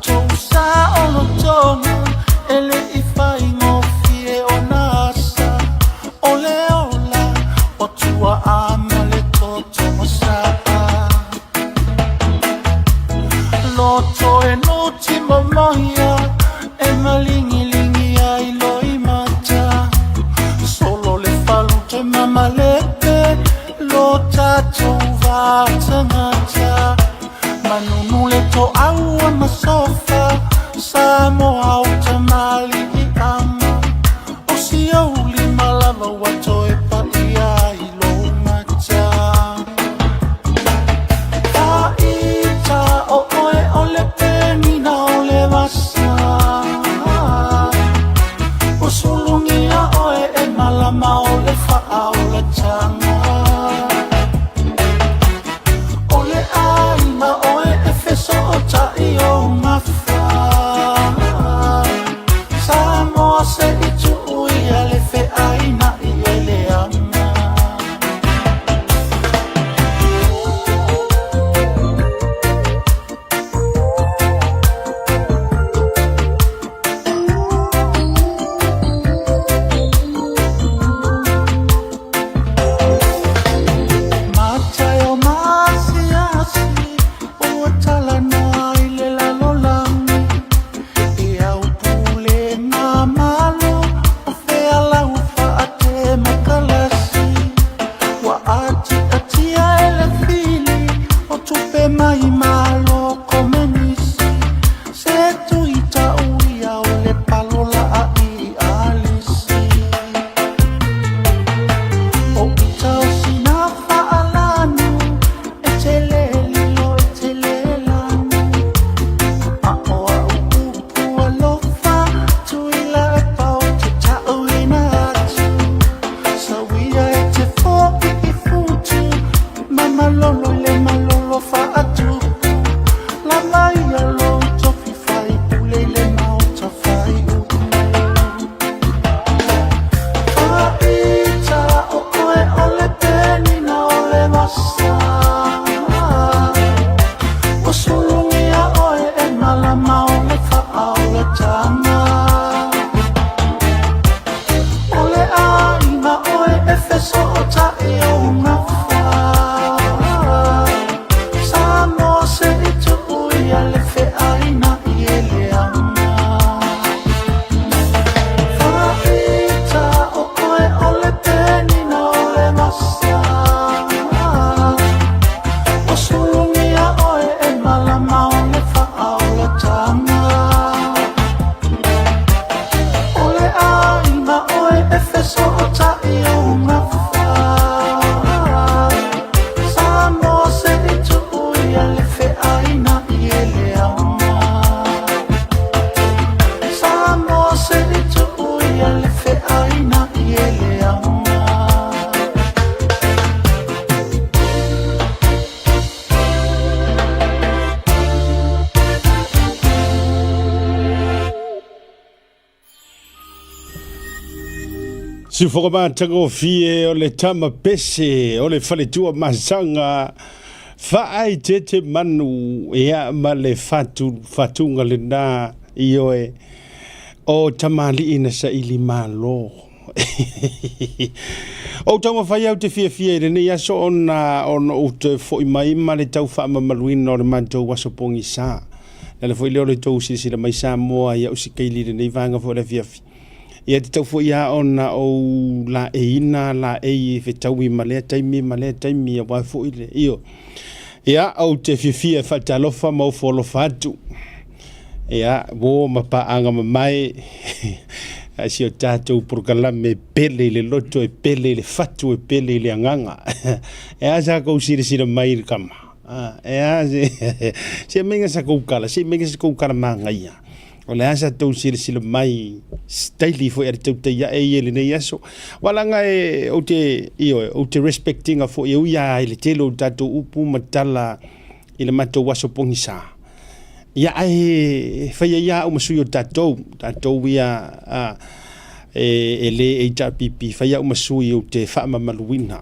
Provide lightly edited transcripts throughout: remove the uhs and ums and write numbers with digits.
Tousa o lotoga e le i faigofie ona asa o le ola o tuaa ma le toto masaa. Loto e nuti momoia e malingilingi ai loimata. Solo le falu te mamalepe lo tatou vatagata. Manunu le toaua ma sofa Samoa o tamaliiaga. O si ou lima lava ua toe paia ai lou mata. Faita o oe o le penina o le vasa. Ua sulugia oe e malama o le faaolataga. O le aiga oe e fesootai ou gafa. Samoa se i tuu ia le feaina'i e leaga. Mata e o masiasi ua talanoa i le lalolagi i au pulega malo o fea lau faatemokalasi ua atiatia e le fili o tupe mai malo komenisi se tui tau ia o le palola ai alisi. O ita o sina faalanu e tele lilo e tele lanu. A o au upu alofa tuila e pau te tauina atu. Sawia e te fo'i i futu ma malolo i le malolo faatupu. Lava ia lou tofi faipule i le maota faiupu. Faita o oe o le penina o le vasa. Ua sulugia oe e malama o le faaolataga. O le aiga oe e fesootai ou gafa. Samoa se i tuu ia le feaina'i e leaga. Faita o oe o le penina o le vasa. Ua sulugia oe e malama o le faaolataga. O le aiga oe e fesootai ou gafa. Samoa se i tuu ia le feaina'i e leaga. Samoa se i tuu ia le feaina'i e leaga. Sifokamatagofie o le tama pese o le faletua masaga faaeteete manu ia ma le fatu fatuga lena ioe o tamalii na saili malo. Ou taumafai au te fiafia i lenei aso ona ona ou toe foi mai ma le tau faamamaluina o le matou aso pogisa. Le ala foi lea o le tou silasila mai Samoa i au sikaili i lenei vaega foi o le afiafi. Ia tatau foi lava ona ou laeiina laei e fetaui ma lea taimi ma lea taimi aua foi le io. Ia, ou te fiafia e faatalofa ma ofo alofa atu. Ia, uo ma paaga mamae a si o tatou polokalame e pele i le loto, e pele i le fatu, e pele i le agaga. E a sa kou silasila mai i le kama? E a se, se meinga sa kou kala, se meinga sa kou kala magaia. O le a sa tou silasila mai staili foi a le tautai ae ia i lenei aso. Walaga e ou te, ioe, ou te respectinga foi e ui lava i le tele o tatou upu ma tala i le matou aso pogisa. Ia ae fai ai lava au ma sui o tatou, tatou ia a, e, e le HRPP, fai au ma sui ou te faamamaluina.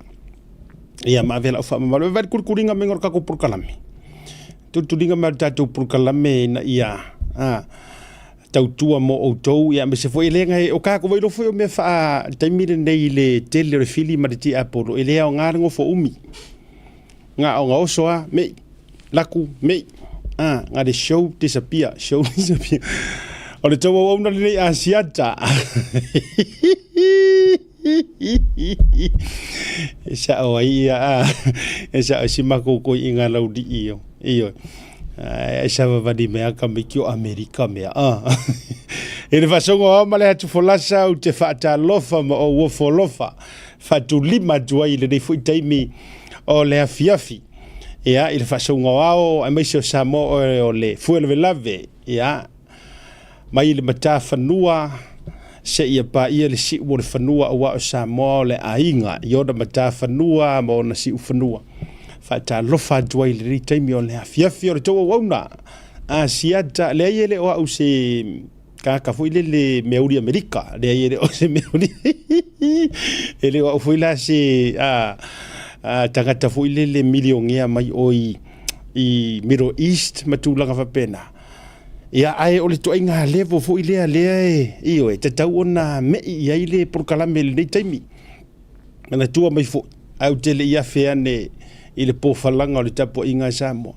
Ia ma ave lau faamamalu. E vai le kulikuliga maiga o le tatou polokalame. Tulituliga mai o le tatou polokalame ina ia A tautua mo outou, ia aemaise foi e le gai, o kākou vai foi o mea wha taimi lenei i le tele o le fili ma le tiapolo, e le aoga le gofo umi. Nga o nga oso a, mei, laku, mei, a, nga le show disappear, show disappear. O le tau auauna lenei Asiata. E sao ai ia, a, e sao si makou koi i ngā laulii o, ioe. Ai savavali mai a ka miki o Amerika mea, a. I le faasoga o ao ma le atu folasa ou te faatalofa ma ou ofo alofa faatulima atu ai i lenei foi taimi o le afiafi. Ia, i le faasoga o ao aemaise o Samoa oe o le fuelavelave, ia, mai le matafanua seia paia le siu o le fanua aua o Samoa o le aiga i ona matafanua ma ona siufanua. Faatalofa atu ai i lenei taimi o le afiafi o le tou auauna. Asiata, leai e le o au se tagata foi lele meauli Amerika, leai e le o se meauli e le o au foi la se tagata foi lele milionea mai oi i Middle East ma tulaga faapena. Ia, ae o le ituaiga level foi lea lea e, ioe, tatau ona me'i i ai le polokalame i lenei taimi. Manatua mai foi, ae ou te le i afe ane i le pofalaga o le tapuaiga a Samoa.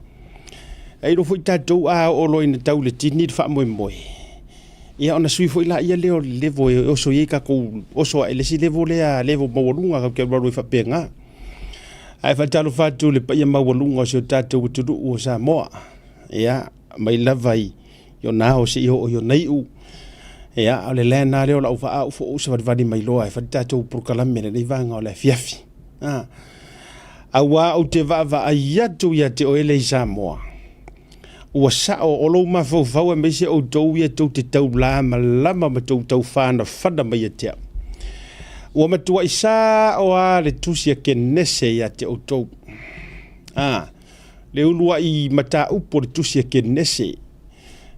Ae iloa foi tatou a oo loa ina tau i le tini le faamoemoe, ia ona sui foi laia lea o le level e oso i ai tatou, oso ae i le isi level lea, level maualuga tatou te alualu ai faapena. Ae faatalofa atu i le paia maualuga o si o tatou atunuu o Samoa. Ia, mai lava i ona ao seia oo i ona iu. Ia, o le lena lea o lau vaa au fo'u savalivali mai loa e fai le tatou polokalame i lenei vaega o le afiafi. A, auā ou te vaavaai atu ia te oe le i Samoa, ua sa'o o lou mafaufau aemaise outou ia tou te taulamalama ma tou taufanafana mai ia te au. Ua matuai sa'o lava le tusi a Kenese ia te outou. A, Le uluai mataupu o le tusi a Kenese,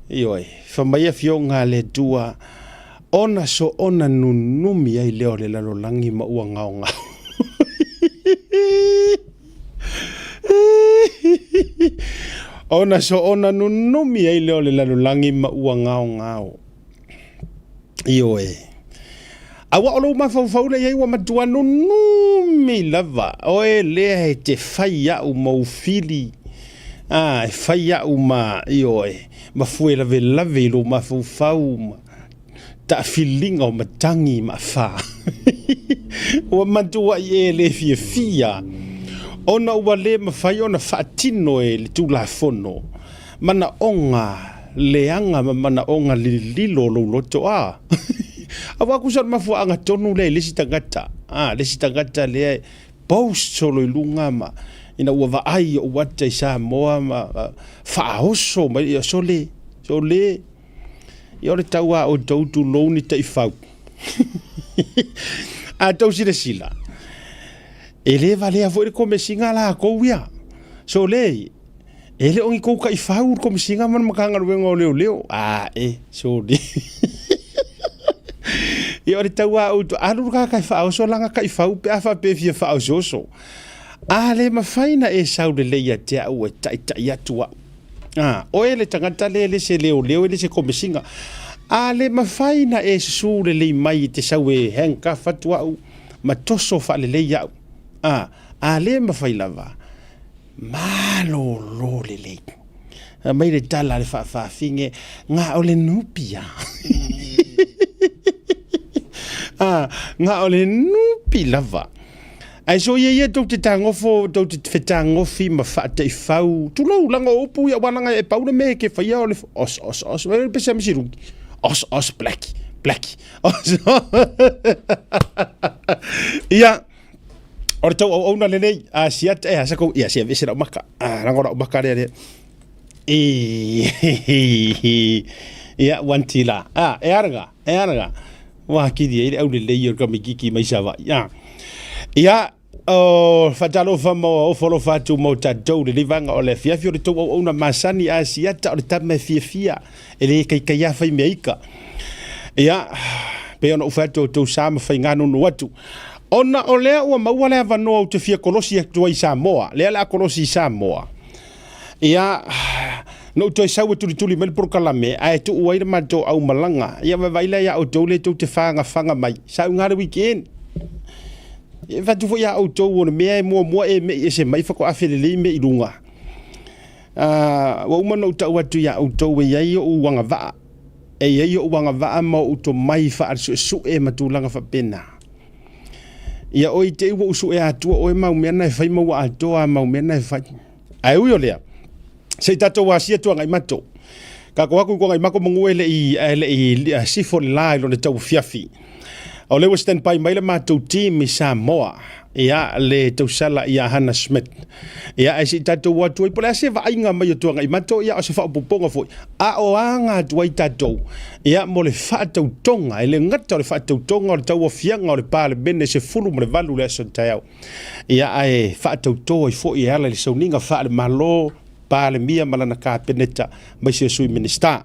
ioe, fa mai afioga a le Atua, ona soona nunumi ai lea o le lalolagi ma ua gaogao. Ona soona nunumi ai lea o le lalolagi ma ua gaogao. Ioe. Aua o lou mafaufau lea i ai ua matua nunumi lava. Oe lea e te fai au ma ou fili, a, e fai au ma, ioe, ma fue lavelave i lou mafaufau ma taafiliga o matagi ma afa. Ua matuai e le fiafia ona ua le mafai ona faatino e le Tulafono manaoga leaga ma manaoga lililo o lou loto. A Aua kusa o le mafuaaga tonu lea i le isi tagata, a le isi tagata lea e post solo i luga ma ina ua vaai ou ata i Samoa ma faaoso mai ia sole, sole. Ia o le tau a outou tulou ni taifau. A tou silasila, e le valea foi le komesiga lakou ia. Sole, E le o ni kou taifau le Komesina ma le Matagaluega o Leoleo. A e, sole. Ia o le tau a outou, alu le tagata e faaoso lana taifau pe a faapea e fia faaosooso. A le mafai na e sau lelei ia te au e taitai atu au. A, oe le tagata lea e le se leoleo e le se Komesina. A le mafai na e susu lelei mai e te sau e handcuff atu au ma toso faalelei au. A, a le mafai lava, Malolo lelei. Aumai le tala a le faafafine, na o le nupi a. A, na o le nupi lava. Ae so ia ia tou te tagofo, tou te fetagofi ma faataifau, tulou, laga o upu ia, aua laga e pau le mea e ke faia o le os, os, os, e pese a misiruki. Os, os, black, black, os. Ia, O le tau auauna lenei, a siata, e a sa kou, ia, sia vese lau maka, a rango lau maka lea lea. I, ia, one tila, a, e araga, e araga. Wā kiri e le au lelei o le kamikiki mai Savai'i, a. Ia, o whatalofa mo o folofa atu mo tatou le vaega o le afiafi o le tou auauna masani a siata o le tama e fiafia e le kaikai a fai mea ika. Ia, pei ona ou fai atu o tou sa ma faiga nunu atu. Ona o lea ua maua le avanoa ou te fia kolosi atu ai i Samoa, lea o le a kolosi i Samoa. Ia, Na ou toe sau e tulituli mai le polokalame, ae tuu ai le matou aumalaga. Ia vaavaai la ia outou lea tou te fagafaga mai, sa uga le weekend. E fatu foi ia outou o le mea e muamua e mei ese mai faatoa felelei mea i luga. Ua uma ona ou tau atu ia outou e i ai ou agavaa. E i ai ou agavaa ma ou tomai faale-suesue ma tulaga faapena. Ia oi te i ua ou sue atua oe mau mea na e fai ma ua atoa a mau mea na e fai. Ae ui o lea, se i tatou asia Tuanaimato. Tatou atu i Tuanaimato manu e le i, e le i sifo le la i lona tauafiafi. O lea ua stand by mai le matou team i Samoa. Ia, le tausala ia Hannah Smith. Ia, ae se i tatou o atu ai, po o le a se vaaiga mai o Tuanaimato, ia o se faaopoopoga foi. A o aga atu ai tatou, ia, mo le faatautoga, e le gata o le faatautoga o le tauaofiaga o le Palemene 18 i le aso taeao. Ia, ae faatauto ai foi e ala i le sauniga faale-Malo, Palemia ma lana Kapeneta, aemaise o Sui Minisita.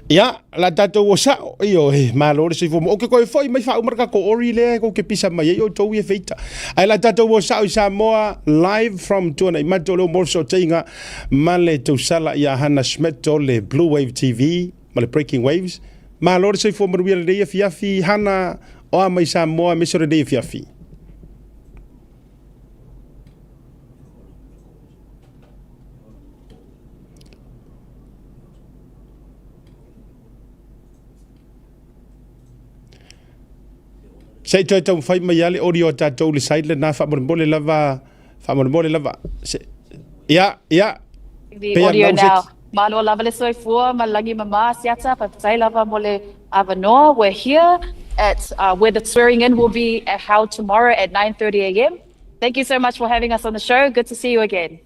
Ia, la tatou o sao, ioe, malo le soifua. Ou te toe foi mai faauma le tatou ori lea tou te pisa mai ai outou ia feita. Ae la tatou o sao i Samoa, live from Tuanaimato, leo mo le fesootaiga ma le tausala ia Hannah Schmidt o le Blue Wave TV ma le Breaking Waves. Malo le soifua manuia lenei afiafi, Hannah, o a mai Samoa aemaise o lenei afiafi. Se i toe taumafai mai lava le audio a tatou i le side lena faamolemole lava, faamolemole lava. Se, ia, ia, The pei audio a nau se now. Malo lava le soifua ma le lagi mama Asiata, faafetai lava mo le avanoa. We're here at where the swearing in will be held tomorrow at 9:30 a.m. Thank you so much for having us on the show. Good to see you again.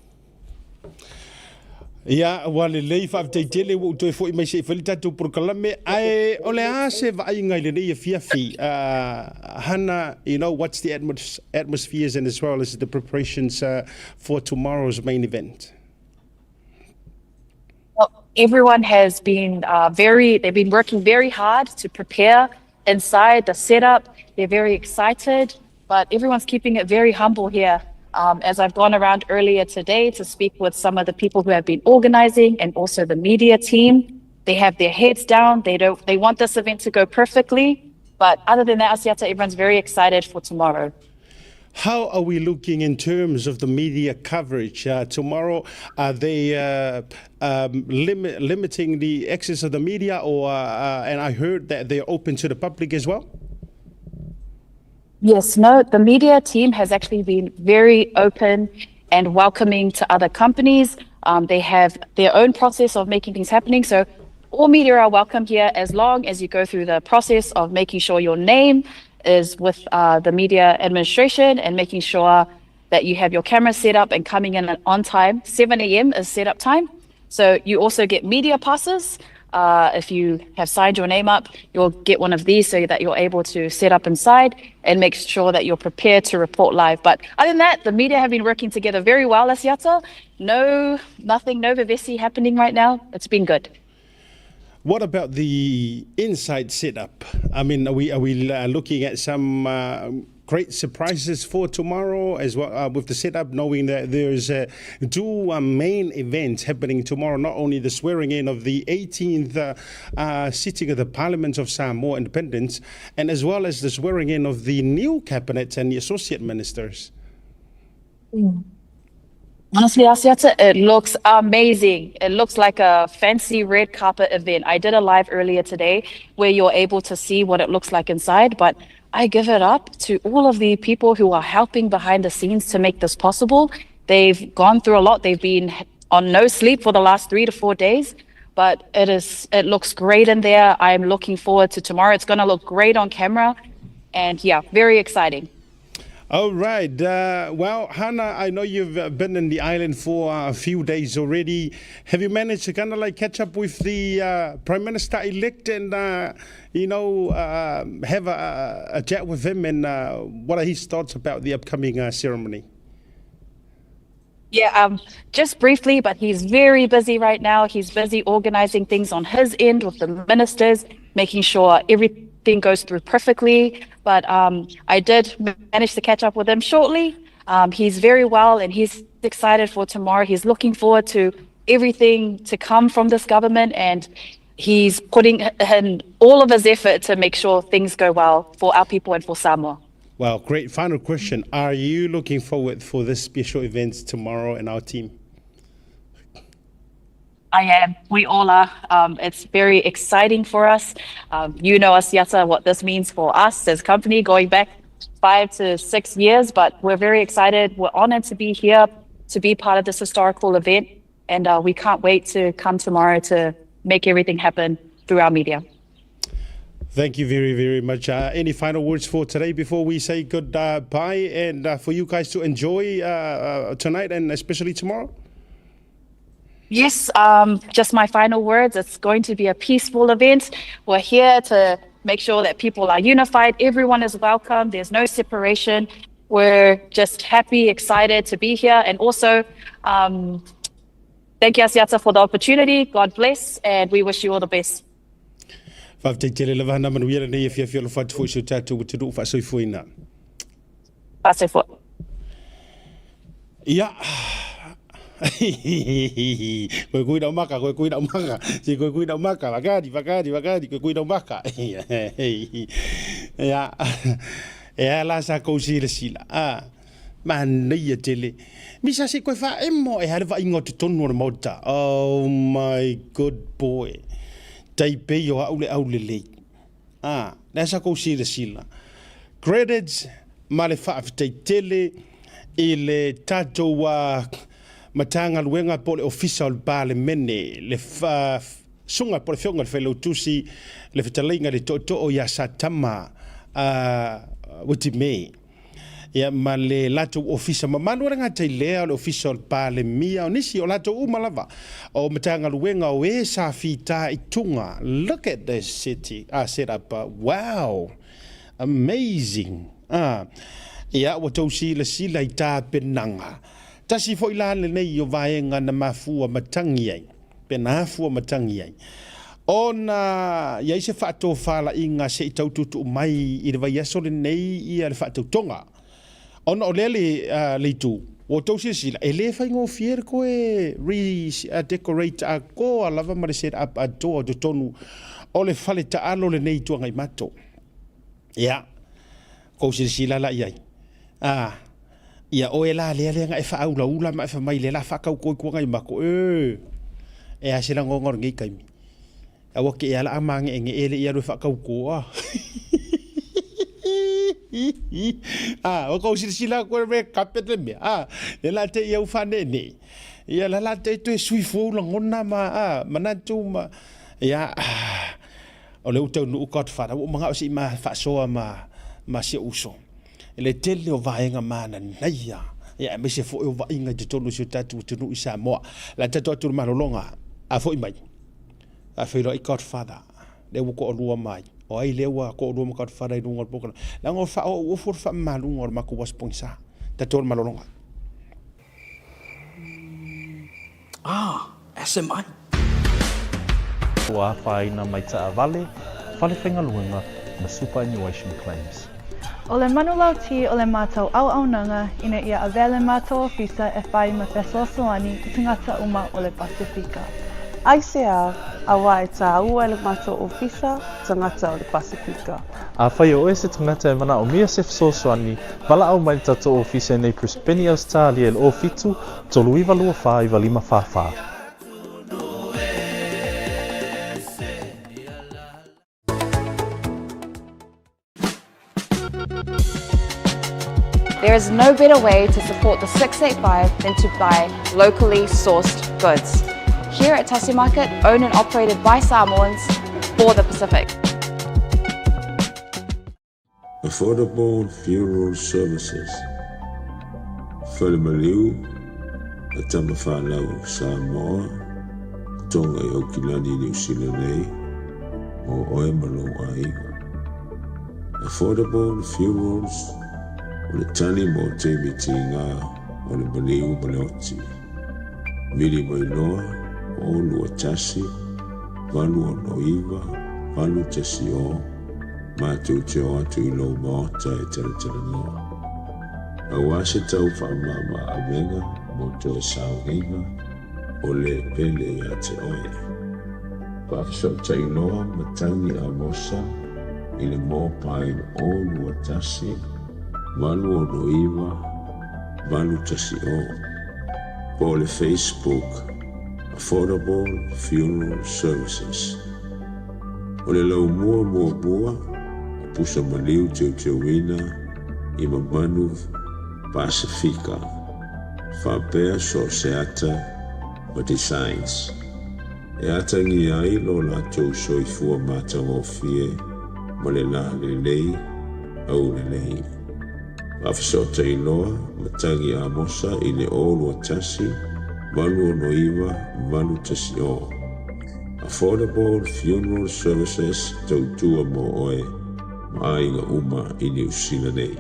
Ia, ua lelei, faafetai tele ua ou toe foi mai se i fai le tatou polokalame. Ae o le a se vaaiga i lenei afiafi? Hannah, you know, what's the atmospheres and as well as the preparations for tomorrow's main event? Well, everyone has been they've been working very hard to prepare inside the setup. They're very excited, but everyone's keeping it very humble here. As I've gone around earlier today to speak with some of the people who have been organizing and also the media team, they have their heads down. They don't, they want this event to go perfectly. But other than that, Asiata, everyone's very excited for tomorrow. How are we looking in terms of the media coverage tomorrow? Are they limiting the access of the media, or and I heard that they're open to the public as well? Yes, no, the media team has actually been very open and welcoming to other companies. They have their own process of making things happening. So all media are welcome here as long as you go through the process of making sure your name is with the media administration and making sure that you have your camera set up and coming in on time. 7 a.m. is setup time. So you also get media passes. If you have signed your name up, you'll get one of these so that you're able to set up inside and make sure that you're prepared to report live. But other than that, the media have been working together very well, Asiata. No, nothing, no vevesi happening right now. It's been good. What about the inside setup? I mean, are we looking at some great surprises for tomorrow as well with the setup, knowing that there's two main events happening tomorrow, not only the swearing in of the 18th sitting of the Parliament of Samoa Independence, and as well as the swearing in of the new cabinet and the associate ministers? Honestly, Asiata, it looks amazing. It looks like a fancy red carpet event. I did a live earlier today where you're able to see what it looks like inside, but I give it up to all of the people who are helping behind the scenes to make this possible. They've gone through a lot. They've been on no sleep for the last 3 to 4 days, but it looks great in there. I'm looking forward to tomorrow. It's going to look great on camera. And yeah, very exciting. All right. Well, Hannah, I know you've been in the island for a few days already. Have you managed to kind of like catch up with the Prime Minister elect and have a chat with him? And what are his thoughts about the upcoming ceremony? Yeah, just briefly, but he's very busy right now. He's busy organizing things on his end with the ministers, making sure everything goes through perfectly. But I did manage to catch up with him shortly. He's very well and he's excited for tomorrow. He's looking forward to everything to come from this government and he's putting in all of his effort to make sure things go well for our people and for Samoa. Well, great. Final question. Are you looking forward for this special event tomorrow and our team? I am. We all are. Um, it's very exciting for us. Um, you know, Asiata, what this means for us as a company going back five to six years, but we're very excited. We're honored to be here, to be part of this historical event. And uh, we can't wait to come tomorrow to make everything happen through our media. Thank you very, very much. Uh, any final words for today before we say goodbye and uh, for you guys to enjoy uh, uh, tonight and especially tomorrow? Yes, um, just my final words. It's going to be a peaceful event. We're here to make sure that people are unified. Everyone is welcome. There's no separation. We're just happy, excited to be here. And also, um, thank you, Asiata, for the opportunity. God bless, and we wish you all the best. Faafetai tele lava na manuia lenei afiafi alofa atu foi i si o tatou atunuu faasoifuaina. Faasoifua. Ia. Koe kui nau maka, koe kui nau maka. Si koe kui nau maka, wakari, wakari, wakari, koe kui nau maka. Ia. E a la sa kou silasila. Ah. Manaia tele. Misa se koe whaemo e hare vainga o te tonu o le maota. Oh my good boy. Taipei o au le au lelei. Ah, le sa kou silasila. Credits ma le faafetai tele i le tatou uh, Matagaluega po o le Ofisa o le Palemene, le Susuga po o le Afioga i le Failautusi, le Fetalaiga i le Tootoo ia Satama uh, Witime. Ia ma le latou ofisa mamalu e le gata i lea o le ofisa o le Palemia o nisi o latou uma lava o Matagaluega o e sa fita i tuga. Look at this city, uh, set up. Uh, wow! Amazing! Ah, ia ua tou silasila i tapenaga. Tasi foi la lenei o vaega na mafua matangi ai, pe na afua matangi ai, ona i ai se faatofalaiga se i tau tuutuu mai i le vaiaso lenei ia le faatautoga. Ona o lea le, uh, le itu, ua outou silasila, e le faigofie le koe re-decorate atoa lava ma le set up atoa o totonu o le fale taalo lenei i Tuagaimato. Ia, kou silasila la i ai. Ah, ia oe la lea lea na e faaulaula ma e fai mai lea la faatau koe i mako. E, e a se lagonga o lenei taimi. Aua ke e ala a mageege le i alu e faatau koa. Ah, o kou silasila atu e red carpet le mea. Ah, le la te i au whanene. Ia la la te toe sui fou lagona ma ah, manatu ma ia ah, O le uta nuu Godfather, ua ou manao se i ma faasoa ma, ma si ou uso. I le tele o vaega mananaia, ia aemaise foi o vaaiga i totonu o si o tatou atunuu i Samoa. La tatou atu le malologa, a foi mai, a feiloai Godfather, lea ua toalua mai. O ai lea ua toalua ma Godfather i luga o le polokalame. Leaga o le faaooofo le faamamaluga o le matou Aso Pogisa. Tatou le malologa. Ah, SMI. Ua afaina mai taavale, fale faigaluega ma superannuation claims. ʻO le manulauti o le mātou auaunaga ina ia avea le mātou ofisa e whai ma fesoasoani i tagata uma o le Pasifika. Aisea, auā e tāua e le mātou ofisa tagata o le Pasifika. Afai o oe se tagata e manaomia se fesoasoani, valaau mai le tatou ofisa i nei Brisbane, Ausetalia i le 07 39 24 95 44. There is no better way to support the 685 than to buy locally sourced goods. Here at Tasi Market, owned and operated by Samoans for the Pacific. Affordable Funeral Services, Fale Maliu a Tama Whanau Samoa, Tonga i Aukilani, Niu Sila nei, mō oe ma lou aiga. Affordable Funerals o le tali mo taimi tīgā o le maliu ma le oti. Vili mai loa, 0 2 1, 8 6 9 8 1 0, Mātou te o atu i lou maota e talatalanoa. Aua se tau whaamāmā avega mō toe sauniga, o le pele ia te oe. Faafesootai loa Matagi Amosa i le mobile 021 869 810 po o le Facebook Affordable Funeral Services. O le laumua muamua o pusa maliu teuteuina i Mamanu Pasefika faapea so o se ata ma designs e atagia ai lo latou soifua matagofie ma le lalelei aulelei. Faafesootai loa Matagi Amosa i le 021 869 810. Affordable Funeral Services tautua mo oe ma aiga uma i Niu Sila nei.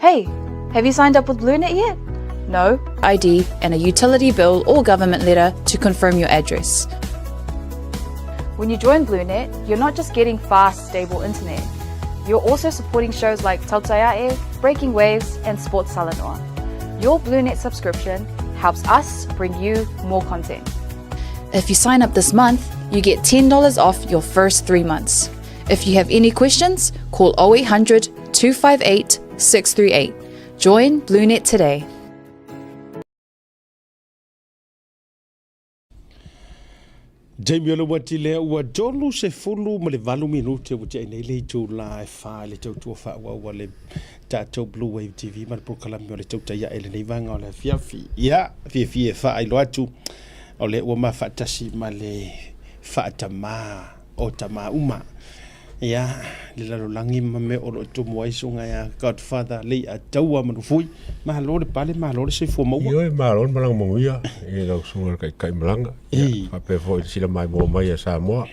Hey, have you signed up with BlueNet yet? No? ID and a utility bill or government letter to confirm your address. When you join BlueNet, you're not just getting fast, stable internet. You're also supporting shows like Tautaiae, Breaking Waves, and Sports Salanoa. Your BlueNet subscription helps us bring you more content. If you sign up this month, you get $10 off your first three months. If you have any questions, call 0800 258 638. Join BlueNet today. Jamie o le uati lea ua 38 minute ua tea nei le itula e fa i le tautua faaauau a le tatou Blue Wave TV ma le polokalame o le tautai ae lenei vaega o le afiafi. Ia, fiafia e faailoa atu o lea ua mafaatasi ma le faatamā o tamā uma. Ia, le lalolagi ma mea o lo o tumu ai susuga ia Godfather Leiataua Manufui. Malo le pale, malo le soifua maua. Ioe, malo le malaga manuia i lau susuga i le taitai malaga. Ia, faapea foi i le silamaimoa mai a Samoa.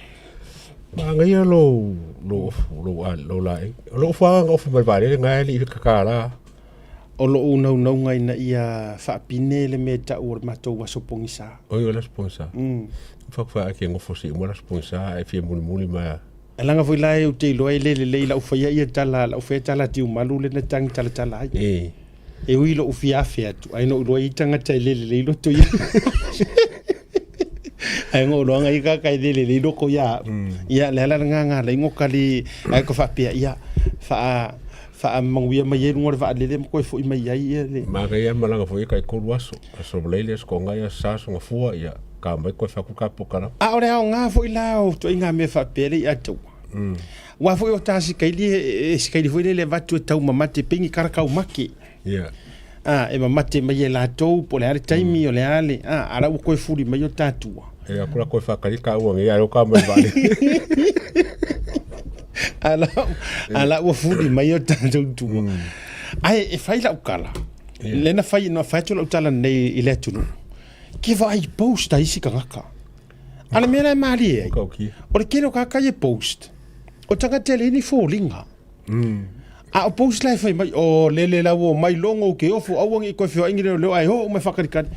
Manaia lou, lou ofu, lou, lou laei. O lou ofu lava na ofu mai le vaalele, na e le i kakala. O lou naunauga ina ia faapine le mea e tau o le matou aso pogisa. Oi, o le aso pogisa. Whakawhai ake ngofo si uma le aso pogisa, e fia mulimuli mai. E laga foi la e ou te iloa e le lelei lau faia ia tala, lau faia tala tiumalu le na tangi talatala ai. E. E ui lou fia afe atu, ae na ou iloa i tagata e le lelei loto ia. Ae na ou iloa i kaka e le lelei loko ia au. Ia, le ala lena na ala ai no kali, ae ko faapea, ia, faa, faamanuia mai ai luga o le vaalele ma toe foi mai ai ia le. Manaia malaga foi e tai tolu aso, aso Valeile, aso Togai, aso Sa, aso Gafua, ia, ka mai koe whaku ka pokara. A o le aoga foi la o ituaiga mea faapea le ia taua. Aua foi o ta sikaili e sikaili foi lele e avatu e taumamate pei ni karakaumake. Yeah. A, e mamate mai e latou po o le a le taimi o le a le, a, a la ua toe fuli mai o tatua. E aku la koe whakari ka ua ngi aro ka mai vale. A la, a la ua fuli mai o tatou tua. Ae e fai lau tala. Le na fai, na fai atu lau tala nei i le atunuu. Ke vaai post a isi tagata. A le mea la e malie ai, o le tele o tagata ia e post, o tagata e leai ni foliga. A o post la e fai mai, o lele la ua omai logo ou ke ofo, aua ne i toe feoai ni leoleo ae oo mai faakalikali.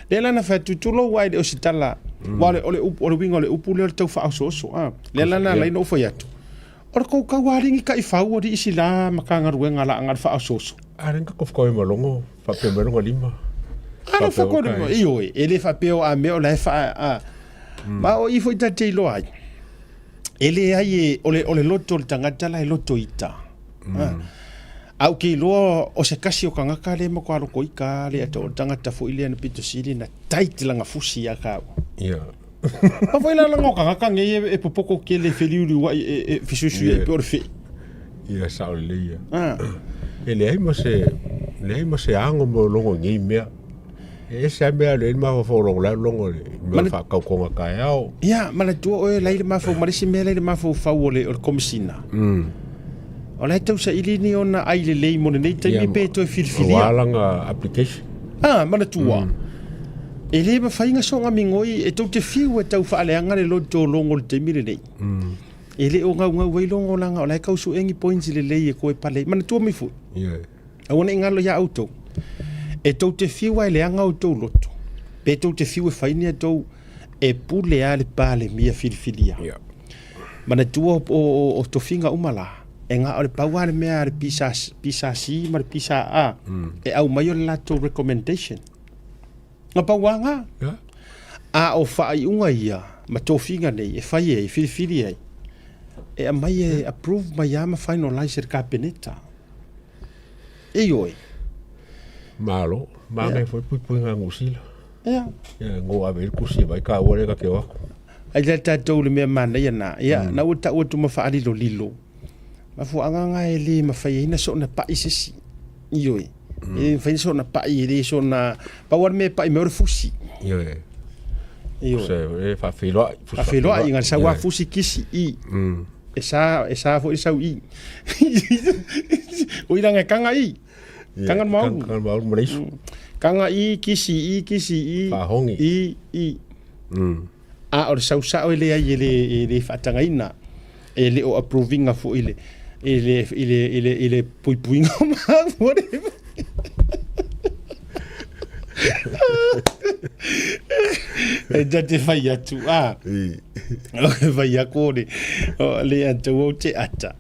Lea la na fai atu, tulou ae le o se tala, aua o le upu, o le uiga o le upu lea o le tau faaosooso, a. Lea la na ala ai ona ou fai atu, o le tou taualii taifau alii sila Matagaluega laaga le faaosooso. A lea na tatou fetauai ma logo, faapea mai lona lima. A na fetauai ma, ioe, e le faapea o a mea o la e faa, a. Ma o i foi ta te iloa ai, e leai e, o le, o le loto o le tagata la e loto ita. A ou te iloa o se tasi o tagata lea e matua loto ita lea o le tagata foi lea na pito sili na tight lana fusi ia tāua. Ia. Ma foi la lana o tagata nei e, e popoko tele e feliuliuai e, e fesuisui ai pei o le fee. Ia, sao lelei ia. Ah. E leai ma se, leai ma se ago mo logo i nei mea. E ese lava mea e alu ai le mafaufau o logo la e logo i le mea o le faakautoga taeao. Ia, manatua oe la i le mafaufau ma le isi mea la i le mafaufau o le, o le Komesina. O la e tau saili ni ona ai lelei mo lenei taimi pe toe filifilia. Aua lana application. Ah, manatua. E le mafai ona soga migoi e tou te fiu e tau faaleaga le loto o logo i le taimi lenei. E le o gaugau ai logo leaga o la e tau sue ni points lelei e toe pale ai. Manatua mai foi. Aua ne i galo iā outou, e tou te fiu a e leaga outou loto, pe tou te fiu e fai ni a tou, e pule lava le Palemia filifilia. Yeah. Manatua o tofiga uma la, e ga o le pau lava le mea a le PSC ma le PSA e aumai o le latou recommendation. Na pau lava ga. A o faaiuga ia ma tofiga nei e fai ai, e filifili ai, e aumai e approve mai lava ma finalize e le Kapeneta. Ioe. Malo, manaia foi puipuiga a Niu Sila. Ia. Ia, ngo ave i le kusi vai ka ua le ka ke o aku. Ai le tatou le mea manaia na. Ia, na ua tau atu ma faalilolilo. Mafuaaga ga e le mafai ai na soona pai se isi. Ioe. E le mafai na soona pai, e le soona... Pau lava le mea e pai mai o le fusi. Ioe. Ioe. Se e faafeiloai. Faafeiloai, ga le sau lava fusi kisi i. E sa, e sa foi le sau i. O i langa e kanga i. Kanga le maulu. Kanga le maulu ma le isu. Kanga i, kisi i, kisi i. Faahongi. I, i. A o le sau sao e leai e le, e le faatagaina. E le o approve ina foi i le, i le, i le, i le, i le puipuiga o whatever. E ta te whai atu, a. O ke whai aku o le, o le atu o te ata.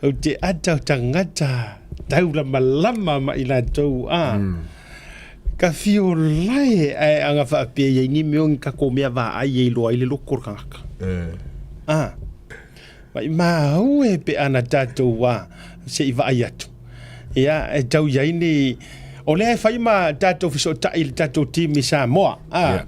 O te ata o tangata, taulamalama ma i latou, a. Ka whio lae ae anga whaapea ia i ni mea o ka ko mea vaai e iloa ai le loko o le kangaka. A. Mai māu e pe ana tātou wā se i vaai atu. Ia, e tau iai ni, o lea e whai ma tātou fesootai i le tātou team i Samoa. A. Yeah.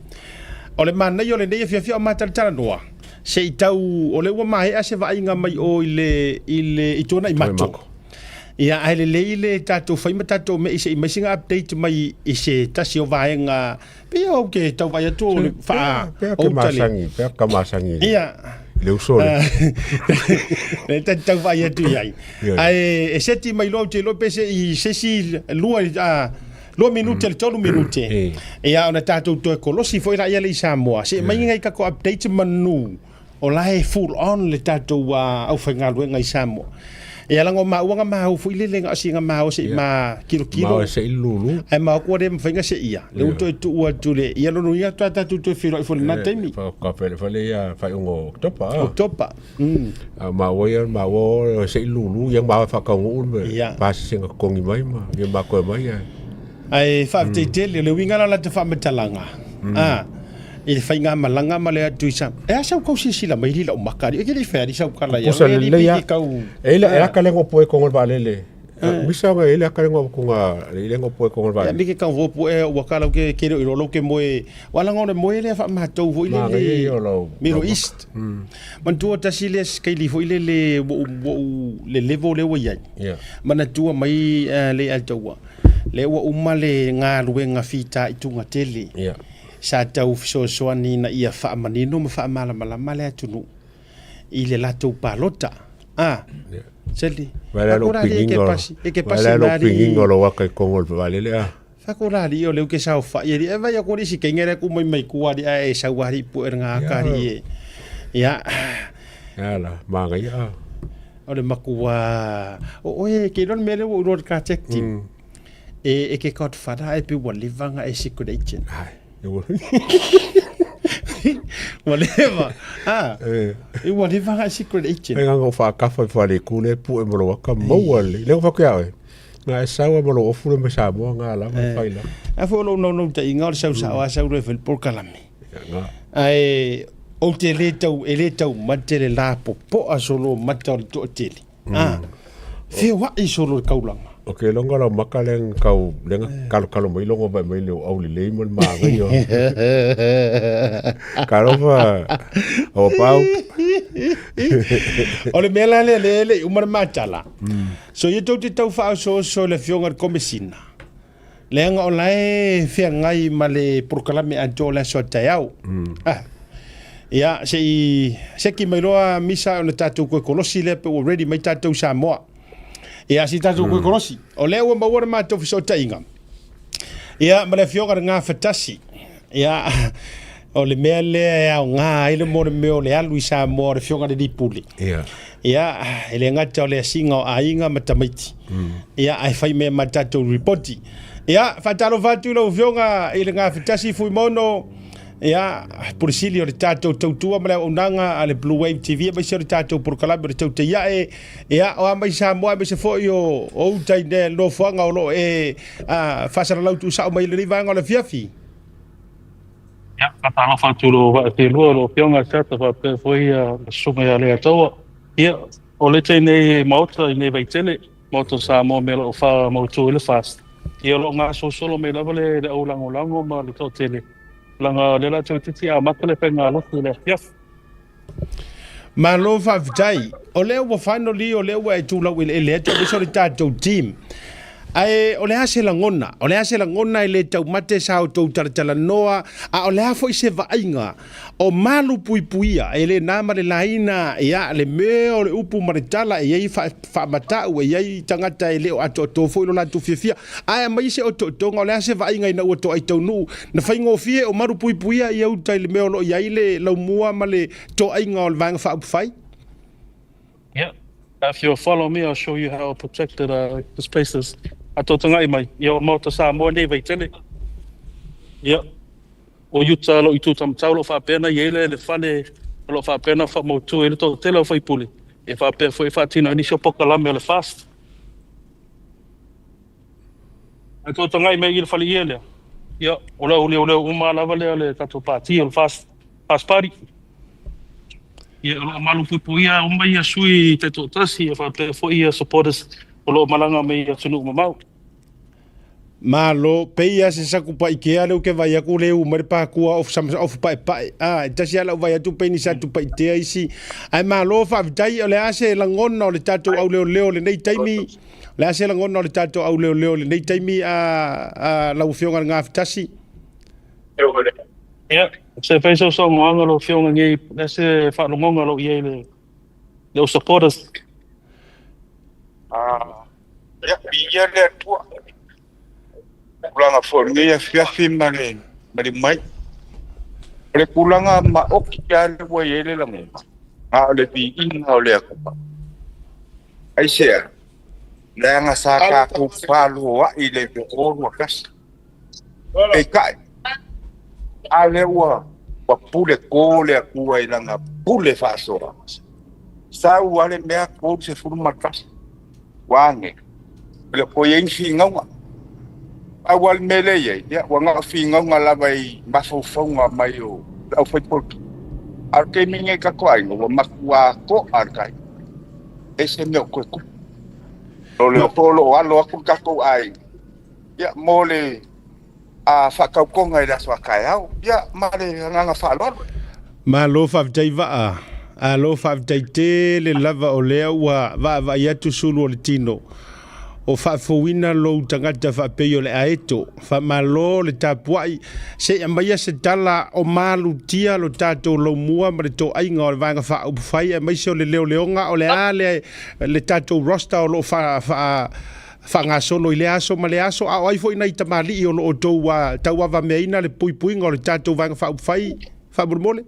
O le manaia o lenei afiafi o mātaratara noa. Se i tau, o le ua maea se vaaiga mai o i le, i le, i tuanai mato. Ia, ae lelei le tātou whai ma tātou me i se i mai singa update mai i se tasi o vaega, pei au ke tau vai atu o le whaa, Pea ke masangi, pea ka masangi. Ia. Le uso le. Le ta tau vai atu i ai. Ae e seti mai loa te loa pe se i se si lua a 2 minute le 3 minute. Ia ona tātou toe kolosi foi la ia le i Samoa. Se mai ngai kako update manu. O la e full on le tatou aufaigaluega i Samoa. Ia laga o maua ga mahau foi lele ga o si ga mahau se i ma kilokilo. Mao se i lulu. Ae mahau kua le mafai ga se ia. Le ua toe tuu atu le ia lona uiga toe tatou toe feiloai foi i lena taimi. Ka fele fale ia faaiuga o Oketopa. Oketopa. A maua ia maua o se i lulu ia maua faataunuu le pasese na totogi mai ma ia matou e mai ae. Ae faafetai tele, o le uiga la o la ta faamatalaga, a, i le faigamalaga ma le atu i sa, e a sau kau silasila mai li lau maka ali, e ke le i fai ali sau kala ia, Pusa e ali lelei piki a. kau, E ile e aka lengo poe kongo le vaalele. Misa nga ele aka lengo konga le lengo poe kongo le Ia vaalele. mike kau vopu e ua kala ke ke le ilo ke moe, wala ngone moe le fa matou foi le Maga le ia o lau- Middle lau maka. East. Manatua tasi le skaili foi le le wo wo le level le ua iai. Ia. Manatua mai le altaua. Le ua uma le galuega fitaituga tele Ia. sa tau fesoasoani ina ia faamanino ma faamalamalama le atunuu i le latou palota. A, Ia. seli, Vai la lo fakola ali e ke pingingo. pasi, e ke Vai pasi la lo na ali. pingingo lo waka i kongo le vaalele a. Fakola ali o leu ke saofai ali, e vai aku ali si keinga le ku mai mai ku ali a e sau ali pu e ngā ka ali e. Ia. Ia la, maga ia a. O le makua, o oe, ke iloa le mea lea ua ou iloa i le car check team. E, e ke godfather e pe ua leva nga e secret agent. Ai, e ua. Ua leva, a. E. E ua leva nga e secret agent. E nganga o whaakafa i whare ku le pu e molo waka maua le. Leo whaku ia oe. Nga e saua ma lou ofu le mai Samoa nga lava e fai lava. A foi o lou naunautaiga o le sau sao a sau loa e fai le polokalame. Nga. Ae ou te le tau, e le taumate le la popoa solo mata o le toatele. A, feoai solo le kaulaga. O ke longa lau maka le kau lenga kalokalo mai longo mai mai le au lelei ma le magai o. Kalofa o pau. O le mea la lea lea e le i uma le matala. So ia tou te tau faaosooso i le afioga i le Komesina, leaga o la e feagai ma le polokalame atoa o le aso a taeao. Ah. Ia, se i seki mai loa Misa ona tatou koe kolosi lea pe ua ready mai tatou i Samoa. Ia, se i tatou koe kolosi. O lea ua maua le matou fesootaiga. Ia, ma le afioga i le Gafatasi. Ia, o le mea lea e aoga ai le mo le mea o le alu i Samoa o le afioga i le alii pule. Ia. Ia, e le gata o le asiga o aiga ma tamaiti. Ia, ae fai mea ma tatou ripoti. Ia, faatalofa atu i lau afioga i le Gafatasi Fuimaono. Ia, Pule Sili o le tatou tautua ma le auaunaga a le Blue Wave TV aemaise o le tatou polokalame o le Tautai Ae. Ia, o a mai Samoa aemaise foi o uta i le nofoaga o lo o e faasalalau tuusao mai i lenei vaega o le afiafi. Ia, faatalofa atu i lou vaa telua, lau Afioga Asiata faapea foi le Susuga ia Leiataua. Ia, o le taimi nei i Maota i nei Vaitele, Maota o Samoa me lo o faamautu ai le FAST. Ia, o lo o gasolosolo mai lava le au lagolago ma le toatele, leaga o lea o le a toeitiiti amata le faigalotu i le afiafi. Malo faafetai. O lea ua finally o lea ua e tu laueleele atu aemaise o le tatou team. Ae o le a se lagona? O le a se lagona e le taumate sa outou talatalanoa, a o le a foi se vaaiga o malupuipuia e le na ma le laina, ia, le mea o le upu ma le tala, e i ai faamatau, e i ai tagata e le o atoatoa foi lo latou fiafia. Ae aumai se otootoga, o le a se vaaiga ina ua toai taunuu, na faigofie o malupuipuia ia uta i le mea o lo o i ai le laumua ma le toaiga o le Vaega Faaupufai? Yeah, if you follow me I'll show you how protected this place is. A tou tagai mai, ia o Maota Samoa nei Vaitele. Ia, o Utah lo itu tamatau lo faapea na i ai le fale o lo faapea na faamautu ai le toatele o faipule e faapea foi e faatino ai nisi o polokalame o le FAST. Ae tou tagai mai i le faleie lea, ia, o le au leoleo uma lava lea o le tatou pati o le FAST, FAST Party. Ia, o lo o malupuipuia uma ia sui taitoatasi ia faapea foi ia supporters o lo o malaga mai i atunuu mamao. Malo, pei a se Satupaitea lea ou te vaai atu lea e u mai le pakua o ofu paepae. A, e tasi lava lau vaai atu pei ni Satupaitea isi. Ae malo faafetai, o le a se lagona o le tatou auleoleo i lenei taimi? O le a se lagona o le tatou auleoleo i lenei taimi a, a lau Afioga i le Gafatasi? Ia, se fai sau saunoaga lau Afioga nei, o le a se faalogoga o lo o i ai le le au supporters? Ia, viia le Atua. Tulaga foi o lenei afiafi ma le maliu mai. O le tulaga maoti lava lea ua i ai le lagona, a o le viiga o le Atua. Aisea? Leaga sa tatou faloai i le 2021. Peitai, a lea ua ua pule ko le Atua i lana pule faasoa. Sau lava le mea 31, ua ane, e le o toe i ai ni finauga. Pau lava le mea lea e i ai, ia, ua na o finauga lava i mafaufauga mai o le aufaipolitiki. A o le taimi lenei i tatou aiga, ua matua to'a le tai, e leai se mea o toe tupu. O lea foi o lo o alo atu le tatou aiga ia, mo le faatautoga i le aso a taeao. Ia, ma le agaga faaaloalo. Malo faafetai Vaa. Alo faafetai tele lava o lea ua vaavaai atu sulu o le tino. O faafouina lou tagata faapei o le aeto. Faamalo le tapuai. Se i aumaia se tala o malutia lo tatou laumua ma le toaiga o le Vaega Faaupufai aemaise o le leoleoga o le a le, le tatou roster o lo o faa, faa faagasolo i lea aso ma lea aso, a o ai foi nai tamalii o lo o outou tauavameaina le puipuiga o le tatou Vaega Faaupufai faamolemole?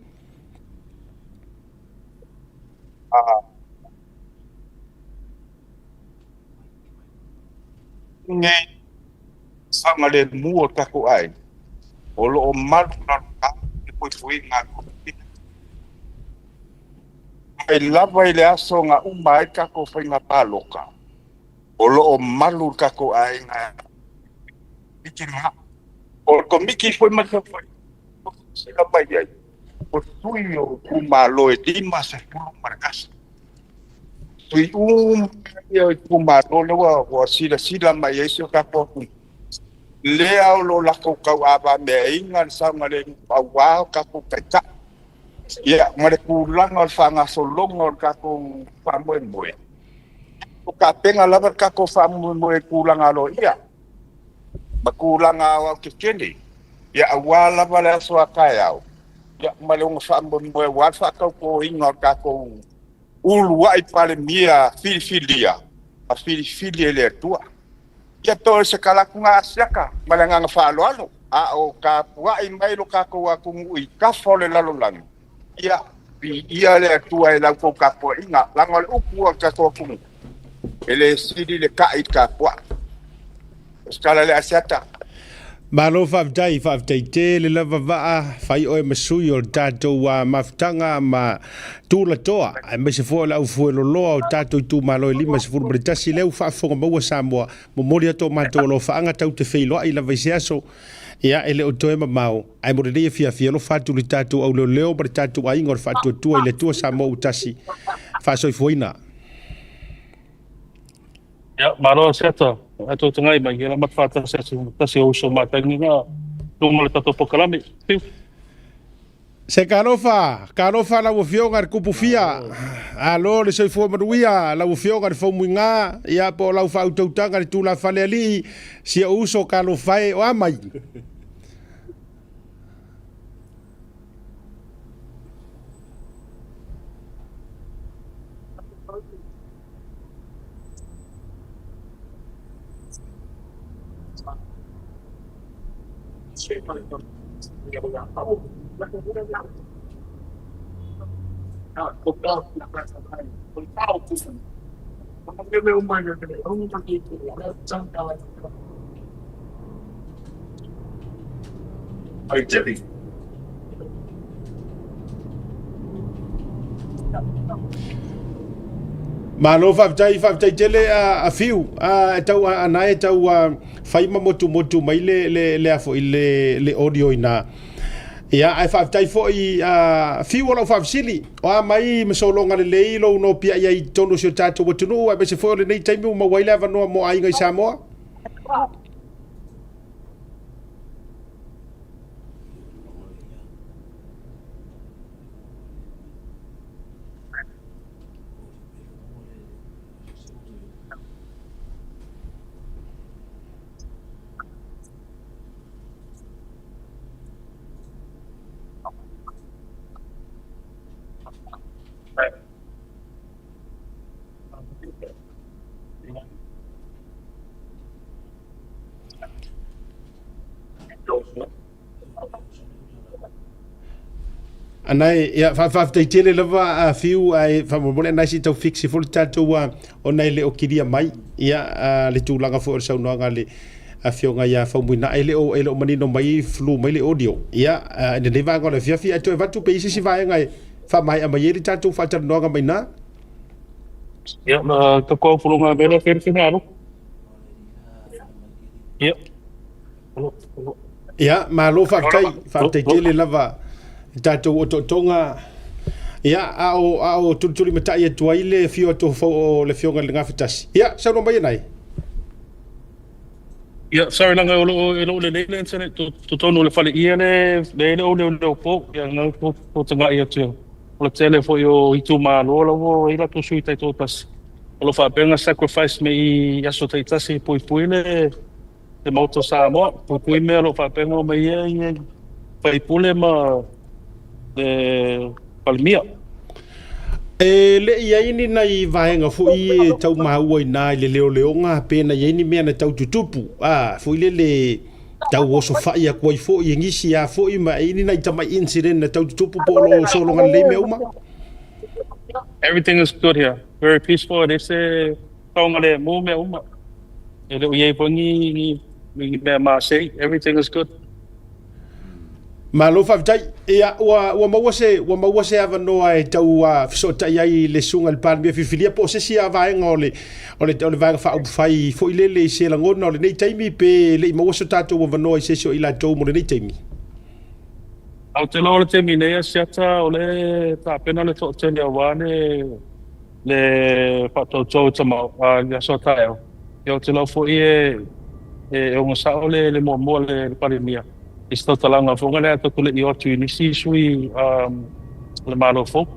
Nei saogalemu o le tatou aiga, o lo o malu lalokava le puipuiga a le Mai lava i le aso na uma ai le tatou faiga palota, o lo o malu le tatou aiga e komiti. O le komiti foi ma se silasila mai ai, o sui o itumalo e 51. Sui uma ia o itumalo lea ua silasila mai ai si o tatou atunuu, lea o lo o latou tauavameaina le saogalemu aua o tatou taitai. Ia, ma le tulaga o le faagasologa o le tatou faamoemoe, ua tapena lava le tatou faamoemoe i tulaga aloaia ma tulaga aoaotetele, ia, aua lava le aso a taeao, ia, ma le ono faamoemoe aua le faatautoina o le tatou uluai Palemia filifilia ma filifili e le Atua. Ia, toe o se tala atu lena a Asiata ma le agaga faaaloalo, a o tapuai mai lo tatou atunuu i tafa o le lalolagi, Ia, viia le Atua i la outou tapuaiga, leaga o le upu a le tatou atunuu, e le sili le ta'i i le tapuai. O se tala lea Asiata. Malo faafetai, faafetai tele lava Vaa, fai oe ma sui o le tatou mafutaga ma tulatoa, aemaise foi o le aufueloloa o tatou itumalo e 51, lea ua faafofoga maua Samoa, momoli atu o matou alofaaga tatou te feiloai lava i se aso, ia e le o toe mamao, ae mo lenei afiafi, alofa atu i le tatou auleoleo ma le tatou aiga o le Faatuatua i le Atua Samoa ua tasi, faasoifuaina. Ia, malo Asiata, ae tou tagai mai, ia lamata faatasi atu ma tasi o uso matagi na luga o le tatou polokalame. Fiu. Se talofa, talofa lau Afioga i le Tupufia. Alo le soifua manuia lau Afioga i le Faumuiga, ia po o lau faautautaga i le tulafale alii, si ou uso talofa e, o a mai? Malo faafetai, faafetai tele a Fiu. A tau a na e tau fai ma motumotu mai le le le a foi le le audio ina. Ia ae faafetai foi a Fiu o lau faafesili. O a mai ma sologa lelei lou nopiai ai i totonu o si o tatou atunuu aemaise foi o lenei taimi ua maua ai le avanoa mo aiga i Samoa. Anai, ia, faafetai tele lava a Fiu, ae faamolemole anai se i tau fix foi le tatou ona e le o kilia mai, ia, le tulaga foi o le saunoaga a le Afioga ia Faumuina, e le o, e le o manino mai, flu mai le audio, ia, i lenei vaega o le afiafi, ae toe avatu pe i ai se isi vaega e faamaea mai ai le tatou faatalanoaga mai ina. Ia, ma tatou fuloga mea lea fai le Ia. Ia, malo faafetai, faafetai tele lava i tatou otootoga. Ia, a o, a o tulitulimatai atu ai le afio atu o le Afioga i le Gafatasi. Ia, saunoa mai e nai. Ia, sorry leaga o lo o e le o lelei le internet totonu o le faleie le le le o leoleo po. Ia na ko ko tagai atu. O le tele foi o itumalo la ua i ai latou sui taitoatasi. O lo o faapea ona sacrifice mai i aso taitasi e puipui le le Maota o Samoa, puipui mea o lo o faapea ona omai ai sui usufono ma le Palemia. E le i ai ni nai vaega foi e tau maua i ina i le leoleoga pe na i ai ni mea na tau tutupu, a, foi lele tau osofai atu ai foi e nisi a foi ma e i ai ni nai tamai incident na tau tutupu po o lo o sologa lelei mea uma? Everything is good here, very peaceful, e leai se saogalemu mea uma. E le o i ai foi ni ni mea masei, everything is good. Malo faafetai. Ia, ua, ua maua se, ua maua se avanoa e tau fesootai ai le susuga i le Palemia filifilia po o se isi lava vaega o le, o le, o le Vaega Faaupufai foi lele i se lagona o lenei taimi pe le i maua so tatou avanoa i se isi o i latou mo lenei taimi. Ou te iloa o le taimi nei a Siata o lea e tapena le toatele aua le le faatauto i tamau i le aso a taeao. Ia ou te iloa foi e e ogasao le le muamua le le Palemia i se tautalaga foi lea tatou le i o atu i nisi sui o le Malo fou.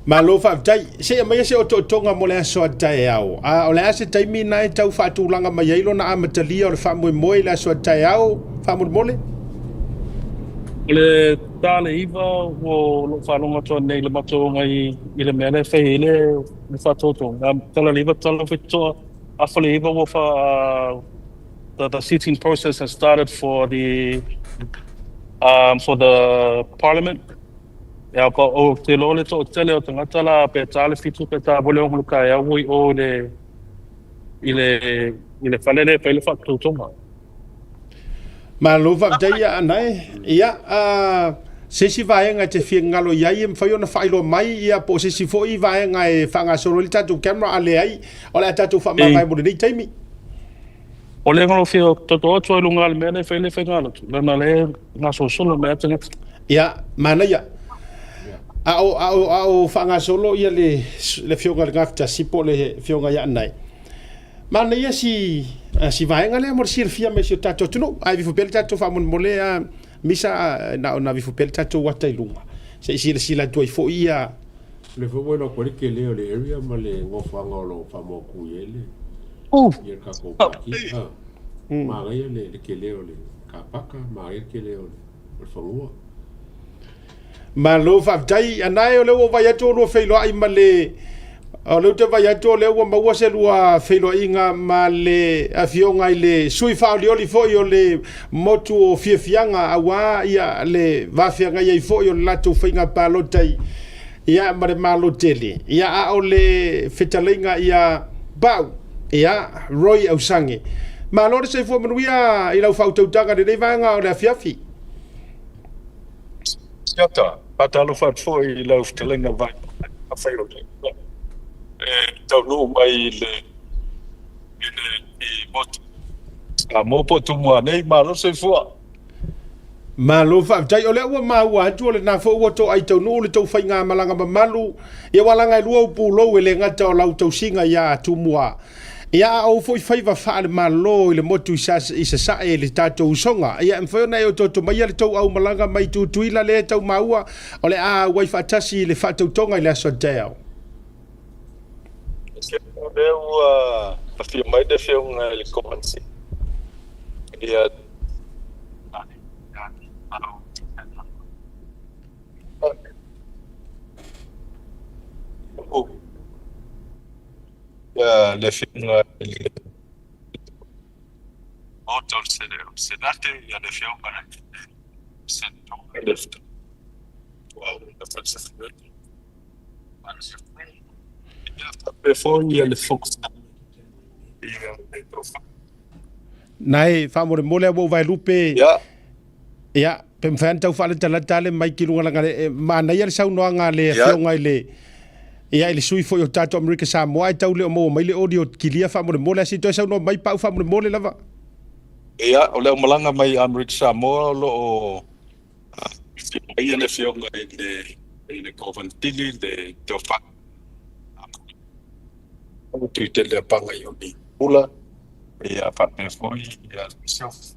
Malo faafetai. Se i aumaia se otootoga mo le aso a taeao. A o le a se taimi na e tau faatulaga mai ai lona amatalia o le faamoemoe i le aso a taeao, faamolemole? O le ta le 9 ua lou faalogo atu nei i le matou oga i le mea lea e fai ai le le faatoutoga. Tala le 9 tala faitotoa afa le 9 ua fa the seating process has started for the for the parliament. Ia pa ou te iloa le toatele o tagata la pe ta le 7 pe ta foi le 6 i le taeao ua i o i le i le i le fale lea e fai le faatoutoga. Malo faafetai ia Anae. Ia, a se isi vaega e te fia galo i ai e mafai ona faailoa mai, ia po o se isi foi vaega e faagasolo ai le tatou camera, a leai, o le a tatou faamavae mo lenei taimi. O lea na fia toto atu ai luga o le mea lea e fai le faigalotu, leaga lea e gasolosolo mai lava tagata. Ia, manaia. A o, a o, a o faagasolo ia le, le afioga i le Gafatasi po o le afioga ia Anae, manaia si, si vaega lea mo le silafia mai si o tatou atunuu. Ae vifo pea le tatou faamolemole a Misa, na ona vifo pea le tatou ata i luga, se i silasila atu ai foi ia. O lea foi ua iloa atu ai le tele o le area ma le nofoaga o lo o faamautu i ai le ia le tatou paki. Manaia le tele o le car park, manaia le tele o le fanua. Malo faafetai Anae, o lea ua ou vaai atu o lua feiloai ma le o lea ou te vaai atu o lea ua maua se lua feiloaiga ma le afioga i le sui faaolioli foi o le motu o Fiafiaga aua ia le vafeagai ai foi o le latou faiga palota i ia ma le Malo tele. Ia a o le fetalaiga ia Pau ia Roy Ausage. Malo le soifua manuia i lau faautautaga i lenei vaega o le afiafi. Siata, faatalofa atu foi i lau fetalaiga vai afai o le e taunuu mai i le i le i motu Samoa po o Tumua nei, malo le soifua. Malo faafetai. O lea ua maua atu o lena foi ua toai taunuu le tou faigamalaga mamalu. Ia ua laga e lua ou pulou e le gata o lau tausiga ia Tumua, ia a ou foi faiva faale-Malo i le motu i Sasae i le tatou usoga. Ia e mafai ona e otooto maia le tou aumalaga mai Tutuila lea e tau maua o le a auai faatasi i le faatautoga i le aso a taeao. O lea ua afio mai le Afioga i le Komati. Ia. Ia le Afioga i le Maota o le Senate, ia le Afioga i le Senator, le Faapea foi ia le Fofoga Fetalai. Nai, faamolemole a ua ou vaelupe. Ia, pe mafai ona tau faalatalata le mic i luga leaga e manaia le saunoaga a le afioga i le ia i le sui foi o tatou Amerika Samoa ae tau le o maua mai le audio kilia faamolemole. Ae se i toe saunoa mai Pau faamolemole lava. Ia, o le aumalaga mai Amerika Samoa o lo o Afio mai le Afioga i le Kovana-Tili, le Tofa Tuitele Apaga Ionipula, ia faapea foi ia Joseph.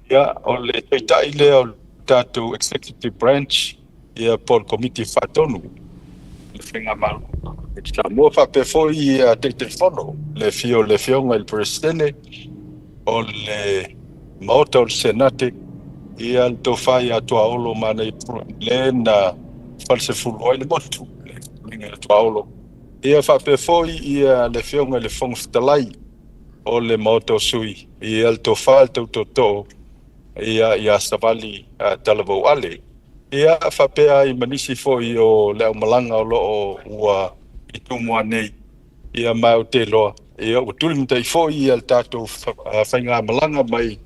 Ia, o le taitai lea o le tatou Executive Branch, ia po o le Komiti Faatonu o le Faigamalo o Samoa, faapea foi ia Taitaifono, le afio o le Afioga i le Peresetene o le Maota o le Senate, ia le tofa ia Tuaolo Manaia le na falesefulu ai le motu, le fetalaiga ia Tuaolo. Ia faapea foi ia le Afioga i le Fofoga Fetalai o le Maota o Sui, ia le tofa le tautootoo ia ia Savali Talavou Ale. Ia faapea ai ma nisi foi o le aumalaga o lo o ua i Tumua nei. Ia ma ou te iloa, ia ua tulimatai foi ia le tatou faigamalaga mai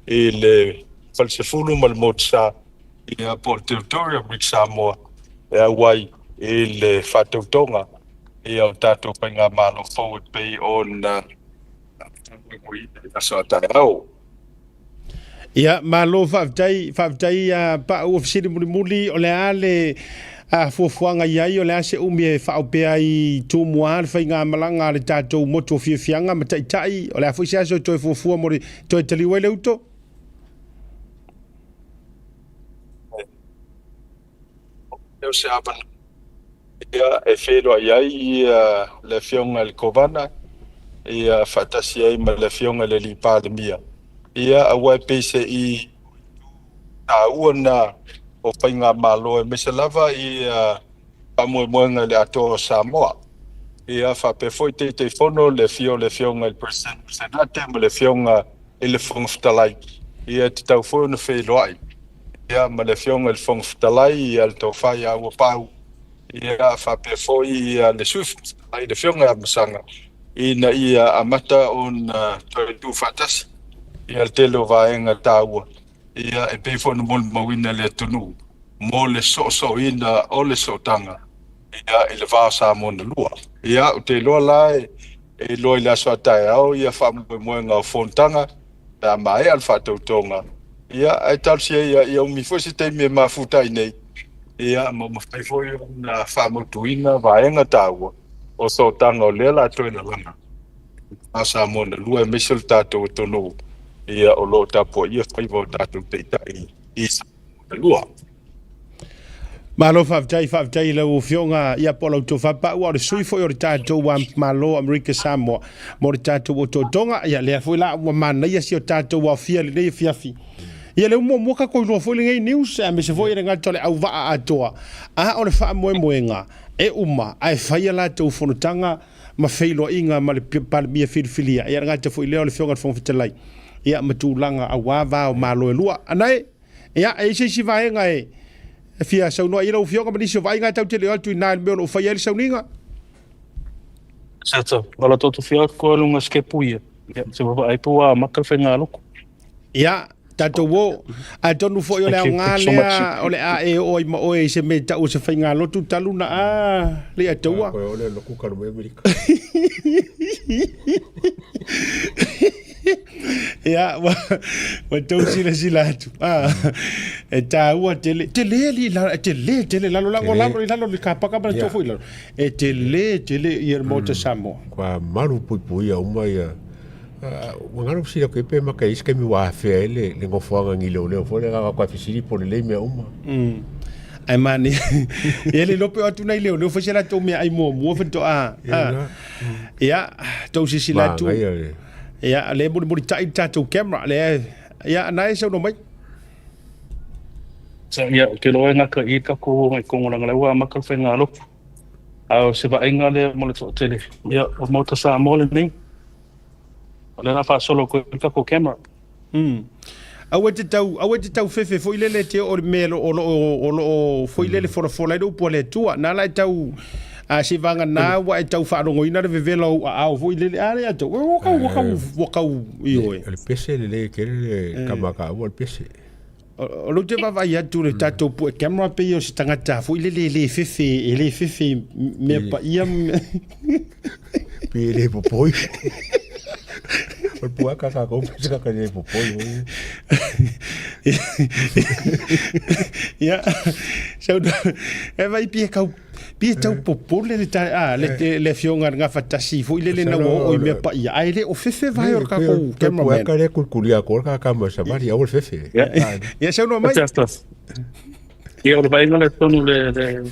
i le Falesefulu ma le Motusa, ia po o le Territory of Great Samoa, e auai i le faatautoga ia o tatou faigamalo fou e pei ona faamoemoeina i aso a taeao. Ia, malo faafetai, faafetai a Pau ua fesili mulimuli, o le a le a fuafuaga i ai, o le a se umi e faaopea ai i Tumua le faigamalaga a le tatou motu o Fiafiaga ma Taitai, o le a foi se aso e toe fuafua mo le toe taliu ai le uto? O se avanoa ia e feiloai ai ia le Afioga i le Kovana ia faatasi ai ma le Afioga i le Alii Palemia, ia aua e pei se i taua na o faigamalo aemaise lava ia faamoemoega i le atoa o Samoa. Ia faapea foi Taitaifono le afio o le Afioga i le President o le Senate ma le Afioga i le Fofoga Fetalai, ia e tatau foi ona feiloai ia ma le Afioga i le Fofoga Fetalai, ia le Tofa ia Auapau, ia faapea foi ia le Sui Fofoga Fetalai, le Afioga ia Masaga, ina ia amata ona toe tuufaatasi. Ia le tele o vaega taua ia e pei foi ona molimauina e le atunuu mo le soosooina o le sootaga ia i le va o Samoa na lua. Ia ou te iloa la e iloa i le aso a taeao ia faamoemoega o fonotaga pe a maea le faatautoga ia ae talosia ia ia umi foi se taimi e mafuta ai nei ia ma mafai foi ona faamautuina vaega taua o sootaga o lea o le a toe lalaga a Samoa na lua aemaise o le tatou atunuu ia o lo o tapuaia faiva o tatou taitai i Samoa na lua. Malo faafetai, faafetai i lau Afioga ia po o lau tofa pau, a o le sui foi o le tatou Malo o Amerika Samoa mo le tatou otootoga. Ia lea foi la ua manaia si o tatou aofia i lenei afiafi. Ia lea ua muamua tatou iloa foi lenei news, aemaise foi e le gata o le auvaa atoa, a o le faamoemoega e uma ae fai a latou fonotaga ma feiloaiga ma le Palemia filifilia. Ia le gata foi lea o le Afioga i le Fofoga Fetalai, ia ma tulaga aua va o Malo e lua. Anae, ia, e i ai se isi vaega e fia saunoa i ai lau Afioga ma nisi o vaaiga e tatou te le o atu i ina i le mea o lo o faia ai le sauniga? Seta, Vala toto fia atu koe lunga skepu ia. Ia, se vaavaai pe ua amata le faigalotu. Ia, tatou o. Atonu foi o le Thank you, aoga thank you so much. lea o le a e oo ai ma oe i se mea e tau o se faigalotu talu na a le ataua. Koe ole loku kalu mai Amerika. Ia, ua, ua tou silasila atu. Ah, e tāua tele, tele li la, tele, tele, lalo lango lalo i lalo le kapaka ma le tofo i lalo. E tele, tele ia le Maota Samoa. Kua malu puipuia uma ia. Ua ngalo fesili atu ai pe maka i se taimi ua afea ai le le nofoaga ni leoleo foi lea ka koe fesili po o lelei mea uma. Ae manaia ia le iloa pe o atu nai leoleo fai se latou meaai muamua faatoa ia tou silasila atu Manaia le. ia lea e mulimulitai le tatou camera lea ia na e saunoa mai. Ia, ou te iloa e gata i i le tatou i Togolanga lea ua amata le faigalotu. A o se vaaiga lea mo le toatele, ia, o le Maota Samoa lenei. O lea o le a faasolo atu ai le tatou camera. Aua e te tau, aua e te tau fefe foi lele e te oo i le mea o lo o, o lo o foi lele folafola ai le upu a le Atua. Na ala e tau, a se vagana ua e tau faalogoina le vevela o ou aao foi lele, a le Atua, ua kau, ua kau, ua kau, ioe. O le pese lelei tele le tama taua o le pese. O lou te vaavaai atu i le tatou pue camera pei o se tagata foi lele e le fefe, e le fefe i mea paia. Pe le popoi. O le puaka ka kou pese ka le popoi. Ia, so, e vai pie kau Pei e tau popole le ta, a, le, le, le afioga i le Gafatasi foi lele na ua oo i mea paia, ae le o fefe vae o le tatou cameraman. Puaka le kulikuli atu o le kakama savali, aua le fefe. Ia saunoa mai. Ia, o le vaaiga lea tonu le, le,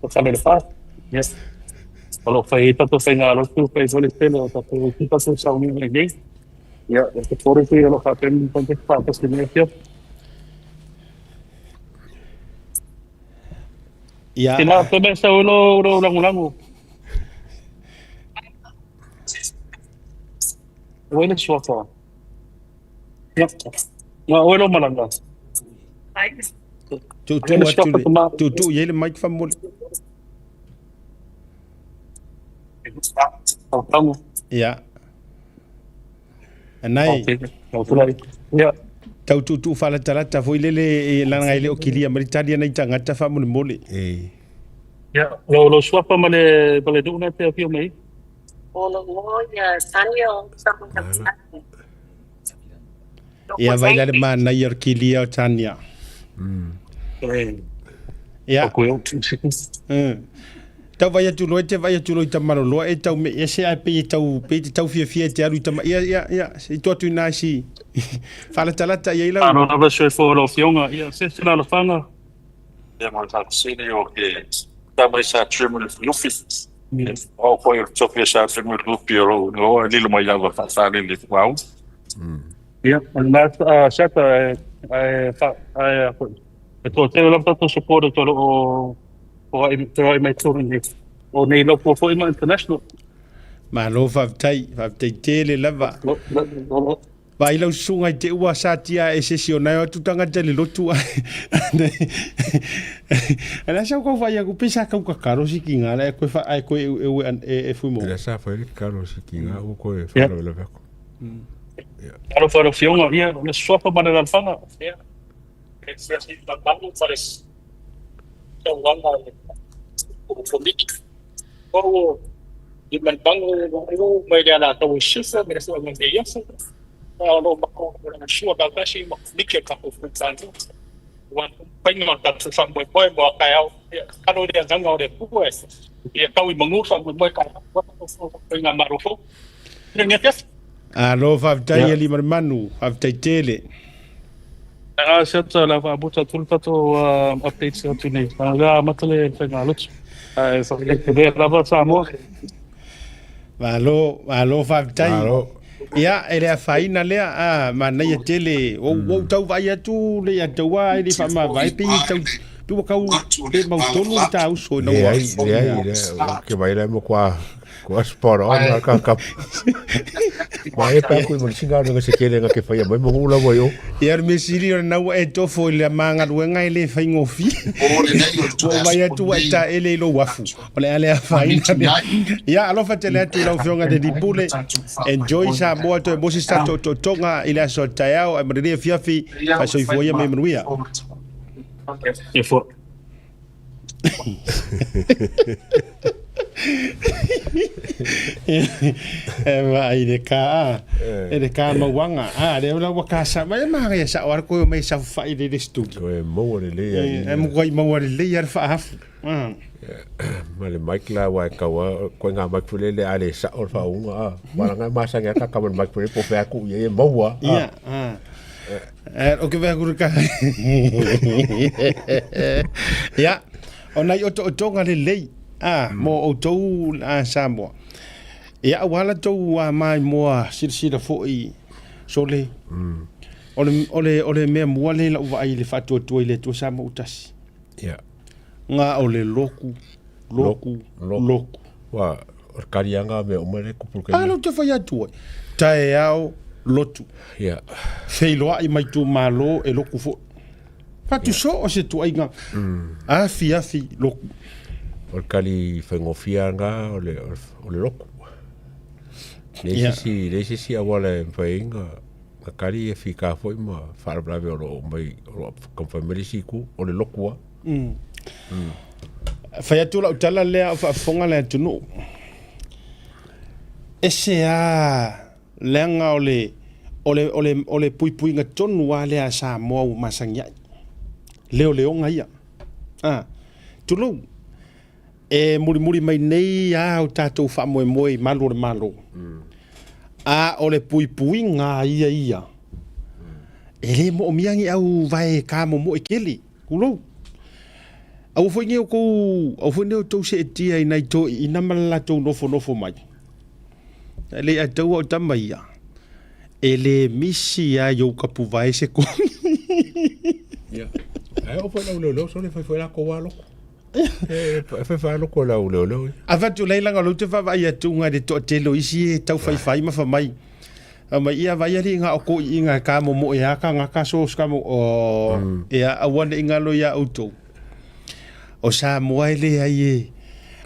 o fale le fa. Yes. O lo o fai ai tatou faigalotu, fai foi le tele o tatou isi tatou sauniga i nei. Ia, o te kore foi o lo o faapea ni faatasi nei afioga. Ia. Tēnā, koe mea sau e lo, lo lagolago. Oe le suafa. Ia. Ngā oe lo malaga. Tuutuu atu le, tuutuu i ai le mic faamolemole. Ia. Anai. Ia. Tau tuutuu faalatalata foi lele e leaga e le o kilia mai le tali a nai tagata faamolemole. E. Ia, lo, lo suafa ma le, ma le nuu na te afio mai. Ia vai la le manaia o le kilia o Tania. Ia. Tau vai atu loa e te vai atu loa i Tamaloloa e tau me ese ae pei e tau pei te tau fiafia e te alu i Tama ia ia ia se i to atu ina si faalatalata i ai lau. Malo lava soifua o lau afioga ia se se lalofaga. Ia mo le faafesili o ke tama i sa trim le lufi. O foi o tofi sa trim le lufi o lou igoa e lilo mai lava faasalele fuauu. Ia, o lena Shata e e fa e e toatele lava tatou supporters o lo o feoai mai totonu nei. O nei local foi ma international. Malo faafetai, faafetai tele lava. Vaai lau susuga i te ua satia e se isi o nai o atu tagata i le lotu Ae la sa kau whai aku pe sa kau kakaro si ki ngā la e koe wha ai koe e e e, e fui mo. Ela sa fai le kakaro si ki ngā o koe whalo la vako. Talofa i lau Afioga, ia, o le suafa ma le alaalafaga, ia, e siasi mamalu ma le tauaga a le Komiti. O Limalemago mai le Alataua i Sisifo ma le foi mai lenei aso, a o lo o matou lagolagosua faatasi ma Komiti a le tatou Faigamalo aua le taumafaiga o le tatou faamoemoe mo a taeao. Ia tatalo i le agaga o le Atua ia tau i manu le faamoemoe taeao aua le tatou faigamalo fou. I lenei afiafi. Malo faafetai e Limalemanu, faafetai tele. Ae siata le faamuta atu le tatou updates atu nei. O lea amata le faigalotu. Ae faafetai lava Samoa. Malo, malo faafetai. Malo. Ia, e le afaina lea, a, manaia tele. Ua ou tau vaai atu le ia taua e le faamavae pe i tau pe ua kau pe mautonu le ta uso ina ua. Leai, leai, leai. Ke mai la mo kwa Kua spot on la ka ka. Ma e pa kui mo singa no se kele nga ke faia mai mo ula mo yo. Ia le mesili o na ua e tofo i le magaluega e le faigofie. Ua vai atu ua e taele i lou afu. O le a le afaina lea. Ia alofa tele atu i lau Afioga i le Alii Pule. Enjoy Samoa toe mo se sa tootootoga i le aso a taeao ae ma lenei afiafi. Faasoifua ia ma ia manuia. Soifua. E vaai i le ka a, e le ka mauaga. A, lea la ua ka sa mai manaia sao lava koe omai saofafai i le studio. Koe maua lelei a i. E matua maua lelei lava le faahafu. Ma le mic la aua e tau lava, koe ngā mic foi lele a le sao le faauuga a. Malaga e masani lava ta ma le mic foi lele po o fea atu i ai e maua a. Ia, a. O ke mea kuru ka. Ia, o nai otootoga lelei a, mo outou a Samoa. Ia, aua la tou a maimoa silasila foi sole. O le, o le, o le mea mua lea i lau vaai i le faatuatua i le Atua Samoa ua tasi. Ia. Nga o le loku, loku, loku. Ua, o le kaliaga mea uma lea e tupu i le taimi. A lea ou te fai atu ai, taeao lotu. Ia. Feiloai ma itumalo e loku foi. Fatu soo o se tuaiga afiafi loku. O le kali faigofie lava lena o le, o le loku. Leai se isi, leai se isi auala e mafai ai ona kali ia fika foi ma faalavelave o lo o mai, o lo o taumafai mai le isi itu, o le loku lava. Fai atu lau tala lea o faafofoga le atunuu. Ese a leaga o le o le o le o le puipuiga tonu lava lea a Samoa ua masani ai. Leoleoga ia. A, tulou, e mulimuli mai nei a o tatou faamoemoe i malu o le Malo. A o le puipuiga a ia ia, e le moomia ni au vae kamomoe tele. Tulou. Aua foi nei outou, aua foi nei outou seetia i nai toeaiina ma le latou nofonofo mai. E le ataua o tama ia, e le misi lava i ou tapuvae se kogi. Ia, ae oo foi i le auleoleo, sole fai foi latou lava loto. E fai foi lava loto e le auleoleo ia. Avatu lai leaga o lea ou te vaavaai atu i le toatele o isi e tau faifai ma fai mai, Fai mai, ia vai alii na o toeaiina e kamomoe a tagata so se kamo, oh, ia aua ne i galo iā outou. O Samoa e leai e,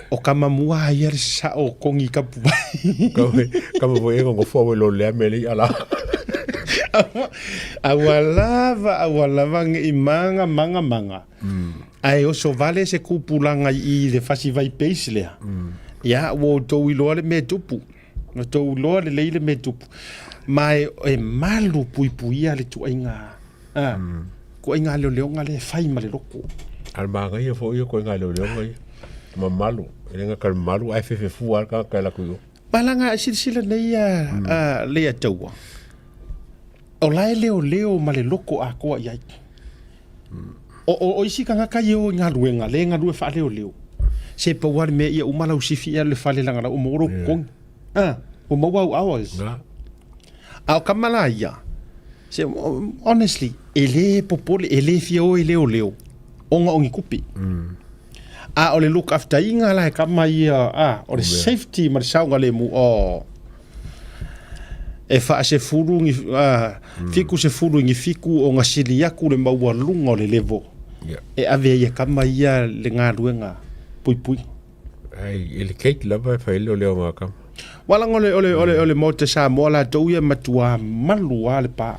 o Kamamua a ia le sao o kongi kapuvai. Kama foi e nofo au e lo lea me le ia la. Aua lava, aua lava ne i manga, manga, manga. Ae oso vale se kupulaga i i le fasi vai base lea. Ia, ua outou iloa le mea e tupu. Na tou iloa lelei le mea e tupu. Ma e, e malu puipuia le tuaiga, a, tuaiga leoleoga lea e fai ma le loto. A o le manaia foi ia tuaiga leoleoga ia. Mamalu, e le gata i le mamalu ae fefefua lava le tagata e alu atu i o. Ma leaga a silasila nei a, a Leiataua, o la e leoleo ma le loto atoa i ai. O, o, o isi tagata ia e o i galuega, lea e galue faaleoleo, se pau lava le mea ia uma lau sifi e alu i le fale leaga la ua maua lou totogi. Ah, ua maua au hours. A o tama la ia, se, honestly, e le popole, e le fia o e leoleo, ona o ni tupe. A o le look after ina la e tama ia, ah, o le safety ma le saogalemu, oh. E faasefulu ni, ah, 70 i ni fiku ona sili atu le maualuga o le level e ave ai e tama ia le galuega puipuiga. Ai, i le cake lava e fai ai le leoleoga a tama. Ua laga o le, o le, o le, o le Maota Samoa latou ia matua malu lava le pa.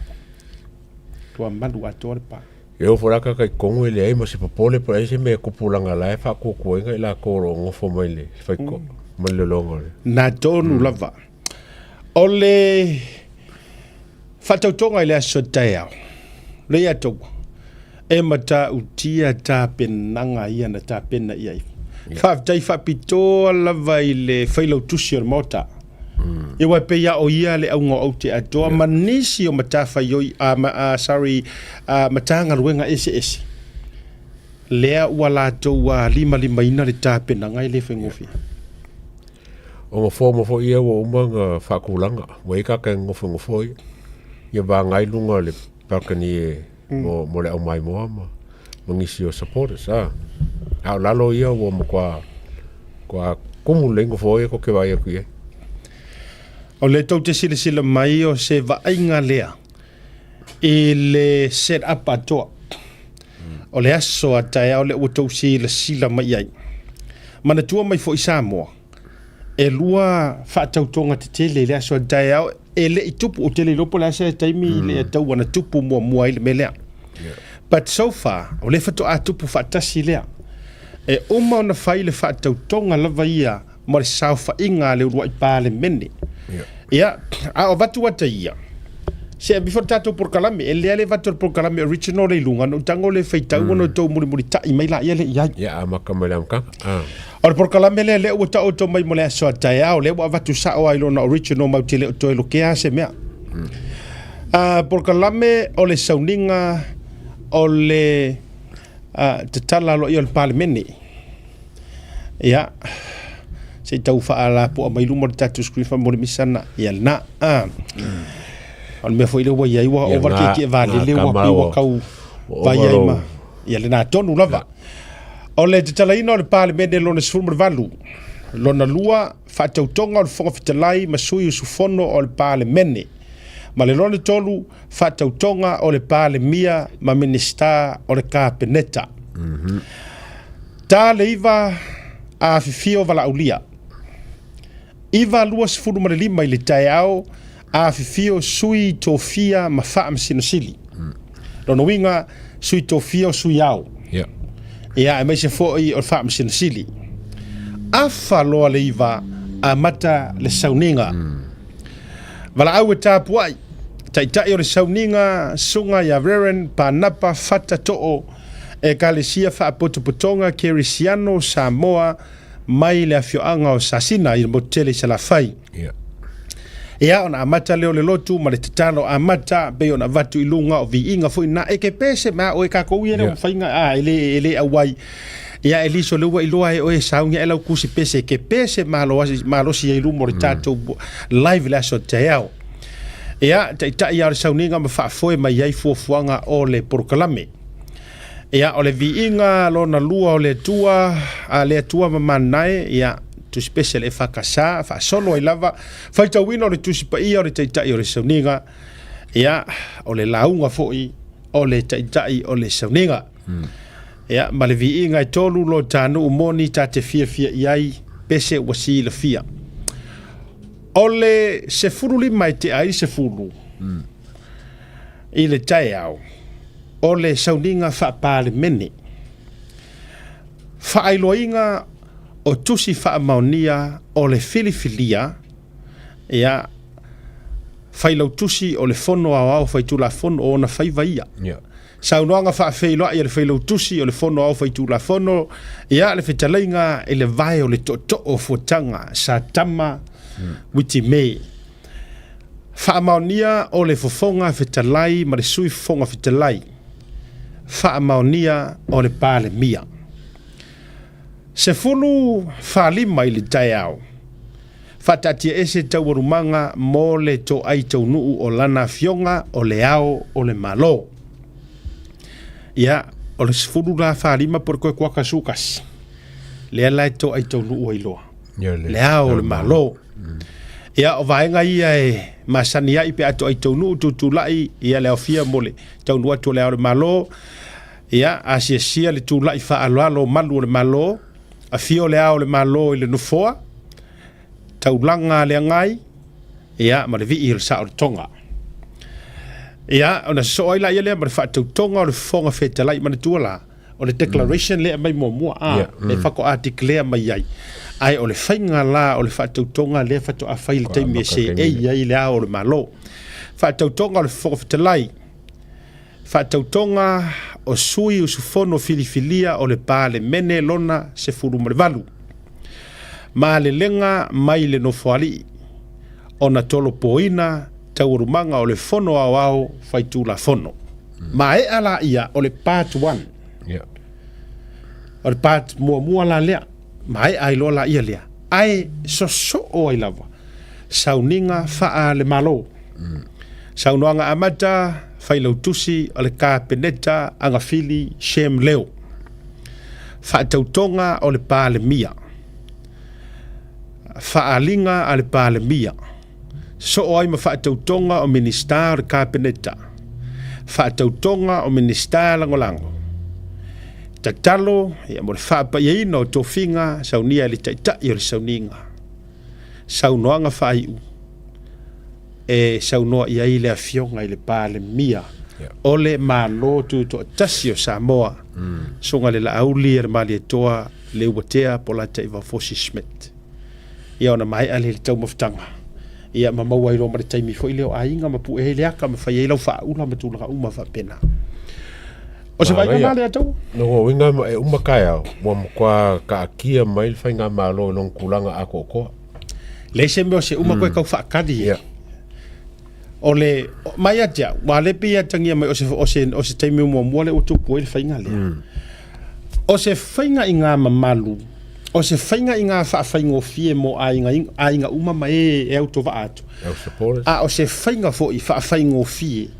Matua malu atoa le pa. E oo foi la tagata i totonu e leai ma se popole po o le a se mea e tupulaga la e faatuatuaina i latou o lo o nofo mai le faitotoa ma le lologa o le. Na tonu lava. O le faatautoga i le aso taeao, Leiataua, e matautia tapenaga ia na tapena i ai. Faafetai faapitoa lava i le failautusi o le Maota. Ia aua e pei lava o ia le auga o aute atoa ma nisi o matafaioi, sorry, Matagaluega eseese, lea ua latou limalimaina le tapenaga e le faigofie. O nofoa uma foi ia ua uma ona faatulaga, ua i ai tagata e nofonofo ia, ia vaga ai luga o le balcony e mo, mo le aumaimoa ma, ma nisi o supporters a. A o lalo ia ua matua matua tumu lelei nofoa ia tou te vaai atu i ai. O lea tou te silasila mai o se vaaiga lea i le set up atoa. O le aso a taeao lea ua tou silasila mai i ai. Manatua mai foi Samoa, e lua faatautoga tetele i le aso a taeao e le i tupu, ou te le iloa po o le a se taimi mm. le tau ana tupu muamua ai le mea lea. Yeah. But so far, o lea faatoa tupu faatasi lea. E uma ona fai le faatautoga lava ia ma le saofaiga a le uluai Palemene. Yeah. Ia, a o avatu ata ia, se before tatou polokalame, e lea le avatu o le polokalame original le i luga, ona ou tago le faitau ona outou mulimulitai mai laia lea i ai. Ia, amata mai le amataga. Ah. O le polokalame lea, lea ua taoto mai mo le aso a taeao, lea ua avatu sao lava i lona original matou te le o toe lokea se mea. Ah, polokalame o le sauniga o le ah, tatala aloaia o le Palemene. Ia, se i tau faalapoa mai luma o le tatou screen faamolemole misana. Ia lena. Ah. O le mea foi lea ua i ai, ua ova le tietie valele, ua pei ua tau vai ai ma... Ia lena tonu lava. O le tatalaina o le Palemene lona 18, lona lua, faatautoga o le Fofoga Fetalai ma sui usufono o le Palemene, ma le lona tolu, faatautoga o le Palemia ma Minisita o le Kapeneta. Ta le iva a afifio valaaulia. 9:25 i le taeao afifio sui tofia ma Faamasino Sili. Lona uiga, sui tofia o sui ao. Yeah. Ia, aemaise foi o le Faamasino Sili. Afa loa le iva, amata le sauniga. Valaau e tapuai, Taitai o le sauniga, Susuga ia Reverend Panapa Fata Too, Ekalesia Faapotopotoga Kerisiano Samoa mai le afioaga o Sasina i le motu tele i Salafai. Yeah. Ia, ona amata lea o le lotu ma le tatalo amata, pei ona avatu i luga o viiga foi na e ke pese ma oe kākou ia lea mafaiga, a, e le, e le auai. Ia, Eliso, lea ua iloa e oe e saunia e lau kusi pese, ke pese malosi, malosi ai luma o le tatou live le aso taeao. Ia, taitai a o le sauniga ma faafoe mai ai fuafuaga o le polokalame. Ia, o le viiga lona lua o le Atua, a le Atua ma Manae, ia, Tusi Pese a le EFKS, faasolo ai lava, faitauina o le Tusi Paia o le Taitai o le Sauniga, ia, o le lauga foi o le Taitai o le Sauniga. Ia, ma le viiga e tolu lo ta nuu moni ta te fiafia i ai, pese ua silafia. O le 15 e tea ai le 10 i le taeao, o le sauniga faa-Palemene. Faailoaina o tusi faamaonia o le filifilia, ia, Failautusi o le Fono Aoao Faitulafono o ona faiva ia. Yeah. Saunoaga faafeiloai a le Failautusi o le Fono Aoao Faitulafono, ia, le fetalaiga i le vae o le tootoo o Fuataga, Satama Witime. Faamaonia o le Fofoga Fetalai ma le Sui Fofoga Fetalai. Faamaonia o le Palemia. 15 i le taeao. Faataatiaese taualumaga mo le toai taunuu o lana afioga o Le Ao o le Malo. Ia, o le 10 la 45 po o le toe kuaka sukasi, lea la e toai taunuu ai loa. Le Ao o le Malo. Ia, o vaega ia e masani ai pe a toai taunuu tutulai, ia le aofia mo le taunuu atu o Le Ao o le Malo. Ia, asiasia le tulai faaaloalo o malu o le Malo, afio Le Ao o le Malo i le nofoa, Taulaga a le Agai, ia, ma le Vii o le Saolotoga. Ia, ona sosoo ai laia lea ma le faatautoga o le Fofoga Fetalai, manatua la, o le declaration lea e aumai muamua, a, le faatoa declare mai ai. Ae o le faiga la o le faatautoga lea faatoa fai i le taimi e seei ai le Ao o le Malo. Faatautoga o le Fofoga Fetalai, Faatautoga o sui usufono filifilia o le Palemene lona 18. Malelega mai le Nofoalii ona tolopoina taualumaga o le Fono Aoao Faitulafono. Maea laia o le Part 1. O le Part muamua la lea, maea ai loa laia lea, ae sosoo ai lava sauniga faale-Malo. Saunoaga amata, Failautusi o le Kapeneta Agafili Shem Leo. Faatautoga o le Palemia. Faaaliga a le Palemia. Soo ai ma faatautoga o Minisita o le Kapeneta. Faatautoga o Minisita Lagolago. Tatalo ia mo le faapaiaina o tofiga saunia e le Taitai o le Sauniga. Saunoaga faaiu e saunoa i ai le Afioga i le Palemia o le Malo Tutoatasi o Samoa, Susuga i le Laauli a le Malietoa Leuatea Polataivao Fosi Schmidt. Ia ona maea lea i le taumafataga, ia ma maua ai loa ma le taimi foi lea o aiga ma pue ai le aka ma fai ai lau faaula ma tulaga uma faapena. O se vaaiga na lea tau? Lona uiga e uma taeao, ua matua taatia mai le faigamalo i lona tulaga atoatoa. Leai se mea o se uma koe tau faatali ai. O le, mai ia te au, aua o lea e pei e atagia mai o se, o se, o se taimi muamua lea ua tupu ai le faiga lea. O se faiga i ngā mamalu, o se faiga i ngā faafaigofie mo aiga, aiga uma ma e e autovaa atu. A o se faiga foi faafaigofie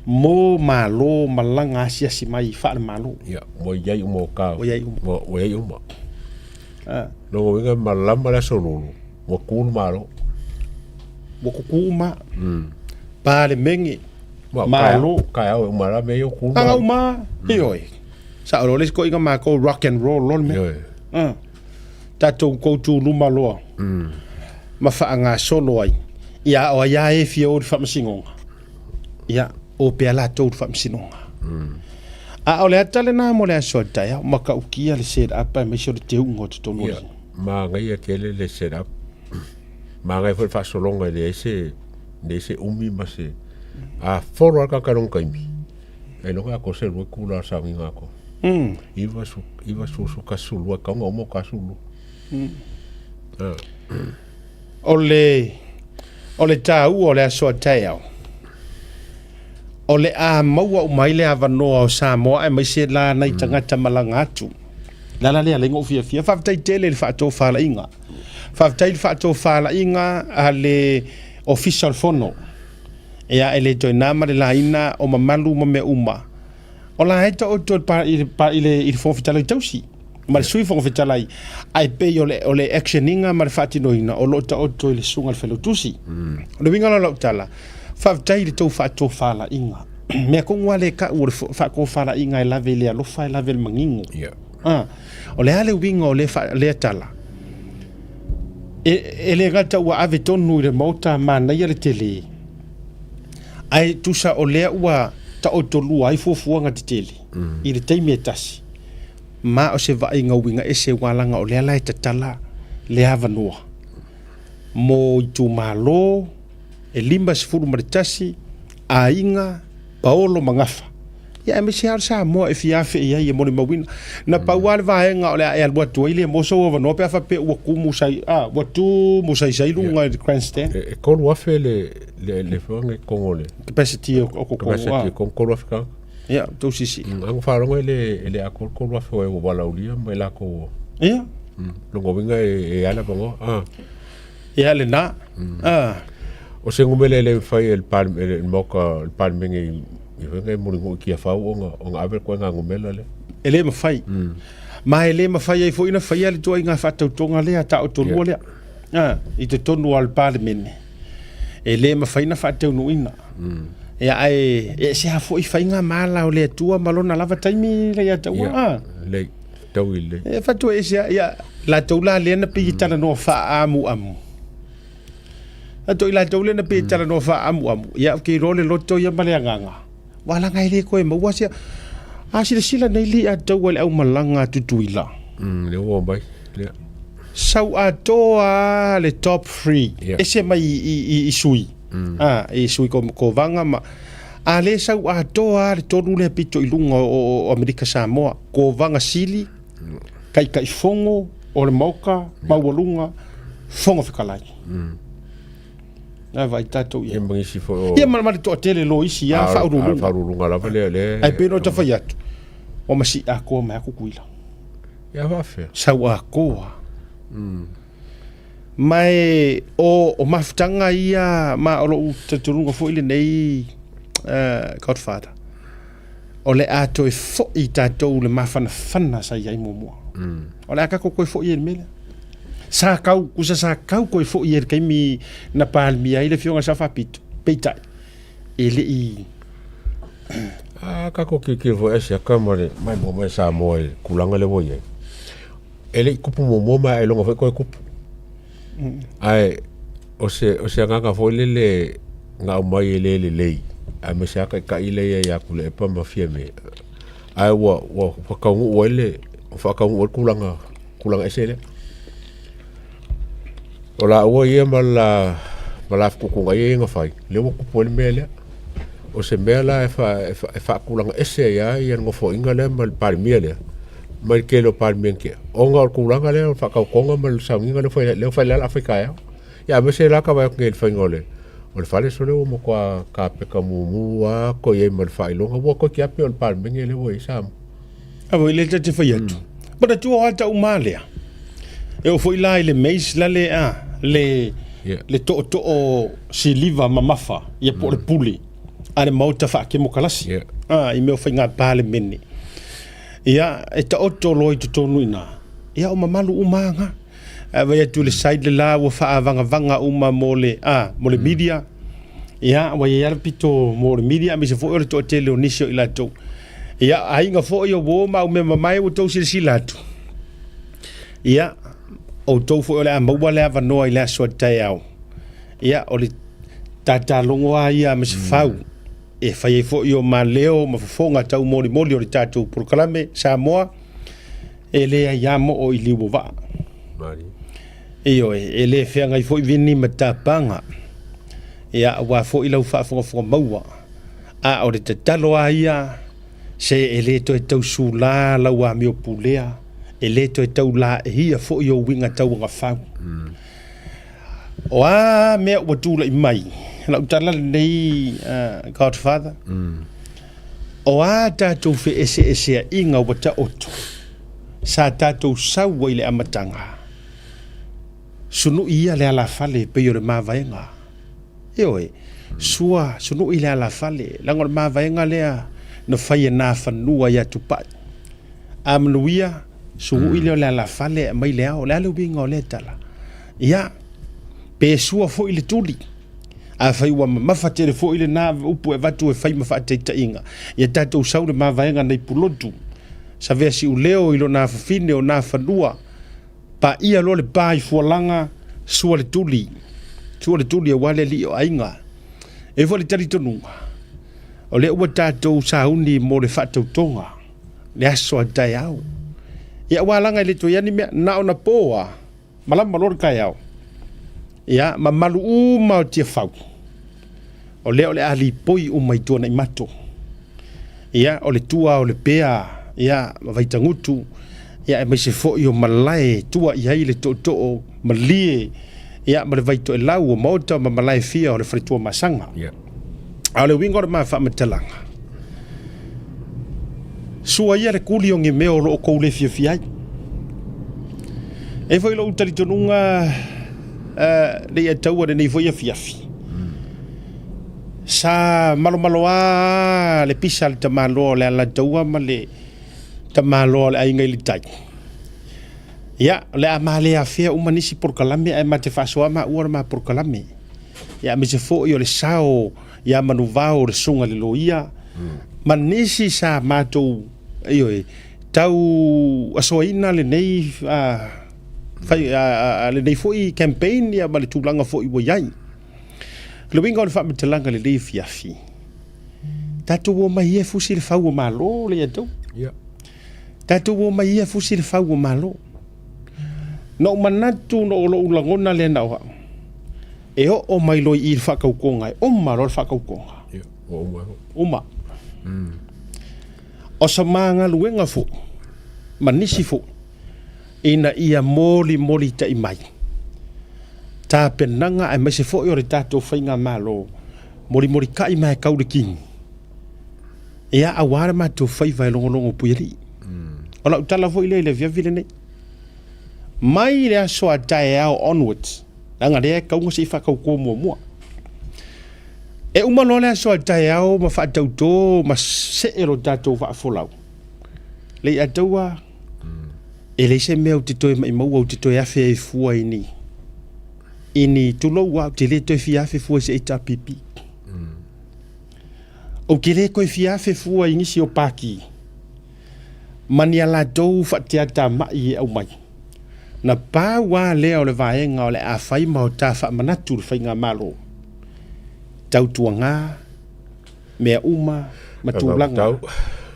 mo Malo malaga asiasi mai faale-Malo. Ia, ua i ai uma o ka. Ua i ai uma. Ua i ai uma. Lona uiga e malama le aso lulu, ua tu le Malo. Ua tutu uma. Palemene, Malo. Taeao e uma la mea ia ua tu le Malo. Aga uma, ioe. Sao loa le isi koiga matou rock and roll loa le mea. Ioe. Tatou tou tu luma loa. Ma faagasolo ai. Ia o ai a e fia o i le faamasinoga. Ia, o pea latou i le faamasinoga. A o le ata lena mo le aso a taeao, matautia le set up aemaise o le teuga o totonu o le. Ia, manaia tele le set up. Manaia foi le faasologa e leai se, leai se umi ma se, a folo lava le tagata i lona taimi, ailoga e atoa se lua itula o le sauniga atoa. 9, 11, 12, e tatau ona uma o ta 12. O le, o le taua o le aso a taeao, o le a maua uma ai le avanoa o Samoa aemaise la nai tagata malaga atu. O le ala lea e ala ai ona ou fiafia. Faafetai tele i le faatofalaiga. Faafetai i le faatofalaiga a le Ofisa o le Fono. Ia, e le toe na ma le laina o mamalu ma mea uma. O la e taoto i le, i le, i le Fofoga Fetalai tausi ma le Sui Fofoga Fetalai, ae pei o le, o le action ina ma le faatinoina o lo o taoto i le Susuga i le Failautusi. O le uiga la o lau tala, faafetai i le tou faatofalaiga. Mea tonu lava lea e tau o le faatofalaiga e lave i le alofa e lave i le manino. Ah, o le a le uiga o lea, lea tala? E, e le gata ua ave tonu i le Maota manaia le tele, Ae tusa o lea ua taotolua ai fuafuaga tetele i le taimi e tasi, ma o se vaaiga uiga ese ua laga o lea la e tatala le avanoa mo itumalo e 51 aiga paolo ma gafa. Ia aemaise lava o le Samoa e fia afe i ai e molimauina. Na pau lava le vaega o le a e alu atu ai lea mo sou avanoa pe a faapea ua tumu sai, a, ua tumu saisai luga i le grandstand. E 3,000 le, le, le fuaga i totonu o le... Capacity o, o totonu, Capacity, a. 3,000 tagata. Ia, tou silasila. Aga faalogo e le, e le atoa le 3,000 o e ua valaaulia ma i latou. Ia. Lona uiga e, e ala avanoa. Ah. Ia, lena. Ah. O se numera e le mafai e le Palemene, e le Maota, le Palemene i i faiga e mulinuu i Tiafau ona, ona ave le ituaiga numera lea. E le mafai. Ma e le mafai ai foi ona faia le ituaiga faatautoga lea, taotolua lea, a, i totonu lava o le Palemene. E le mafai ona faataunuuina. Ia, ae e ese lava foi faiga ma ala o le Atua ma lona lava taimi le ia taua. Ia, lelei, fetaui lelei. E fatu e ese lava, ia, latou la lea na pei e talanoa faaamuamu. Ato i latou lea na pei e talanoa faaamuamu, ia ou te iloa le loto ia ma le agaga, ua laga e le toe maua se. A silasila nei li atoa i le aumalaga a Tutuila. Lea ua omai. Lea. Sau atoa le top 3. Yeah. Ese mai i sui. A, i sui kovaga ma a le sau atoa le tolu lea pito i luga o Amerika Samoa. Kovaga sili, Taitaifono o le Maota Maualuga, Fofoga Fetalai. Na vaai tatou i ai. Ia ma nisi foi o Ia ma le toatele loa isi a faauluuluga. Faauluuluga lava lea lea. Ae pei ona ta fai atu, ua masii atoa mai lava Tutuila. Ia faafefea. Sau atoa. Ma e o mafutaga ia ma o lou talitonuga foi lenei Godfather. O le a toe foi tatou le mafanafana sa i ai muamua. O le a tatou toe foi ai i le mea lea. Sa tau, tusa sa tau toe foi ai i le taimi na Palemia ai le Afioga i le Sao Faapito, peitai, e le i. A tatou tilotilo foi Asiata ma le maimoa mai Samoa i le tulaga lea ua i ai, e le i tupu muamua ma ailoga foi toe tupu. Ae o se, o se agaga foi lele na aumai e le lelei, aemaise lava taitai lea ia Tuilaepa ma Fiame, ae ua, ua, ua taunuu ai le, ua faataunuu ai le tulaga, tulaga ese lea. O laua ia ma la, ma la fetuutuunai ia na fai, lea ua tupu ai le mea lea. O se mea la e, fa, e, fa, e faatulaga ese ai lava ia le nofoaiga lea ma le Palemia lea, mai le tele o Palemia na tea, ona o le tulaga lea o le faatautoga ma le sauniga lea ua fai, lea ua fai lea o le a fai taeao. Ia aemaise la ka vaai atu nei i le faiga o le o le fale so lea ua matua kapeta mumu lava toe i ai ma le faailoga ua toeitiiti lava pei o le Palemene lea ua i ai Samoa. A foi lea ta te fai atu. Manatua o a tau ma lea. E oo foi la i le maize la le a le le tootoo siliva mamafa ia po o le pule a le maota faakemokalasi a i mea o faiga palemene. Ia e taoto loa i totonu i ina. Ia o mamalu uma lava na. Ae vaai atu i le side le la ua faavagavaga uma mo le a mo le media. Ia ua i ai lava le pito mo le media aemaise foi o le toatele o nisi o i latou. Ia aiga foi o uo ma au mea mamae ua outou silasila atu. Ia outou foi o le a maua le avanoa i le aso a taeao. Ia o le tatalogo lava ia a Masefau e fai ai foi o ma leo ma fofoga taumolimoli o le tatou polokalame Samoa e leai lava moo i liu o vaa. Ioe, e le feagai foi vini ma tapaga, ia aua foi lau faafogafoga maua. A o le tatalo lava ia, se e le toe tau sula lau amio pulea, e le toe tau laeia foi ou uiga tauagafau. O a mea ua tulai mai, lau tala lenei Godfather, o a tatou feeseeseaiga ua taoto, sa tatou sau ai i le amataga, sunui ia le alafale e pei o le mavaega. Ioe, sua, sunui le alafale, leaga o le mavaega lea na fai e Nafanua ia Tupai. A manuia, sunui lea o le alafale e aumai le ao. O le a le uiga o lea tala? Ia, pe sua foi le tuli. Afai ua mamafa tele foi lena upu e avatu e fai ma faataitaiga, ia tatou sau le mavaega nai Pulotu, savea siuleo i lona afafine o Nafanua, paia loa le pa i Fualaga, sua le tuli, sua le tuli aua le alii o aiga. E i ai foi le talitonuga, o lea ua tatou sauni mo le faatautoga, le aso a taeao. Ia aua laga e le toe i ai ni mea, na ona po lava, Malama loa le taeao, ia, mamalu uma o Tiafau, o lea o le a lipoi uma i Tuanaimato. Ia, o le tua o Lepea, ia, ma Vaitagutu, ia, aemaise foi o malae e tua i ai le tootoo malie, ia, ma le Vaitoelau o Maota ma malae fia o le Faletuamasaga. Yeah. A o le uiga o le ma faamatalaga, Sua ia le kuli o ni mea o lo o kou le fiafia ai. E i ai foi lou talitonuga le i ataua lenei foi afiafi. Sa malomalo lava le pisa a le tamaloa o le Alataua ma le tamaloa o le Aiga i le Tai. Ia, o le a ma le afea uma nisi polokalame ae ma te faasoa maua le ma polokalame. Ia, aemaise foi o le sao ia Manuvao le susuga i le loia, ma nisi sa matou, ioe, tau asoaina lenei fai, lenei foi campaign ia ma le tulaga foi ua i ai. Le uiga o le faamatalaga lelei afiafi, tatou omai ia e fusi le fau o Malo le ia tou. Ia. Tatou omai ia e fusi le fau o Malo. Na ou manatu na o lou lagona lea na o au, e oo mai loa i i le faatautoga, e uma loa le faatautoga. Ia, ua uma ai. Uma. O sa ma galuega foi, ma nisi foi, ina ia molimolita'i mai tapenaga aemaise foi o le tatou faigamalo, molimolita'i mai e tau le kini, ia aua le matou faiva e logologo puialii. O lau tala foi lea i le afiafi lenei, mai le aso a taeao onwards, leaga lea e tatau ona se i faatauto muamua. E uma loa le aso a taeao ma faatauto ma see lo tatou vaafolau, Leiataua, e leai se mea ou te toe maimauina, ou te toe afe ai fua i ni, i ni, tulou lava, ou te le toe fia afe fua i se HRPP. Ou te le toe fia afe fua i nisi o Pāti ma ni a latou faateatamai e aumai. Na pau lava lea o le vaega o le a fai ma o ta faamanatu i le faigamalo, tautuaga, mea uma ma tulaga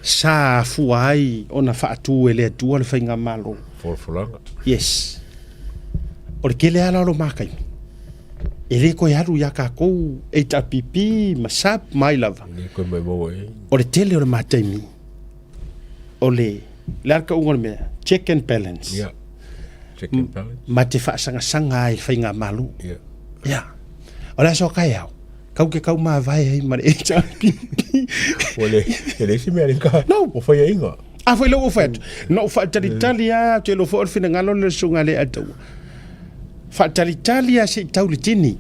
sa afua ai ona faatu e le Atua le faigamalo. Folafolaga. Yes. O le tele lava la o lo ma taimi, e le toe alu ia tatou HRPP ma SAP ma ai lava. E le toe maumau ai. O le tele o le ma taimi, o le, le a le tauga o le mea? Check and balance. Yeah. Check and balance. Ma te faasagasaga ai i le faigamalo. Yeah. Yeah. O le aso a taeao, Kau ke kau mavae ai ma le HRPP. Ua le, e leai se mea le ka. No. Ua fai aiga. A foi lea ua fai atu. Na ou faatalitali lava, ou te iloa foi o le finagalo lea o le susuga a Leiataua. Faatalitali lava se i tau le tini.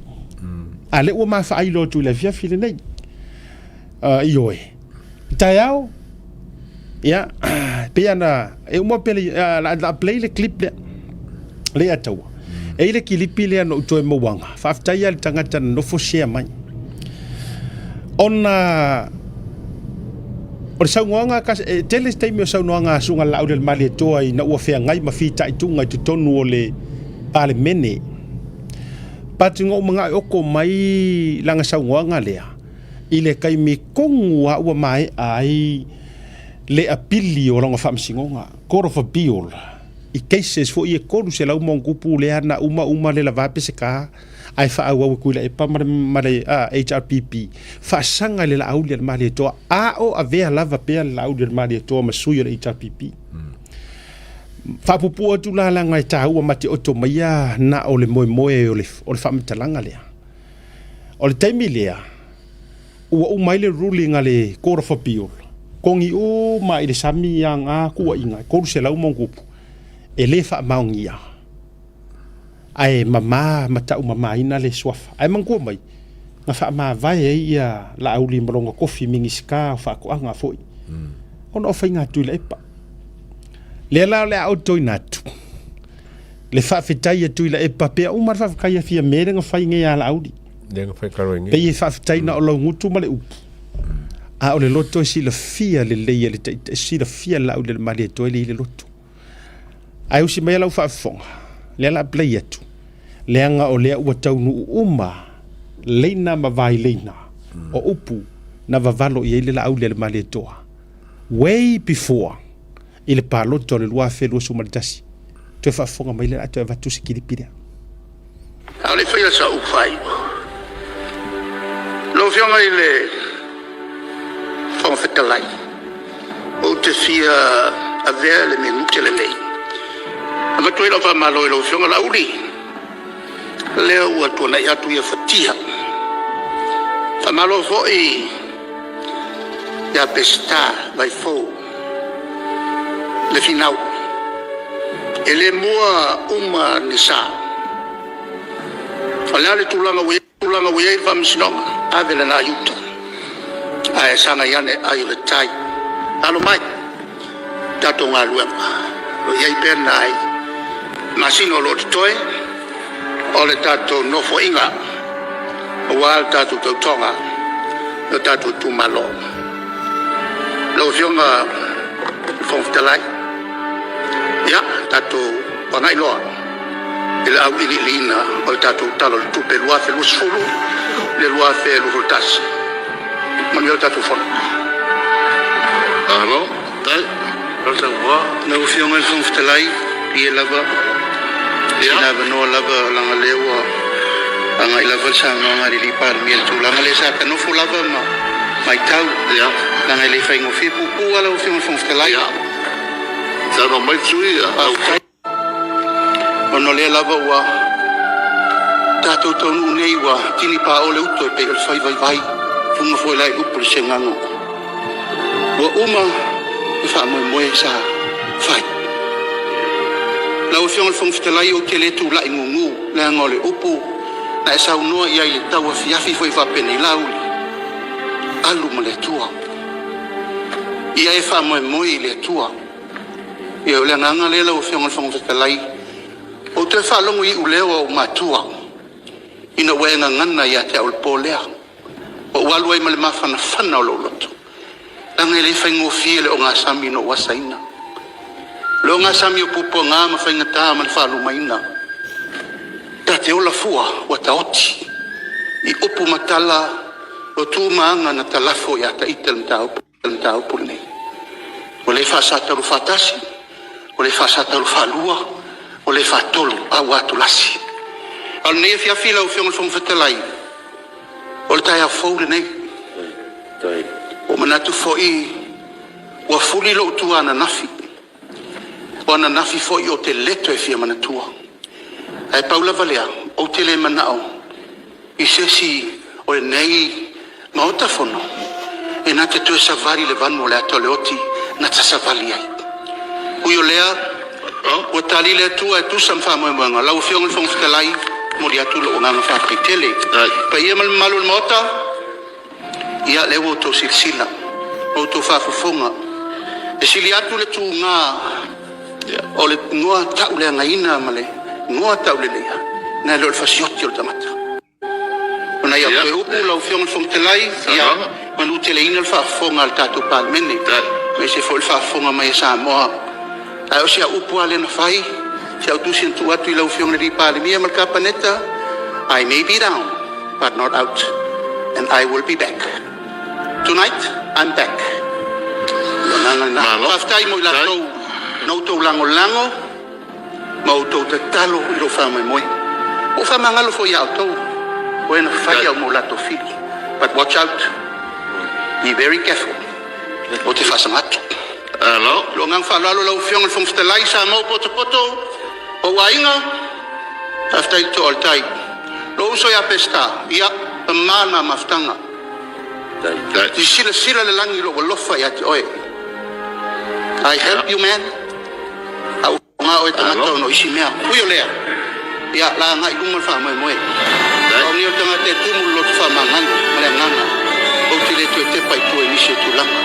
A lea ua ma faailo atu i le afiafi lenei. Ioe. Taeao, ia, pei ona, e uma pe le, la play le clip lea, Leiataua. E i le kilipi lea na ou toe mauaga, faafetai lava i le tagata na nofo share mai. Ona o le saunoaga, e tele se taimi o saunoaga a Susuga Laaulialemalietoa ina ua feagai ma fitaituga i totonu o le Palemene. But na ou manao e oko mai lana saunoaga lea, i le taimi tonu lava ua maea ai le apili o lona faamasinoga, Court of Appeal, i cases foi e 300 ma ona tupu lea na uma uma le lava peseta ae faaauau e Tuilaepa ma le, ma le HRPP faasaga i le Laauli a le Malietoa a o avea lava pea le Laauli a le Malietoa ma sui o le HRPP. Faapupuu atu la leaga e taua ma te oto maia na o le moemoe o le, o le faamatalaga lea. O le taimi lea, ua uma ai le ruling a le Court of Appeal, kogi uma i le sami a ngā kuaiga e 300 ma ona tupu, e le faamaonia, ae mama ma taumamaina le suafa. Ae manatua mai, na faamavae ai ia Laauli ma lona tofi Minisita o Faatoaga foi, ona o faiga Tuilaepa. Lea la o le a otoina atu, le faafetai a Tuilaepa pea uma le faafetai a Fiame lea na fai nei ia Laauli. Lea na fai talu ai nei. Pei e faafetai na o laugutu ma le upu, a o le loto e silafia lelei e le taitai, e silafia e Laauli e le Malietoa e lei le loto. Ae usi mai lau faafofoga, lea la play atu, leaga o lea ua taunuu uma leina ma vaileina o upu na vavalo i ai le Laauli a le Malietoa way before i le palota o le 2021. Toe faafofoga mai lea o le a toe avatu se kilipi lea. A o le i faia sau faaiuga, lau Afioga i le Fofoga Fetalai, ou te fia avea le minute lenei e avatu ai lau faamalo i lau Afioga Laauli, lea ua tuanai atu ia fatia. Faamalo foi ia Peseta Vaifou le finau. E le mua uma ni sa. O le a le tulaga ua tulaga ua i ai le faamasinoga, ave lena i uta, ae sagai ane ai o le tai. Alo mai tatou galuega, o lo o i ai pea nai masina o lo o totoe o le tatou nofoaiga aua le tatou tautoga i o tatou itumalo. Lau Afioga i le Fofoga Fetalai, ia, tatou agai loa i le auiliiliina o le tatou Tala o le Tupe 2020/2021. le 2021. Manuia le tatou Fono. Malo, tai. Lau Afioga i le Fofoga Fetalai, ia lava sina avanoa lava leaga lea ua agai lava le saunoaga a le Alii Palemia i le tulaga lea sa ta nofo lava ma maitau leaga e le faigofie. Puupuu lava lau Afioga i le Fofoga Fetalai. Saunoa mai le sui usufono. Ona o lea lava ua tatou taunuu nei ua tini paole uto e pei o le fai vaivai fuga foi la i upu le seugago. Ua uma le faamoemoe sa fai. Lau Afioga i le Fofoga Fetalai, ou te le tulai gugu leaga o le upu na e saunoa i ai i le tauafiafi foi faapenei, Laauli, alu ma le Atua. Ia e faamoemoe i le Atua. Ia, o le agaga lea lau Afioga i le Fofoga Fetalai, ou te faalogo i iuleo a ou matua ina ua e gagana ia te au i le po lea. Ua ou alu ai ma le mafanafana o lou loto, leaga e le faigofie le ogasami na ou asaina. O le ogasami o puapuaga ma faigata ma le faalumaina. Ta te ola fua ua taoti i upu ma tala o tu ma aga na talafo ia Taita le mataupu. le mataupu lenei. Ua le faasatalu faatasi, ua le faasatalu faalua, ua le faatolu, a ua atulasi. A o lenei afiafi lau Afioga i le Fofoga Fetalai, o le taeao fou lenei. Ua manatu foi ua fuli lou tua ananafi, o ananafi foi ou te le toe fia manatua. Ae pau lava lea, ou te le manao i se isi o lenei Maota Fono e na te toe savali i le vanu o le ata o le oti na ta savali ai. Ui o lea, ua tali le Atua e tusa ma faamoemoega. Lau Afioga i le Fofoga Fetalai, momoli atu lou agaga faafetai tele. Paia ma le mamalu o le Maota, ia lea ua outou silasila ma outou faafofoga, e sili atu le tuga o le goa tauleagaina ma le goa tauleleia nai lo le fasioti o le tagata. O nai au toe upu lau Afioga i le Fofoga Fetalai, ia manuteleina le faafofoga a le tatou Palemene, aemaise foi le faafofoga mai a Samoa. Ae o si au upu lava lea na fai, si au tusi na tuu atu i lau Afioga i le Palemia ma le Kapeneta, I may be down, but not out, and I will be back. Tonight, I'm back. O le agaga lena. Faafetai mo i latou na outou lagolago. ma outou tatalo i lou faamoemoe. Ua ou faamagalo foi ia outou, o e na fai au ma o latou fili. But watch out, be very careful, ou te faasaga atu. Lou agaga faaaloalo lau Afioga i le Fofoga Fetalai, Samoa potopoto, ou aiga, faafetai i le toa o le tai. Lou uso ia Peseta, ia, pama le ma mafutaga. I silasila le lagi i lou alofa ia te oe. I help you man. A ua faaaoga oe tagata ona o isi mea. Ui o lea, ia, la agai i luma le faamoemoe. Pau nei o le tagata e tumu le loto faamagalo ma le agaga, ou te le toe tepa i tua i nisi o tulaga.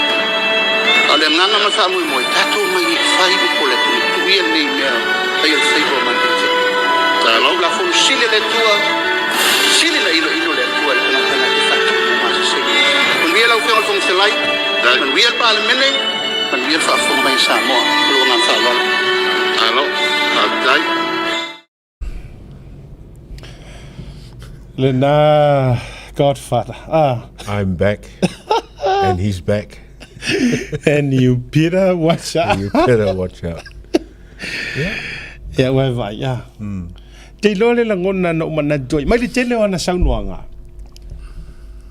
A o le agaga ma le faamoemoe, tatou omai e fai upu o le atunuu, tuu ia lenei mea faia le faiva o matou. O le Tulafono sili a le Atua, sili ona iloilo le Atua i le tagata na te faatupu ma sesegi. Manuia lau Afioga i le Fofoga Fetalai, manuia le Palemene. Manuia le faafofoga mai a Samoa. Ma lou agaga faaaloalo. Malo, faafetai. Lena Godfather. Ah. I'm back. and he's back. and you better watch out. you better watch out. Yeah. Yeah, ua e vai, yeah. Te iloa le lagona na ou manatu ai. Mai le tele o ana saunoaga.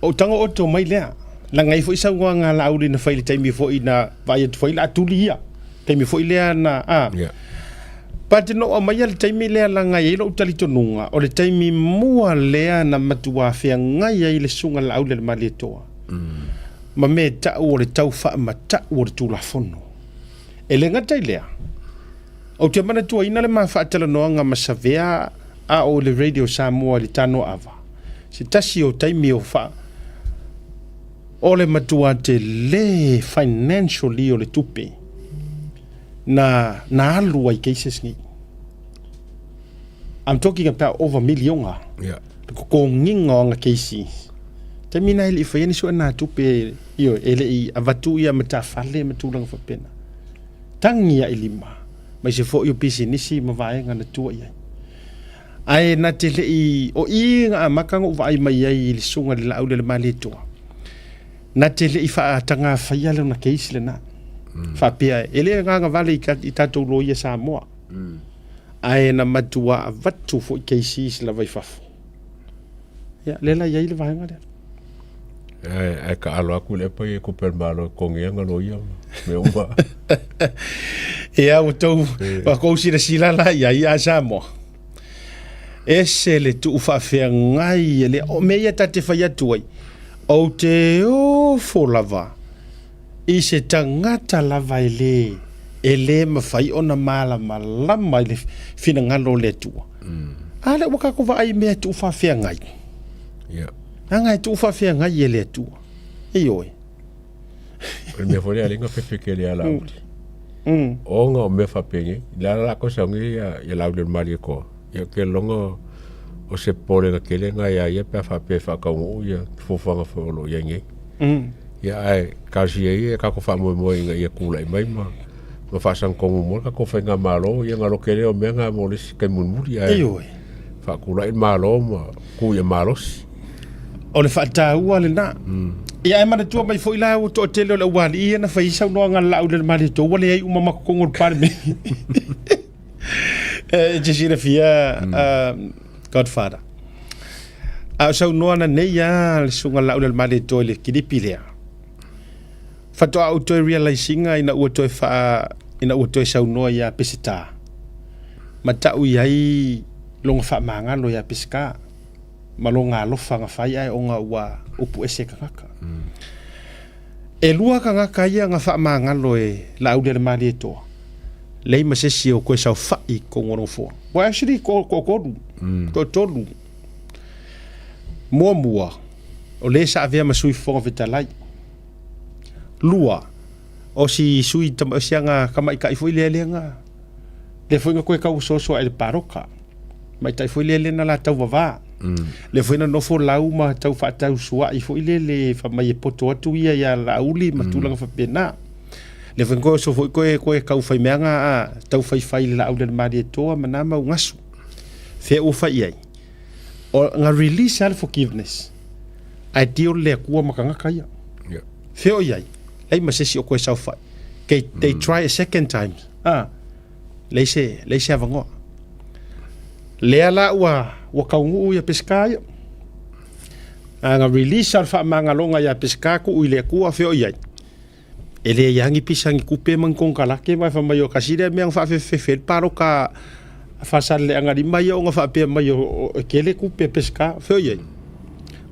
O tago oto mai lea. Laga ai foi saunoaga a Laauli na fai i le taimi foi na vaai atu foi le a tuli ia. Taimi foi lea na a. Yeah. But na ou aumaia le taimi lea laga e i ai lou talitonuga o le taimi mua lea na matua feagai ai le susuga Laauli a le Malietoa ma mea e tau o le tau faamatau o le Tulafono. E le gata i lea, ou te manatuaina le ma faatalanoaga ma Savea a o i le Radio Samoa i le Tanoaava, se tasi o taimi o faa o le matua tele financially o le tupe na na alu ai cases nei. I'm talking about over milionga. Yeah. Le totogiga o ana cases. Taimi na e le i faia ni suena tupe, ioe, e le i avatu ia matafale ma tulaga faapena. Tagi ae lima, mai se foi o pisinisi ma vaega na tua i ai. Ae na te leʻi o i na amata na ou vaai mai ai i le susuga i le Laaulialemalietoa, na te leʻi faatagafaia lona case lena. Faapea e le agaga vale i tatou loia Samoa. Ae na matua avatu foi cases lava i fafo. Ia, lea la i ai le vaega lea. Ae, ae taalo atu le epa ia i tupe a le Malo e totogi ai ana loia ma mea uma. Ia, ua tou, ua tou silasila la i ai a Samoa. Ese le tuu faafeagai e le, o mea ia ta te fai atu ai, ou te ofo lava i se tagata lava e le, e le mafai ona malamalama i le finagalo o le Atua. A lea ua tatou vaai i mea e tuu faafeagai. Ia. Leaga e tuu faafeagai e le Atua. Ioe. O le mea foi lea a lenga fefe tele ia Laauli. Ona o mea faapenei, le ala latou sauni ia ia Laaulialemalietoa, ia ou te lagona o se popolega tele lena ia ia pe a faapea e faataunuu ia fuafuaga foi o lo o i ai nei. Ia ae talosia ia ia tatou faamoemoe ina ia tulai mai ma ma faasagatonu mo le tatou faigamalo, ia ona lote lea o mea na mo le isi taimi mulimuli ae Ioe. faatulai le Malo ma tu ia malosi. O le faataua lena. Ia ae manatua mai foi la ua toatele o le aualii ia na fai ai saunoaga a le Laaulialemalietoa ua leai uma ma totonu o le Palemene. E te silafia Godfather. A o saunoaga nei a le Susuga Laaulialemalietoa i le kilipi lea. Faatoa ou toe realise ina ina ua toe faa ina ua toe saunoa ia Peseta. Ma tau i ai lona faamagalo ia Peseta ma lona alofa na fai ae ona ua upu ese tagata. E lua tagata ia na faamagalo e Laaulialemalietoa, leai ma se isi o toe saofai i totonu o le nofoa. Well actually toatolu, toatolu. Muamua, o le sa avea ma Sui Fofoga Fetalai. Lua, o si sui o si aga tamaitai foi lea lea na lea foi na toe tausoasoa i le palota. Tamaitai foi lea lea na la tauvavā. Lea foi na nofo lau ma tau faatausuai foi lele fai mai e poto atu ia ia Laauli ma tulaga faapena. Lea foi na toe oso foi toe toe tau fai meaga a tau faifai i le Laaulialemalietoa ma na mau gasu. Fea ua fai i ai? O na release lava le forgiveness ae deal le Atua ma tagata ia. Fea o i ai? Leai ma se isi o koe saofai. They, they try a second time. Ah, leai se, leai se avanoa. Lea la ua, ua taunuu ia Peseta ia. A na release lava le faamagaloga ia Peseta tuu i le Atua, fea o i ai? E leai lava ni pisa ni tupe ma ni konekarate ma e fai mai o tasi lea mea na faafefefefe ai le palota a Faasaleleagalima ia ona faapea mai e tele tupe a Peseta. Fea o i ai?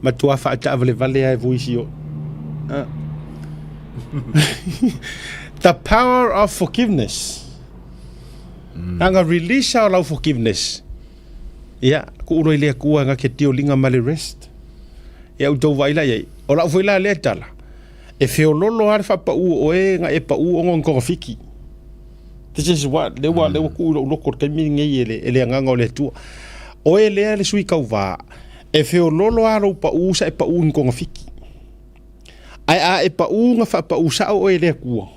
Matua faataavalevale lava e voice o. The power of forgiveness. Aga release o lau forgiveness. Ia, ku'u loa i le Atua na ke tioliga ma le rest. Ia outou vaai la i ai. O lau foi la lea tala, e feololo lava le faapau o oe na e pau ona o ni togafiti. This is what, lea ua, lea ua tuu i lou loto i le taimi lenei e le, e le Agaga o le Atua. Oe lea le sui tauva, e feololo lava lou pau sa e pau i ni togafiti. Ae a e pau na faapau sao oe e le Atua,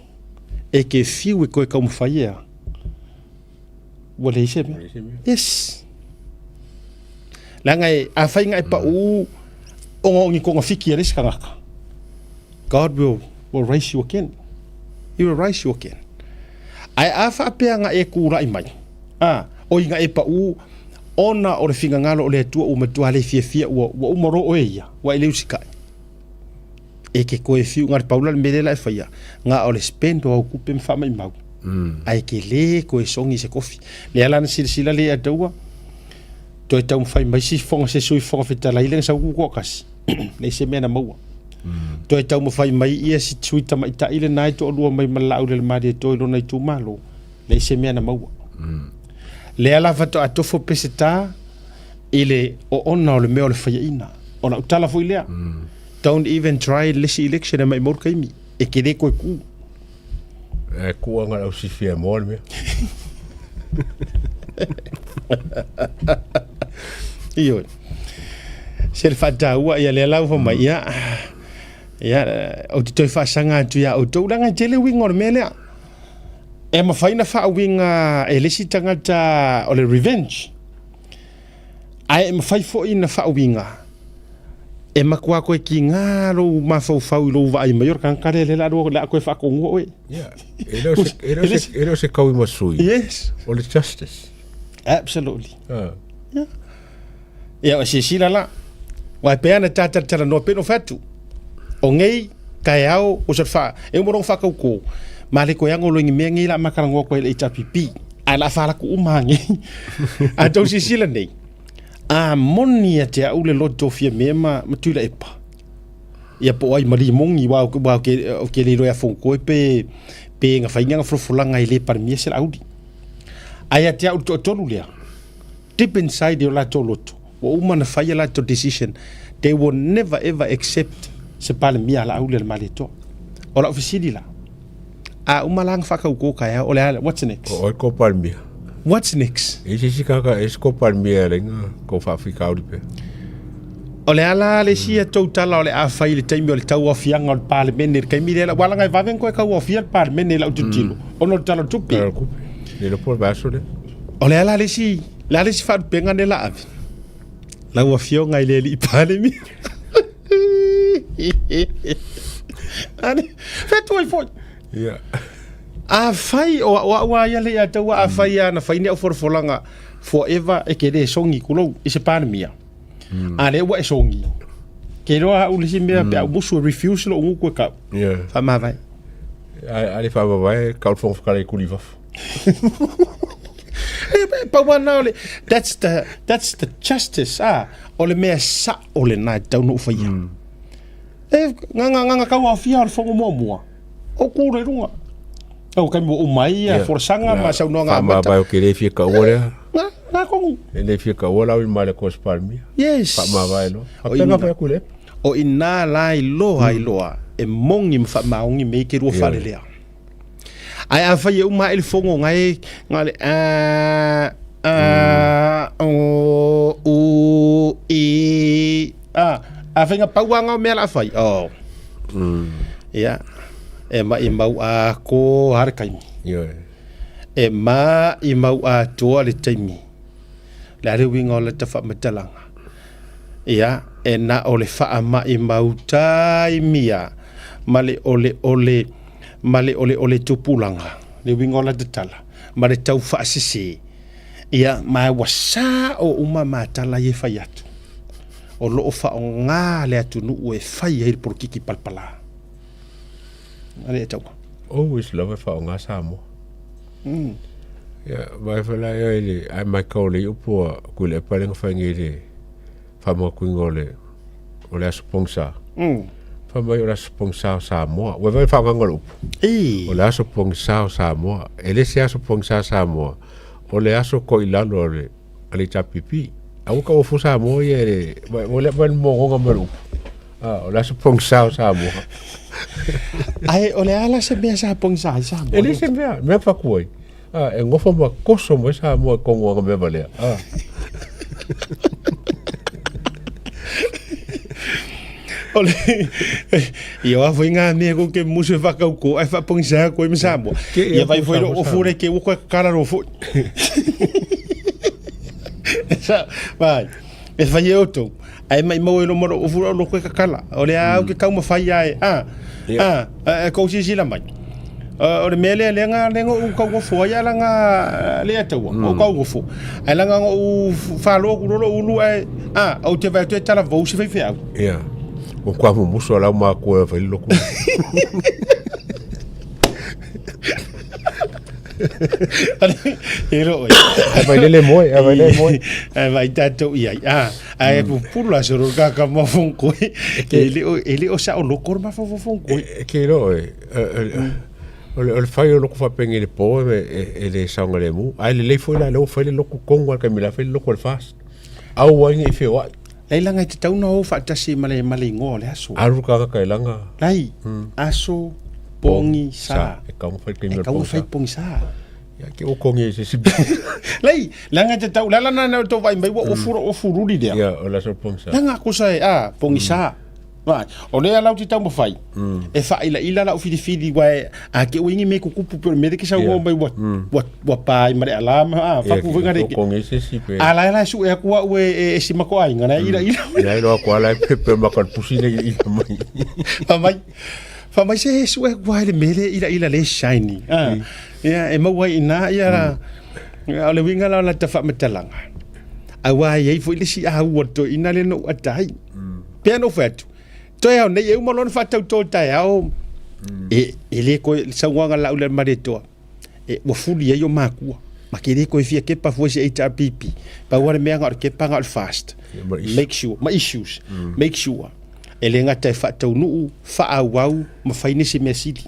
e te fiu e toe taumafai e a? Ua leai se mea. Yes. Leaga e, afai na e pau ona o ni togafiti a le isi tagata, God will, will raise you again. He will raise you again. Ae a faapea na e tulai mai, a, oi na e pau ona o le finagalo o le Atua ua matua le fiafia ua, ua uma loa oe ia, ua e le usikai. E ke koe fiu na le pau la le mea lea la e faia, na o le spend o au tupe ma faamaimau. Ae ke le koe sogi se kofi. Lea la na silasila le Atua, toe taumafai mai si fofoga se sui fofoga fetalai lea na sau tutoatasi, leai se mea na maua. Toe taumafai mai ia si sui tamaitai lena e toalua mai ma le Laaulialemalietoa i lona itumalo, leai se mea na maua. Lea la faatoa tofo Peseta i le oona o le mea o le faiaina. O lau tala foi lea, don't even try le isi election e maimau le taimi, e te le toe tu. E kua ngā au sifia moa le mea. Ioe. Se le faataua ia lea lau mai ia. Ia, ou te toe faasaga atu ia outou, leaga e tele uiga o le mea lea. E mafai na faauiga e le isi tagata o le revenge. Ae e mafai foi ona faauiga e matua koe kiga lou mafaufau i lou vaai mai o le tagata lea lea o le a toe faatonuina oe. Yeah. E le o se, e le o se, e le o se kaui ma sui. Yes. O le justice. Absolutely. Ah. Yeah. Ia, o silasila la. Uae pei ana ta talatalanoa pei ona ou fai atu. O nei taeao o se fa e uma loa ona faatauto ma le toe ago loa i ni mea nei la ma talanoa atu ai i le HRPP. Ae o le a falaku uma lava nei. A tou silasila nei, a moni ia te au le loto Fiame ma, ma Tuilaepa, ia po o ai ma Limoni, aua ou te, ou te le iloa ia Fonotoe pe, pe na fai ni ana folafolaga e le Palemia se Laauli. Ae ia te au le toatolu lea, deep inside i o latou loto, ua uma ona fai a latou decision, they will never ever accept se Palemia a Laauli a le Malietoa. O lau fesili la, a uma la ona faatauto taeao, o le a, what's next? O oe ko Palemia. What's next? E se isi kaka, e se ko Palemia e lenga, ko faafitauli pea. O le a la le isi a tou tala o le a fai i le taimi o le tauaofiaga o le Palemene i le taimi lea, ua laga e vave ona toe tauaofia le Palemene i lau tilotilo, ona o le Tala o le Tupe. Tala o le Tupe. Le iloa po o le vaiaso lea. O le a la le isi, le a le isi faalupega lea la ave? Lau Afioga i le Alii Palemia. Ani, fetu ai foi. Yeah. Afai o au au a ia le ia taua afai ia na fai ni au folafolaga forever e ke le songi kulou i se Palemia. A lea ua e songi. Ke loa au le isi mea pe au musu e refuse lou gutu e kau. Yeah. Faamavae. A le faamavae kau le Fofoga Fetalai e kuli i fafo. E pau lava lena o le, that's the, that's the justice, ah, o le mea sao lena e tatau ona ou faia. E, nganga, nganga kau aofia o le fono muamua, o ku le luga. Au taimi ua uma ai ia folasaga ma saunoaga amata. Faamavae o ke le fia kaua lea. Nga, nga kongu. E le fia kaua lau i male ko Palemia. Yes. Faamavae loa. Faapea fai atu le. O ina la iloa iloa e moni ma faamaoni mea i ke lua fale lea. Ae afai e uma ae le fono ngae nga le a a o u i a afai nga pau anga o mea la fai oh ia e ma i mau a ko hare kaimi e ma i mau atoa le taimi le a le uiga o lata faamatalaga ia e na o le faamaimau taimia ma le oleole ma le oleole tupulaga, le uiga o lata tala, ma le tau faasese, ia, ma ua sao uma matala ia e fai atu. O lo o faaaoga le atunuu e fai ai le polokiki palapala. A le taua. Always lava e faaaoga Samoa. Ia, ma e whala ia i le, ai mai kau le upu a kui le epa lenga whai ngi le whamakakuinga o le, o le aso pongsa. Wha mai o le aso pongsa o Samoa. Ua vai whaanganga le upu. O le aso pongsa o Samoa. E le se aso pongsa Samoa. O le aso ko i lalo o le, a le HRPP. A ua kau ofu Samoa ia e le, o le vai mongonga mai le upu. Ah, o le aso pongsa o Samoa. Ae o le a la se mea sa pongsa ai Samoa? E le se mea, mea whaku ai. Ah, e ngofo ma koso mai Samoa e kongo anga mea valea. Ah. O le ia wa foi ngā mea ko ke musu e whakauko ai whapongisa koe me Samoa. Ia vai foi o fure ke uko e kararo foi. Sa, vai. E whai e otou. Ai mai mau e no moro o fura o loko e kakala. O le au ke kau mawhai ai. Ah, ah, e kou sisila mai. O le mea lea, lea ngā lenga u kau ngofo ai ala ngā lea taua, o kau ngofo. Ai langa ngā u whaloa ku roro ulu ai, ah, au te vai atu e tala vau se whai wheau. Ia. O kua mumusu a lau mā kua e whai loko. E ro oi. Ai vai lele moe, ai vai lele moe. Ai vai tātou i ai. Ah, ai pupulu la soro ka ka mafong koe. E le o e le o sa o loko ma fofofong koe. E ke ro e. O le o le fai o loko faapenge le po e e le saoga le mu. Ai le lei foi la le o fai le loko kongo al kamila fai le loko le fast. Au ai ngi fe wai. Lai langa i te tauna o faatasi ma le ma le ingoa o le aso. Aru ka ka langa. Lai, aso, pongi, sa. E kaunga fai E kaunga fai pongi sa. Ia ke o kongi se si. Lai, langa te tau, lala na na to vai mai wa o fura o fururi lea. Ia, o la so pongi sa. Langa ko sa e, a, pongi sa. Vaai, o lea lau te taumafai e faailaila lau filifili wa a ke uingi me kukupu pe o le mea lea ke saunoa mai ua ua ua pa ai ma le ala ma a fapu foi ngare Ko nge se si pe. a la la su e aku au e e, e si mako aiga na ila ila Ia ilo aku ala e pepe ma ka pusi le ila mai. fa mai fa mai se su e aku ai le mele ila ila le shiny a ia e maua ai ina ia la o le winga la o la ta faamatalaga aua e iai foi le si au o le toeaina lea na ou ata ai pea na ou fai atu toe ao nei e uma loa ona faatautō i le taeao e, e le koe saunoaga lau le Malietoa e ua fuli ai o makua ma ke le koe fia kepa fua se HRPP pau lava le mea na o le kepa na o le fast make sure ma issues make sure e le gata e faataunuu faaauau ma fai nisi mea sili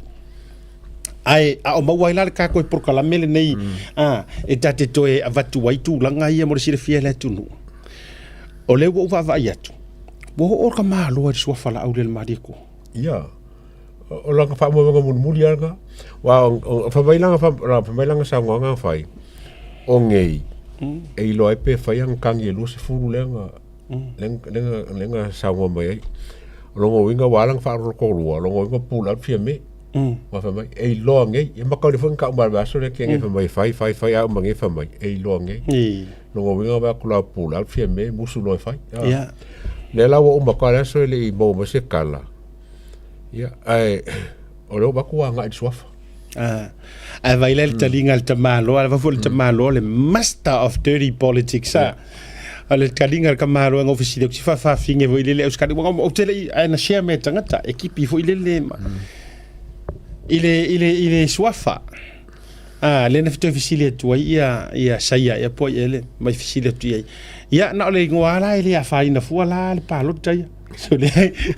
ae a o maua ai la le tatou polokalame lenei a e ta te toe avatu ai tulaga ia mo le silafia e le atunuu o lea ua ou vaavaai atu ua oo ka malo i le suafa laau le Malietoa. Ia, o langa faamoemoega mulimuli lava lena. Aua fai mai lana fai mai lana saunoaga na fai, o nei, e iloa ai pe fai ana tagi e 20 lea na lea na saunoa mai ai. O lona uiga ua ala ona faalotolua, o lona uiga pull out Fiame. Ua fai mai, e iloa nei. Ia makauli foi na tau mai i le vaiaso lea kege fai mai e fai, fai, fai, a uma nei fai mai, e iloa nei. Lona uiga vaai atu la pull out Fiame, musu loa e fai. Lea la ua uma atu lava le aso e le i maua mai se tala. Ia, ae o lea ua vaai atu ua agai i le suafa. Ae vaai la i le taliga a le tamaloa, a foi le tamaloa le master of dirty politics a. O le taliga a le tamaloa e fesili atu si faafafine foi lele ausikali ua ou te le i ae na share mea e tagata e kipi foi lele ma i le i le i le suafa. A lea na toe fesili atu ai ia ia Saia ia po ai ele mai fesili atu i ai. Ia na o le igoa la e le afaina fua la le palota ia. So le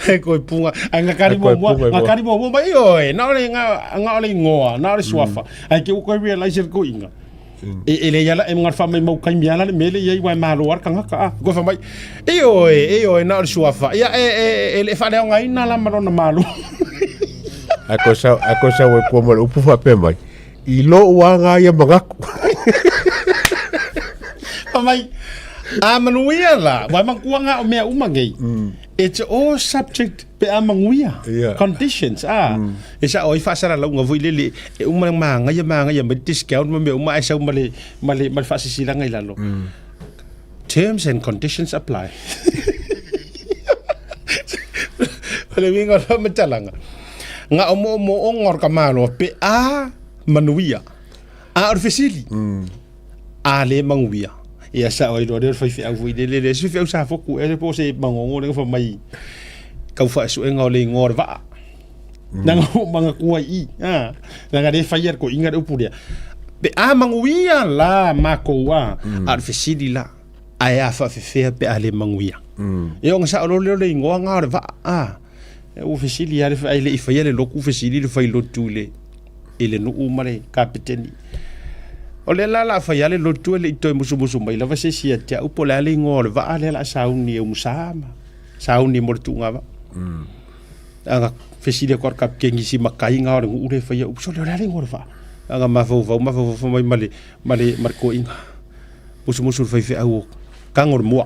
e koe punga ai nga kari koe muamua punga i nga mua. kari muamua mai oi na o le nga nga o le igoa na o le suafa. Ai ke u koe realize le koinga. E e le iala e nga fa mai mau kaimi ala le mele ia i wai malo ar kanga ka a. Koe fa mai e oi e oi na o le suafa. Ia e e e le faaleaogaina la ma lona malo. Ae koe sau, ae koe sau e kua ma le upu faapea mai, i lou aga ia manatu. Fa mai, a manuia la, wai makuanga o mea uma nei. It's all subject pe a manuia. Yeah. Conditions, ah. E sa oi faasalalauga foi lele, e uma le magaia magaia mai discount ma mea uma ae sau ma le, ma le, ma le faasisilaga i lalo. Terms and conditions apply. O le uiga o le faamatalaga, nga o moomooga o le tamaloa pe a manuia, a o le fesili, a le manuia. Ia sao ai loa lea o le faifeau foi lele, le isi faifeau sa foku ea po o se magogo lea na fai mai kau faasuega o le igoa o le vaa. Leaga ua manatua i i, a, leaga lea e faia le toeaina le upu lea. Pe a manuia la matou a, a o le fesili la, ae a faafefea pe a le manuia. Ia ona sao loa lea o le igoa na o le vaa, a, ua fesili lava le, ae le i faia le lotu fesili le failotu i le, i le nuu ma le kapeteni. O lea la o le a fai lava le lotu e le i toe musumusu mai lava se isi ia te au po o le a le igoa o le vaa lea o le a sauni e umusa ma sauni mo le tuuga vaa. Aga fesili atu a le kapiteni i si matai na o le nuu lea e faia upu, sole o le a le igoa o le vaa? Aga mafaufau mafaufau fai mai ma le ma le ma le toeaina, musumusu i le faifeau o tago le moa.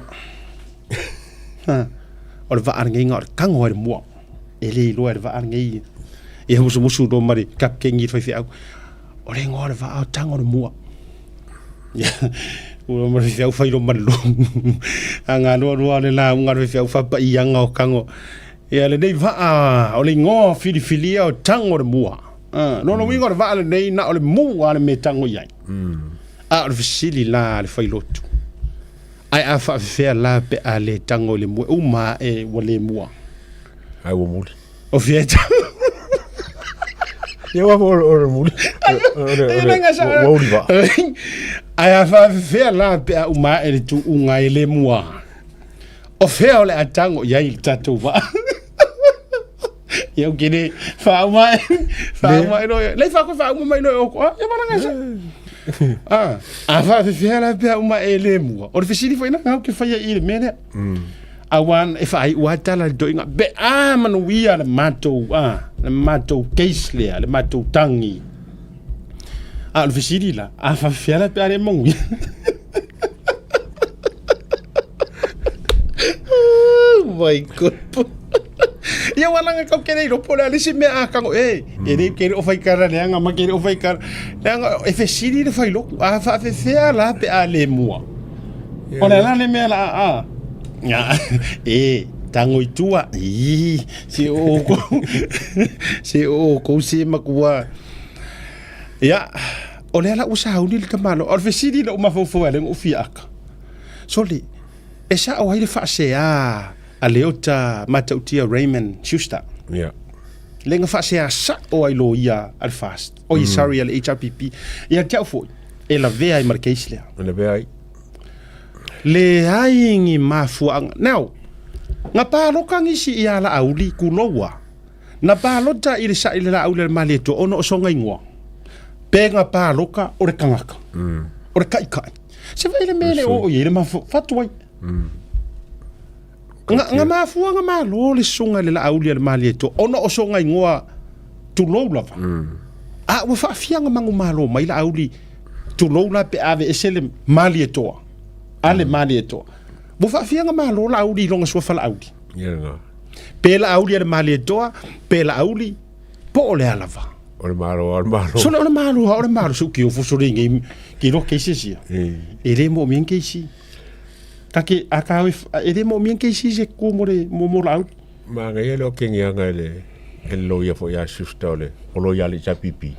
O le vaa lenei na o le tago lava i le moa. E le iloa e le vaa lenei. Ia musumusu loa ma le kapiteni i le faifeau, o le igoa o le vaa o tago le moa. Ua ma le faifeau fai loa ma le lomu. Aga loa loa le lauga a le faifeau faapaiaga o tago. Ia lenei vaa o le igoa filifilia o tago le mua. Lona uiga o le vaa lenei na o le mu lava le mea e tago i ai. A o le fesili la a le failotu, ae a faafefea la pe a le tago i le mua, e uma ae ua le mua. Ae ua muli. O fea e tago? Ia ua o le muli. Ua uli vaa. Ae a faafefea la pe a uma ae le tuuga e le mua? O fea o le a tago i ai le tatou vaa? Ia ke le faauma faauma ai loa. Lei faa faauma mai loa o ko. Ia malaga sa. Ah, a faafefea la pe a uma e le mua. O le fesili foi na ngau ke faia i le mea lea. Aua e faaiu lava tala i le toeaina, pe a manuia le matou a, le matou case lea, le matou tagi. A o le fesili la, a faafefea la pe a le manuia? Oh my God. Ia ua langa kau kere iro po le alisi mea a kango e. E le kere o whai kara leanga ma kere o whai kara. Leanga e fesili le whai loku. A whaafewhea la pe a le mua. O le ala le mea la a. Nga, e, tango i tua. I, se o kou, se o kou se makua. Ia, o le ala ua sauni le tamalo. O le fesili le o mafaufau a le ngo fia aka. Sole, e sa o ai le faasea a Leota Matautia Raymond Schuster. Yeah. Le nga faasea sa o ai lo ia al fast. O mm. sorry al HRPP. Ia te au foi. E la vea i ma le case lea. E la vea ai. Leai ni mafuaga. Now, na paloka nisi i a Laauli kuloua. Na palota i le saʻi le Laauli a le Malietoa ona o soga igoa. Pe na paloka o le tagata. O le kaʻikaʻi. Se vaai le mea le oo i ai le mafua fatu ai. Nga, nga mafuaga malo le susuga i le Laauli a le Malietoa ona o soga igoa tulou lava. A ua faafiaga manumalo mai Laauli tulou la pe ave ese le Malietoa. A le Malietoa. Ua faafiaga malo Laauli i lona suafa Laauli. Ia lena. Pe Laauli a le Malietoa, pe Laauli, po o le a lava. O le malo, o le malo. Sole o le malo, o le malo, su ki o fosore ngai ki ro keisi sia. E le mo mien keisi. Ka ke a ka e le mo mien keisi se ku mo le mo mo Laauli. Manaia le okegiaga e le e le loia foi ia Schuster o le o loia le HRPP.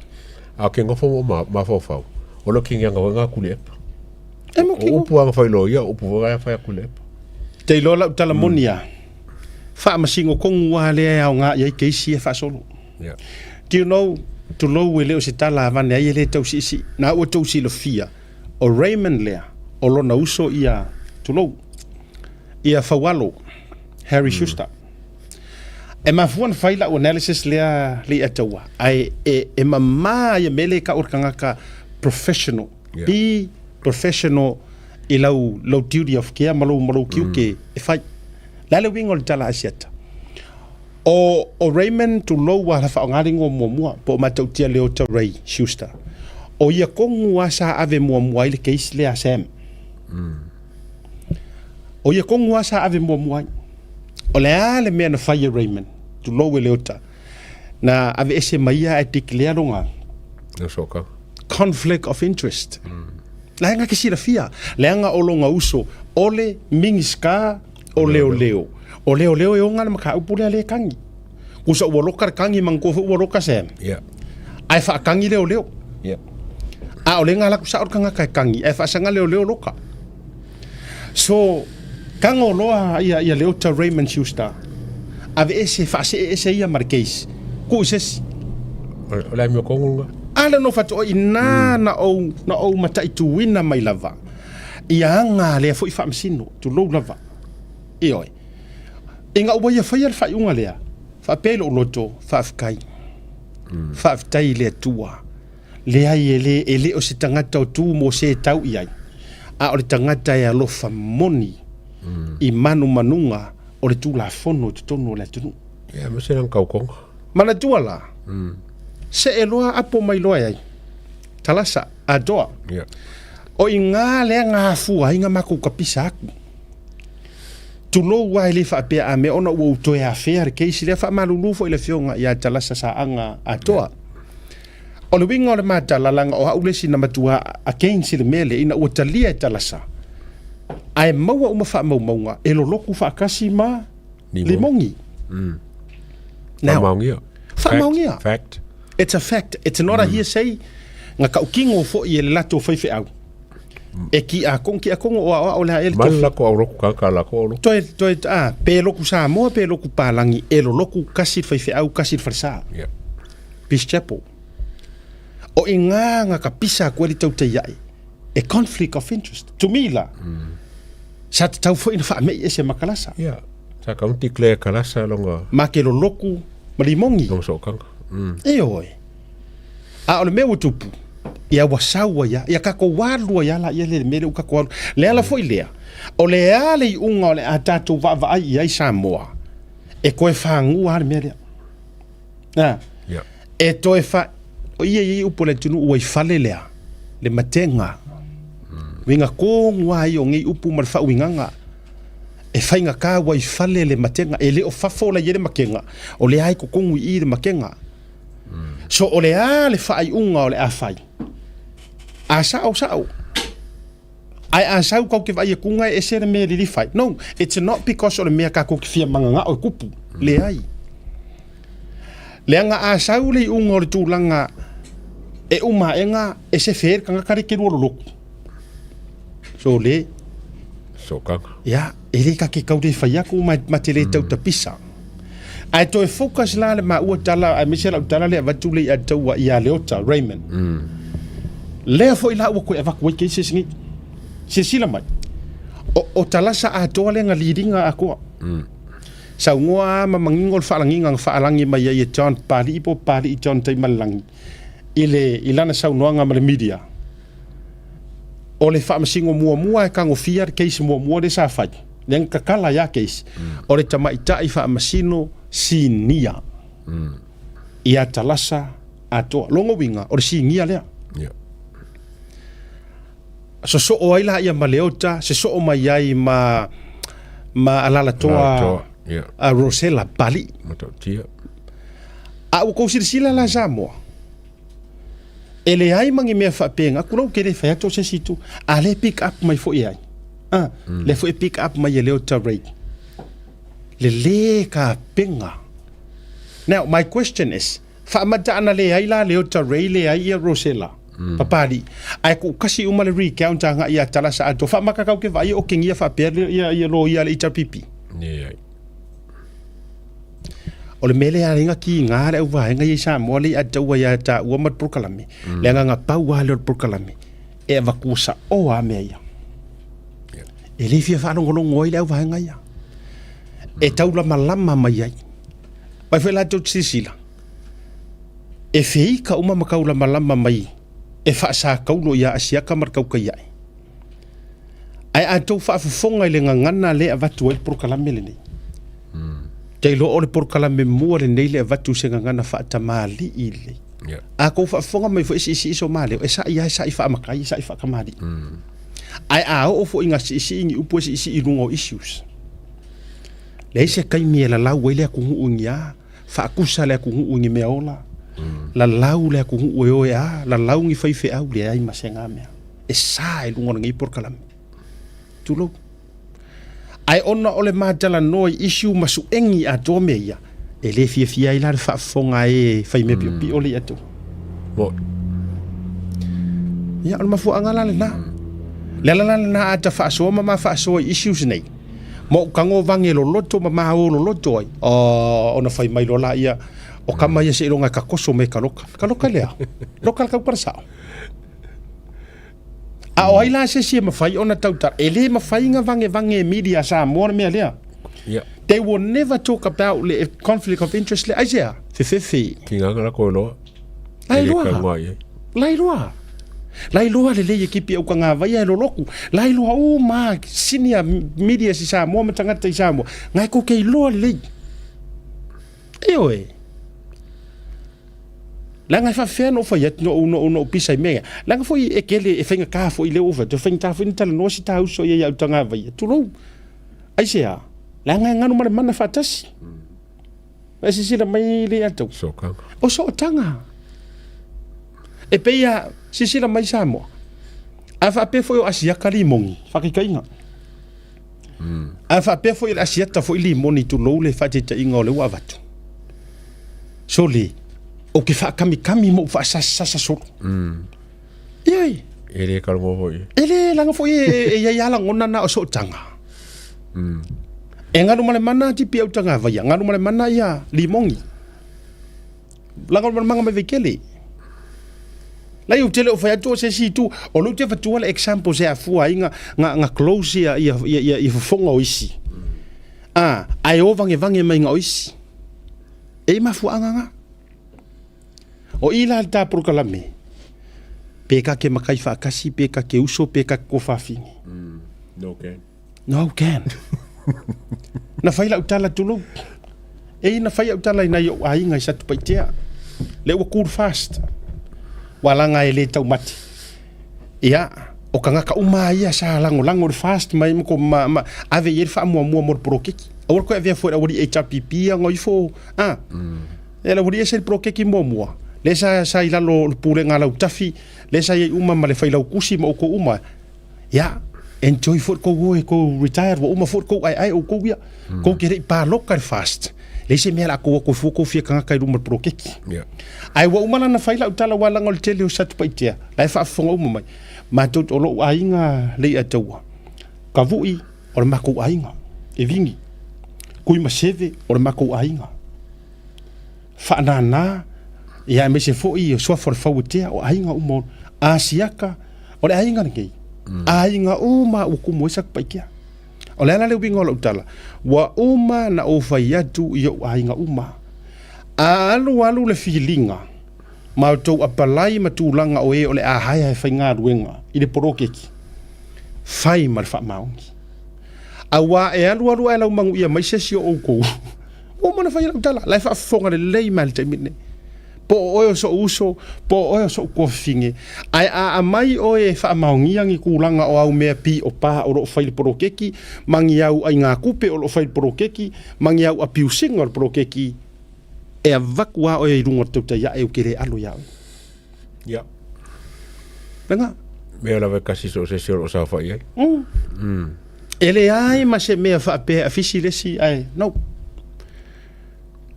A o ke nofo mo ma mafaufau, o le okegiaga foi nga kuli epa. E mo O upu anga fai loia, o upu foi nga fai aku le epa. Te iloa lau tala moni a, faamasino kogu a lea e aoga i ai keisi e faasolo. Yeah. Do you know, tulou e le o se tala avane ai e le tausiisii. Na ua tou silafia, o Raymond lea, o lona uso ia, tulou, ia Faualo, Harry Schuster. E mafua ona fai lau analysis lea le ia taua, ae e, e mamā ia mele ka o le tagata professional. Yeah. Be professional i lau, lau duty of care ma lou, ma lou tiute e fai. Le a le uiga o le tala a Asiata? O, o Raymond tulou a la faaaoga le igoa muamua, po o Matautia Leota Ray Schuster. O ia kogu a sa ave muamua ai le case lea a Sam. O ia kogu lava sa ave muamua ai. O le a le mea na fai e Raymond, tulou e Leota, na aveese mai ia ae declare lona No soka. conflict of interest. Leaga ke silafia, leaga o lona uso, o le Minisita o Leoleo. O Leoleo e oga le mataupu lea le kagi. Kusa ua loka le kagi manatua foi ua loka Sam. Yeah. Ae faakagi Leoleo. Yeah. A o le ga laku sao le tagata e kagi, ae faasaga Leoleo loka. So, tago loa ia, ia Leota Raymond Schuster, aveese, faaseeese ia ma le case, tuu i se isi. O le amio kogu lena. A lea no faatoa ina na ou, na ou mataituina mai lava ia aga lea foi faamasino, tulou lava. Ioe. Ina ua ia faia le faaiuga lea, faapea i lou loto, faafetai. Faafetai i le Atua. Leai, e le, e le o se tagata o tu mo se e tau i ai, a o le tagata e alofa moni i manumanuga o le Tulafono i totonu o le atunuu. Ia, ma se lana kaukonga. Manatua la, see loa apo mai loa e ai, talasa, atoa. Ia. O i ngā lea ngā afua ai ngā makou kapisa aku. Tulou a e le faapea a mea ona ua ou toe afea le case lea faamalulu foi le afioga ia Talasa Saaga atoa. O le uiga o le matala laga o au le isi na matua against i le mea lea ina ua talia e Talasa ae maua uma faamaumauga e loloku faatasi ma Limogi. Now, Faamaonia. Faamaonia. Fact. It's a fact. It's not a hearsay. Nga kaukino foi e le latou faifeau. E ki a kong ki a kongo o a o le a e le Mal lako au roku kaka lako au roku. Toe, toe, a, pe loku Samoa, pe loku Palangi, e lo loku kasi le faifeau, kasi le falesa. Yeah. Peace Chapel. O i ngā nga ka pisa koe li tau te iai. E conflict of interest. To me la. Sa te tau foi na whaamei e se makalasa. Yeah. Sa ka unti declare kalasa longa. Ma ke lo loku ma limongi. Longa sookanga. E oe. A o le mea ua tupu, ia ua sau ai a, ia kakou alu ai a la ia le mea lea ua kakou alu. Le ala foi lea, o le a le iuga o le a tatou vaavaai i ai Samoa, e toe fagua a le mea lea. A, yeah. E toe fa, o ia ia upu o le atunuu ua i fale lea, le matega. Uiga kogu a ia o nei upu ma le faauigaga. E faigata ua i fale le matega, e le o fafo la i ai le makega, o lea e totogi i i le makega. So o le a le faaiuga o le a fai? A sao, sao. Ae a sau kau ke vaai atu e ese le mea e lilifa ai. No, it's not because o le mea tatou te fia mananao e kupu. Leai. Leaga a sau le iuga o le tulaga e uma aega e sefe ai le tagata lea e te lua lolotu. So le. Sokaga. Ia, e le ta te tau le fai atu ma, ma te le tau tapisa. Ae toe focus la le maua tala, aemaise lau tala lea avatu le ia taua ia Leota, Raymond. Lea foi la ua toe avatu ai cases nei. Silasila mai, o, o talasa atoa lea na liliga atoa. Saunoa a ma manino le faalagiga na faalagi mai ai e John Papali'i po o Papali'i John Taimalelagi i le, i lana saunoaga ma le media. O le faamasino muamua e tagofia le case muamua lea sa fai, lea na tatala ai a case, o le tamaitai faamasino sinia ia Talasa atoa. Lona uiga, o le sinia lea. Sosoo ai laia ma Leota, sosoo mai ai ma ma Alalatoa, a Rosella Papali'i. Matautia. A ua tou silasila la Samoa, E leai ma ni mea faapena, tulou ke le fai atu o se isi itu, a lea e pick up mai foi e ai? A, lea foi e pick up mai e Leota Ray. Le lē tapena. Now, my question is, faamata ana leai la Leota Ray, leai ia Rosella, Papali'i, ae tuukasi uma le recount agai ia Talasa atoa, faamata kau ke vaai o okegia faapea ia loia a le HRPP? Leai. O le mea lea e ala kiga le auvaega ia i Samoa lea i ataua ia taua ma le polokalame, le agaga pau lava lea o le polokalame, e avatua sao lava mea ia. E le fia faalogologo ai le auvaega ia. E taulamalama mai ai. Mai foi latou te silasila, e feika uma ma taulamalama mai e faasakaulo ia Asiata ma le Tautaiae. Ae a tou faafofoga i le gagana lea e avatu ai le polokalame lenei, te iloa o le polokalame mua lenei le avatu i se gagana faatamalii lelei. A tou faafofoga mai foi e siisii so ma leo, e sa'i lava, e sa'i faamatai, e sa'i faatamalii. Ae a oo foi ina siisii ni upu e siisii i luga o issues, leai se taimi e lalau ai le atunuu i ni a, faatusa le atunuu i ni mea ola, lalau le atunuu e o e a, lalau ni faifeau, leai ma se na mea. E sa i luga o lenei polokalame. Tulou. Ae ona o le matalanoa i issue ma suegi atoa mea ia, e le fiafia ai la le faafofoga a e fai mea piopio le ia tou. Moni. Ia, o le mafuaaga la lena. Le ala la lena a ta faasoa ma ma faasoa i issues nei, ma ou tago vage loloto ma ma o loloto ai, oh, ona fai mai loa laia, o kama ia seiloga e takoso me ka loka. Ka loka lea. Loka le taukala sao. A o ai la se isi e mafai ona tautala? E le mafai na vangevange e media Samoa le mea lea. Yeah. They will never talk about le conflict of interest le aisea. Fefefe. Ki ngā ngā koe loa. Lai loa. Lai loa. Lai loa le lei e kipi au ka ngā vaia e loloku. Lai loa u ma senior media si Samoa ma tangata i Samoa. Ngai ko kei loa le lei. Ioe. Leaga e faafefea ona ou fai atu na ou na ou pisa i mea ia. Leaga foi e kele e faigata foi lea ua ou fai atu, e faigata foi ona talanoa si ta uso ia i au tagavaia. Tulou. Aisea? Leaga e ganu ma le mana faatasi. E silasila mai le ia tou. Sootaga. O sootaga. E pei a silasila mai Samoa. A faapea foi o Asiata limoni, faataitaiga. A faapea foi o le Asiata foi limoni tulou le faataitaiga o lea ua avatu. Sole, ou te faakamikami ma ou faasasasasa solo. Ioe. E le kalogo foi. E le laga foi e i ai lava lagona na o sootaga. E galu ma le mana tipi au tagavaia, galu ma le mana ia limoni. Laga ma le mana mai Vaitele. Lai ou te le o fai atu o se isi itu, o lea ou te avatua le example se afua ai na close ia, ia, ia, ia, ia fofoga o isi. Ah, ae o vangevange mai ga o isi. E i mafuaaga ga. O i la le ta polokalame, pe ka ke makai faatasi, pe ka ke uso, pe ka ke kofafine. No can. No can. Na fai lau tala tulou. E na fai au tala i nai ou aiga i Satupaitea. Lea ua cool fast. Ua laga e le taumate. Ia, O tagata uma lava ia sa lagolago i le FAST ma ma, ma ave i ai le faamuamua mo le poloketi. Aua le toe avea fua i le aualii HRPP aga ifo, a. E le aualii e sa i le poloketi muamua, lea sa, sa i lalo o le pulega a Lautafi, lea sa i ai uma ma le Failautusi ma outou uma. Ia, enjoy foi le tou o e tou retire, ua uma foi le tou aeae outou ia. Tou te le i paloka i le FAST, leai se mea o le a tou o atu ai fua tou fia tagata i luma o le poloketi. Ae ua uma la ona fai lau tala aua leaga o le tele o Satupaitea, la e faafofoga uma mai. Matou, o lou aiga Leiataua, Tavui o le matou aiga, e vini. Tuimaseve o le matou aiga. Faanana, ia aemaise foi o Suafa o le Fauatea, o aiga uma o Asiata, o le aiga lenei. Aiga uma ua tumu ai Satupaitea. O le a la le uiga o lau tala? Ua uma na ou fai atu i ou aiga uma. A alualu le filiga ma outou apalai ma tulaga o e o le a haehae faigaluega i le poloketi, fai ma le faamaoni. Auā e alualu ae laumanuia mai se isi o outou. Ua uma ona fai lau tala, la e faafofoga lelei mai i le taimi lenei. Po o oe o so'u uso, po o oe o so'u tuafafine, ae a aumai oe e faamaonia ni tulaga o au mea piopa o lo o fai i le poloketi, ma ni au aigatupe o lo o fai i le poloketi, ma ni au apiusiga o le poloketi, e avatu lava oe i luga o le tautai ae ou te le alo ia oe. Ia. Lena. Mea lava e kasi so o se isi o lo o saofai ai. E leai ma se mea faapea e afisi le isi ae no.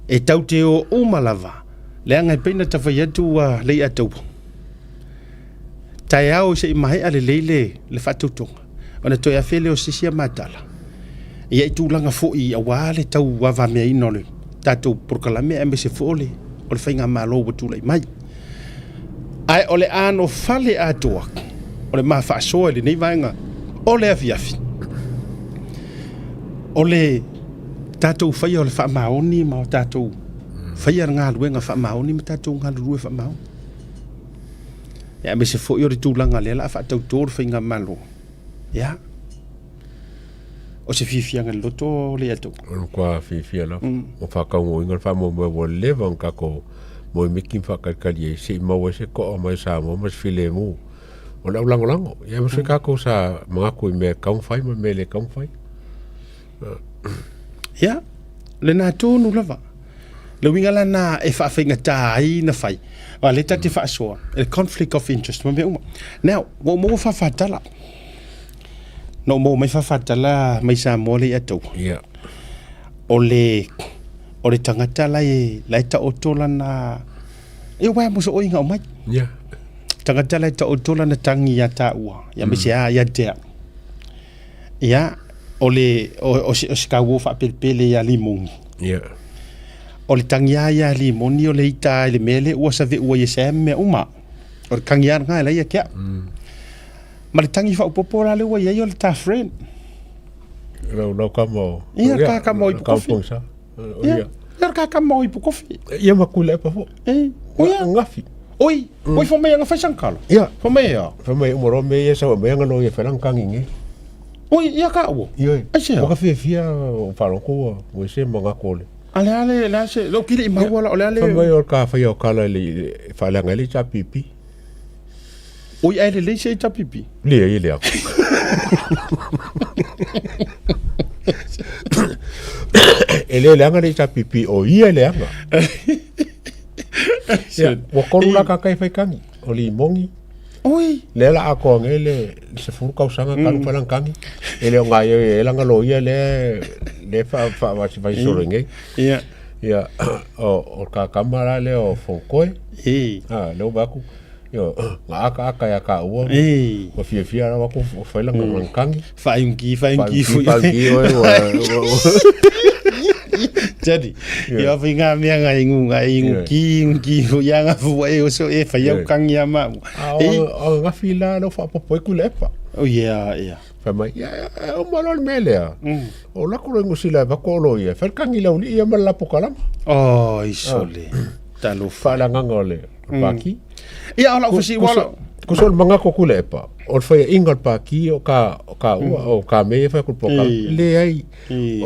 E tau te o uma lava, leaga e pei na ta fai atu ua Leiataua. Taeao se i maea lelei le, le faatautoga, ona toe afe lea o se isi a matala. Ia i tulaga foi auā le tauavameaina o le tatou polokalame aemaise foi o le, o le faigamalo ua tulai mai. Ae o le anofale atoa o le ma faasoa i lenei vaega o le afiafi, o le tatou faia o le faamaoni ma o tatou faia le galuega faamaoni ma tatou galulue faamaoni. Ia, aemaise foi o le tulaga lea o le a faatauto le faigamalo. Ia, o se fiafiaga i le loto o le atou. O le matua fiafia lava. Ua faataunuuina le faamoemoe ua leva ona tatou moemiti ma faatalitali ai se i maua ai se toa mai Samoa ma se filemu o le au lagolago. Ia aemaise foi tatou sa manatu i mea e tatau ona fai ma mea e le tatau ona fai. Ia, lena tonu lava. Le uiga la na e faafaigata ai na fai. Aua lea ta te faasoa, le conflict of interest ma mea uma. Now, ua ou maua faafatala. Na ou maua mai faafatala mai Samoa lea ia te au. Yeah. O le, o le tagata la e, la e taoto lana, e uaea mo so'o iga o mai. Yeah. Tagata la e taoto lana tagi ia tāua, ia me se a ia te au. Ia, o le, o, o, se, o se kauō faapelepele ia Limoni. Yeah. O le tagiā ia Limoni o le ita i le mea lea ua saveʻu ai e Sam mea uma. O le tagiā lena e lai ia te au. Ma le tagi faaopoopo la lea ua i ai o le ta friend. Lau lau kama o. Ia, ka kama o Ipukofi. Ka Ia, ia ka kama o Ipukofi. Ia ma kula e pa fo. E, o ia. Ngafi. Oi, oi fo mai anga fai sangkalo. Ia. Fo mai ia. Fo mai umoro me ia sa mai anga no ia felang kangi nge. Oi, ia ka ua. Ia. Ai se. Waka fia fia o whaloko ua, ua se manga kole. Ale ale le se, lo kiri i maua la o le ale. Fo mai o ka whai o kala le whalanga le cha pipi. Oi ai lelei se HRPP? Leai e leaga. E le leaga le HRPP, o ia e leaga. Ia, ua kolu la kakai fai kangi, o limongi. Oi. Lea la atoa nei le 10 tausaga talu fai lana kangi. E le o ngai e lana loia lea le fa fa fa fa solo nei. Ia. Ia, o o kakama la lea o Fonkoe. E. Ah, lea ua vaai atu. Io, nga aka aka ia ka ua. E. Ua fiafia rawa atu o fai lana lana kangi. Whaingi, whaingi, Whaingi, oe, ua. Teddy, ia fai ngā mea ngā ingu, ngā ingu ki, ingu ki, fo ia ngā fua e oso e fai au kangi a mau. A o ngafi la lo whaapopo e kule epa. Oh yeah, yeah. Fai mai, ia, ia, o malo le mea lea. O lako lo ingu sila e vako o lo ia. Fai kangi lau li ia ma la pokalama. Oh, isole. Talofa. Whaalanganga o le paki. Ia, o lau fasi, wala. Ko so manga ko kule epa. O le whaia inga o le paki o ka, o ka ua, o ka me e whai ko poka. Le ai,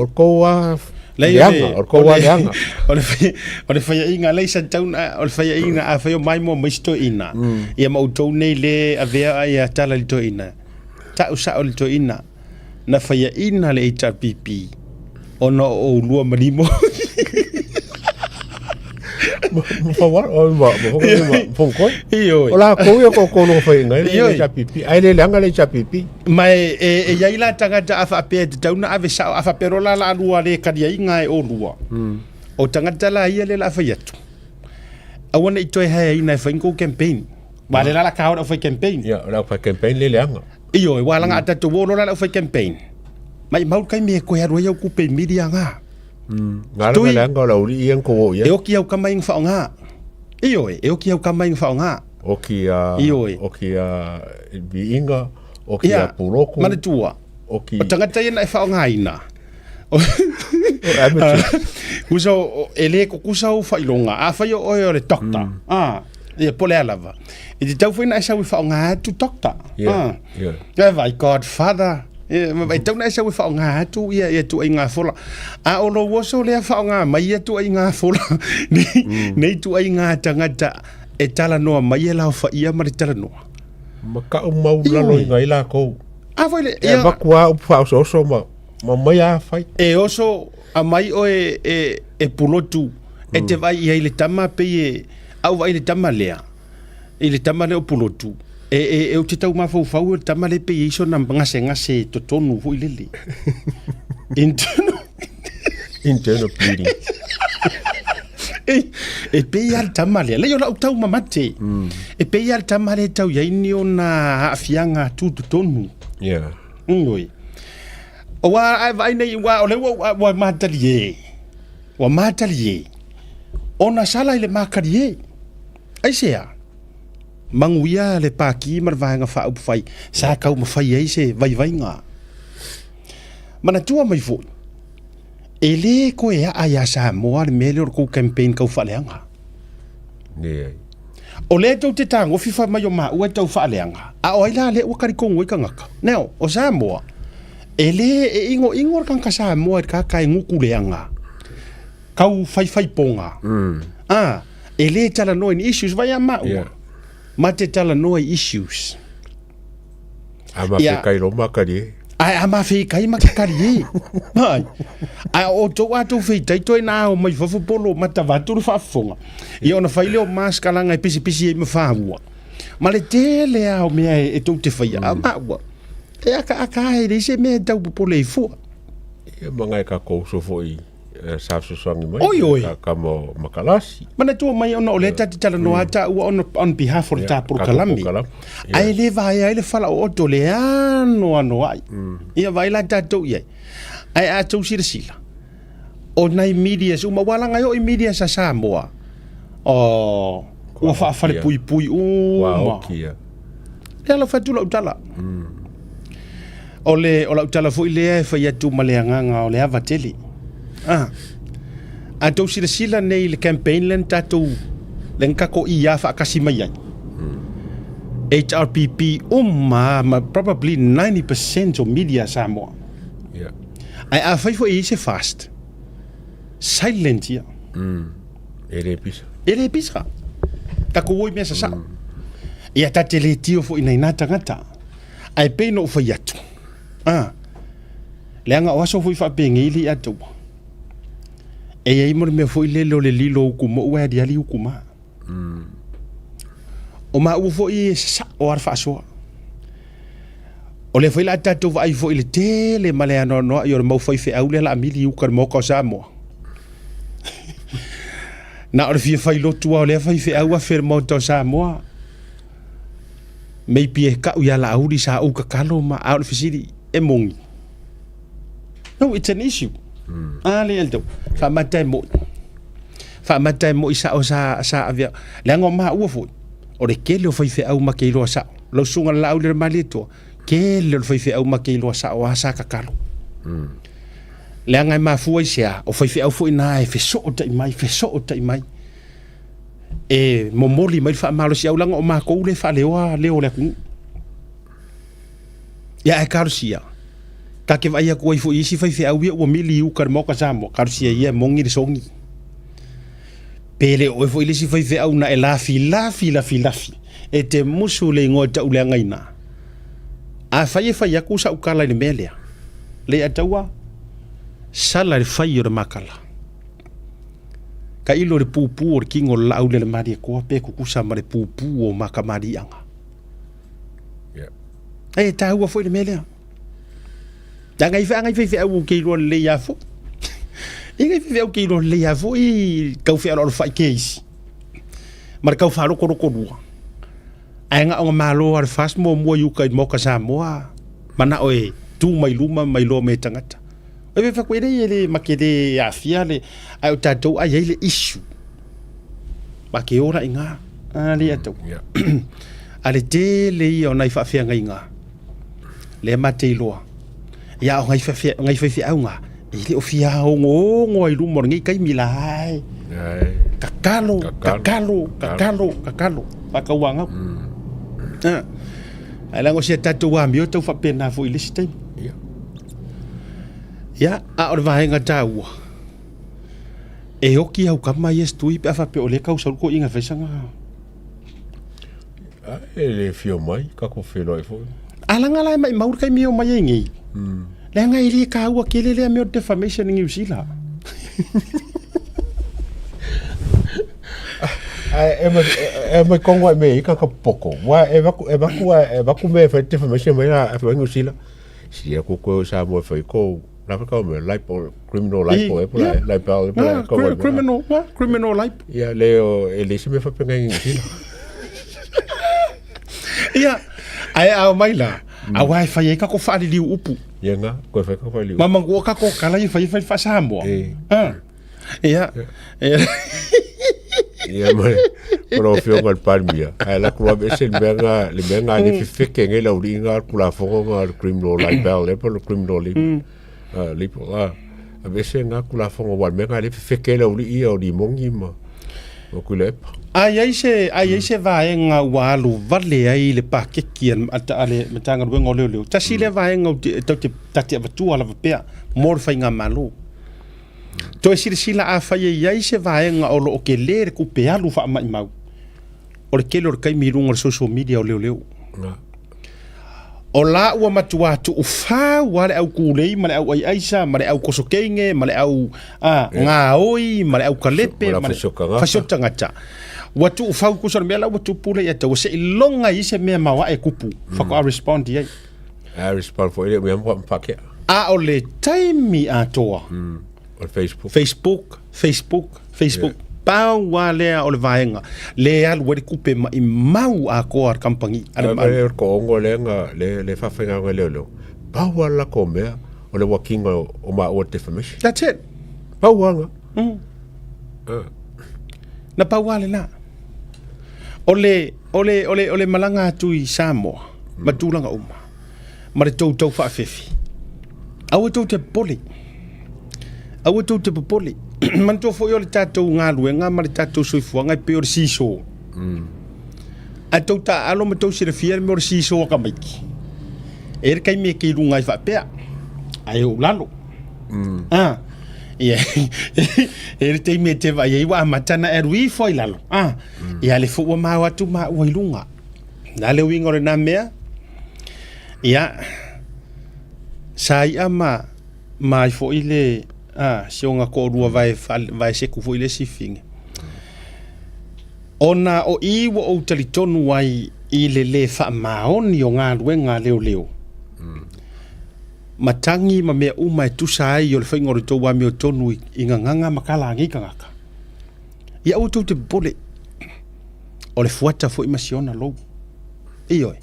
o kou a leanga, o kou a leanga. O le whaia, o le whaia inga lei sa tau na, o le whaia inga a whaia mai mo mai sto ina. Ia ma outou nei le avea ai a tala li to ina. Ta'u sa'o i le toeaina, na faiaina le HRPP ona o oulua ma Limo. Ma faualo, o ma ma fongoi. Ioe. O lakou ia ko ko lo faiaina ai le HRPP. Ai le leaga le HRPP. Ma e e i ai la tagata a faapea e tatau ona ave sa'o, a faapea loa la la lua le kaliaiga e olua. O tagata la ia lea o le a fai atu, aua ne i toe haeaina e fai ni kou campaign. Aua lea la la ka o le aufai campaign. Ia, o le aufai campaign le leaga. Ioe, ua laga a tatou o loa la le aufai campaign. Maimau le taimi e toe alu ai au tupe i media ga. Nga la leaga o le aualii ia na tou o i ai. E oki au tama i na faaaoga. Ioe, e oki au tama i na faaaoga. Oki a, Ioe. oki a viiga, oki a puloku. Manatua, Oki. o tagata ia na e faaaogaina. O amateurs. Kusa e le kukusa ou faailoga. Afai o oe o le doctor, ia po o le a lava, e tatau foi ona e sau e faaaoga atu doctor. Yeah, E vai godfather. E tatau ona e sau e faaaoga atu ia ia tuaiga fola. A o lou oso lea faaaoga mai ia tuaiga fola nei, nei tuaiga tagata e talanoa mai e laofaia ma le talanoa. Ma ka'u mau lalo ina ai lakou. A foi le E avatu lava upu faaosooso ma ma omai lava fai. E oso aumai oe e e pulotu e te vaai i ai i le tama pei e a ou vaai i le tama lea, i le tama lea o Pulotu, e e e ou te tau mafaufau o le tama lea pei e i ai sona gasegase i totonu foi lele. Internal Internal bleeding. E, e pei lava le tama lea, leai o lau tau mamate. E pei lava le tama lea e tau i ai ni ona aafiaga tutotonu. Yeah. Oi. Aua a e vaai nei, aua o lea ua, ua matalie. Ua matalie. Ona sala i le makalie. Aisea? Manuia le Pākī ma le Vaega Faaupufai sa taumafai ai se vaivaiga. Manatua mai foi, e lē toe aa iā Samoa le mea lea o le tou campaign tau faaleaga. Leai. O lea tou te tagofi fai mai o maua e tau faaleaga, a o ai la lea ua talitonu ai tagata? Now, o Samoa, e lē e inoino le tagata Samoa i le tagata e gutu leaga, tau faifaipoga, a, e lē talanoa i ni issues, vai a maua, Yeah. ma te talanoa i issues. A ma fekai lo ma kari e. Ae a ma fekai ma ke kari e. Ai. Ae o tou a tou feitai toe na ao mai fafo po lo mata vatu le faafofoga. Ia ona fai lea o mask alaga e pisipisi ai ma faua. Ma le tele lava o mea e tou te faia. A maua, e akaaka e leai se mea e tau popole ai fua. Ia ma ngai tatou uso foi sa fesoasoani mai. Oi, oi. Ka, ka mo makalasi. Manatua mai ona o lea ta te talanoa mm. taua on, on behalf o le ta polokalame. Ae le vaea ai le falaooto le ano ano ai. Ia vaai la tatou i ai. Ae a tou silasila, o nai medias uma, ua laga ai oo i medias a Samoa, oh, ua faafalepuipui uma. Ua oki ia. Lea la fai atu lau tala. O le, o lau tala foi lea e fai atu ma le agaga o le ava tele. Ah. A tou silasila nei i le campaign lea na tatou, lea na tatou IA faatasi mai ai. HRPP uma ma probably 90% o media a Samoa. Yeah. Ae afai foi e i ai se fast, silent ia. E le pisa. E le pisa. Tatou o i mea sasao. Ia ta te le tio foi nai nā tagata. Ae pei na ou fai atu, a, leaga o aso foi faapenei le ia taua. E i ai mo le mea foi lele o le lilo o utu mou ae aliali utu ma. O maua foi e sasao lava le faasoa. O lea foi o le a tatou vaai foi i le tele ma le anoanoai o le mau faifeau lea o le a mili i uka i le Maota o Samoa. Na o le fia fai lotu lava o lea faifeau afe i le Maota o Samoa. Maybe e ka'u ia Laauli sa ou tatalo ma a o le fesili e moni. No, it's an issue. A le tau faamata e mo'i. Faamata e mo'i sa'o sa sa avea. Leaga o maua foi, o le tele o faifeau ma te iloa sa'o. Lau susuga i le Laauli o le Malietoa, tele o le faifeau ma te iloa sa'o a sa tatalo. Leaga e mafua i se a? O faifeau foi na e fesootai mai, fesootai mai. E momoli mai le faamalosiau leaga o matou lea e faaleoa leo o le atunuu. Ia ae talosia, ta te vaai atu ai foi i isi faifeau ia ua mili i uka i le Maota Samoa, talosia ia e moni le sogi. Pe le o oe foi le isi faifeau na e lafilafi lafilafi e te musu le igoa tauleagaina. Afai e fai aku sa'u tala i le mea lea, Leiataua, sala i le fai o le makala. Tailo i le pupū o le kino o le laau lea le Malietoa pe tutusa ma le pupū o makamaliiaga. E taua foi le mea lea. Leaga i feagai faifeau ou te iloa lelei lava foi. E nai faifeau te iloa lelei lava foi tau fealoalofai keisi ma le tau faalotoloto lua. Ae na ona malo lava le FAST muamua i uka i le Maota Samoa, manao e tu mai luma ma iloa mai e tagata. E fai atu, e leai e le ma te le aafia le, ae o tatou a i ai le issue, ma te ola i ina, a le atau. A le tele ia o nai faafeagaiga, lea ma te iloa. Ia o nai faifeau na, e le o fia ogoogo ai luma o lenei taimi la e. Tatalo, tatalo, tatalo, tatalo, faatauanau. Ae leaga o si a tatou amio e tau faapena foi i le isi taimi. Ia, a o le vaega taua, e oki au kama ia Stui pe a faapea o lea e tau sau le toeaina e fai sana. E le fia mai, tatou feiloai foi. A leaga la e maimau le taimi e omai ai nei. Leaga e le taua tele lea mea o le defamation i Niu Sila. Ae e mai kongo ai me i ka poko. Wa e vaku e vaku e vaku me fai defamation mai la fai Niu Sila. Si e ko ko sa mo fai ko la fa ko me libel criminal libel e pula libel e pula ko criminal criminal libel. Ia le o e le se me fa penga i Niu Sila. Ia ae ao mai la aua e fai ai kako faaliliu upu. Ia nga ko fai kako faaliliu. Ma mangu kako kala i fai fai faasamoa. Ah. Ia. Ia ma ma lau Afioga i le Palemia, ae alu atu loa aveese le mea lena, le mea lena e fefeke nei le aualii lena le Tulafono lena le Criminal Libel ea po o le Criminal Libel, a, aveese lena Tulafono aua o le mea lena lea e fefeke ai le aualii ia o Limoni ma ma Tuilaepa. A i ai se, a i ai se vaega ua alu vale ai le paketi a le Matagaluega o Leoleo, tasi lea vaega ou te, tatou te, ta te avatua lava pea mo le faigamalo. Toe silasila afai e i ai se vaega o lo o tele le tupe alu faamaimau, o le tele o le taimi i luga o le social media o leoleo. O la ua matua tuufau lava le au kūlei ma le au aiaisa ma le au kosokeine ma le au gaoi ma le au kalepe ma le fasio tagata. Ua tuufau tusa o le mea la ua tupu lea ia te au, ua seiloga i ai se mea maoae e tupu, faatoa respond i ai. A respond foi le mea mo mpakea. A o le taimi atoa. O le Facebook. Facebook, Facebook, Facebook. Yeah. Pau lava lea o le vaega le alu ai le tupe maimau atoa a le kamupani. A le ko ongo le nga le le faafaigaluega leoleo. Pau lava le latou mea o le uakiga o maua le defamation. That's it. Pau lava lena. Na pau lava lena. O le o le o le o le malaga atu i Samoa ma tulaga uma ma le tou tau faafefi. Aua tou te popole. Aua tou te popole. Manatua foi o le tatou galuega ma le tatou soifuaga e pei o le seesaw. A tou taaalo ma tou silafia le mea o le seesaw a tamaiti. E i ai le taimi e te i luga ai faapea, ae ou lalo. Ah, ia, e i ai le taimi e te vaai ai ua amata ona e alu ifo ai lalo. Ah, ia le foi ua mao atu maua i luga. O le a le uiga o lena mea? Ia, sa i'a ma, ma ai foi le, a, si ona toalua vae, vae seku foi le isi fine. Ona o i ua ou talitonu ai i le lē faamaoni o galuega a leoleo, ma tagi ma mea uma e tusa ai o le faiga o le tou amiotonu i gagaga ma tala a nei tagata. Ia aua tou te popole, o le fuata foi ma si ona lou. Ioe,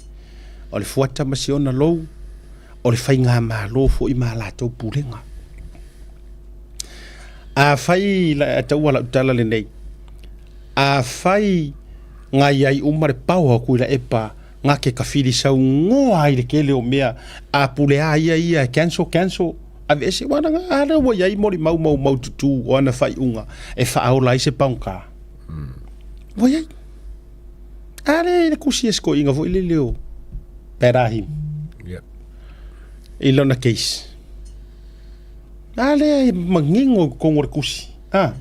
o le fuata ma si ona lou, o le faigamalo foi ma a latou pulega. Afai, taua lau tala lenei, afai na i ai uma le paoa o Tuilaepa na te tafili saunoa ai i le tele o mea, a pule a ia ia e cancel, cancel, aveese, aua na a lea ua i ai molimau maumaututu o ana faaiuga e faaola ai se paugata. Ua i ai. A lea i le kusi a si toeaina foi lele o Perahim i lona case. A lea e manino i totonu o le tusi. A.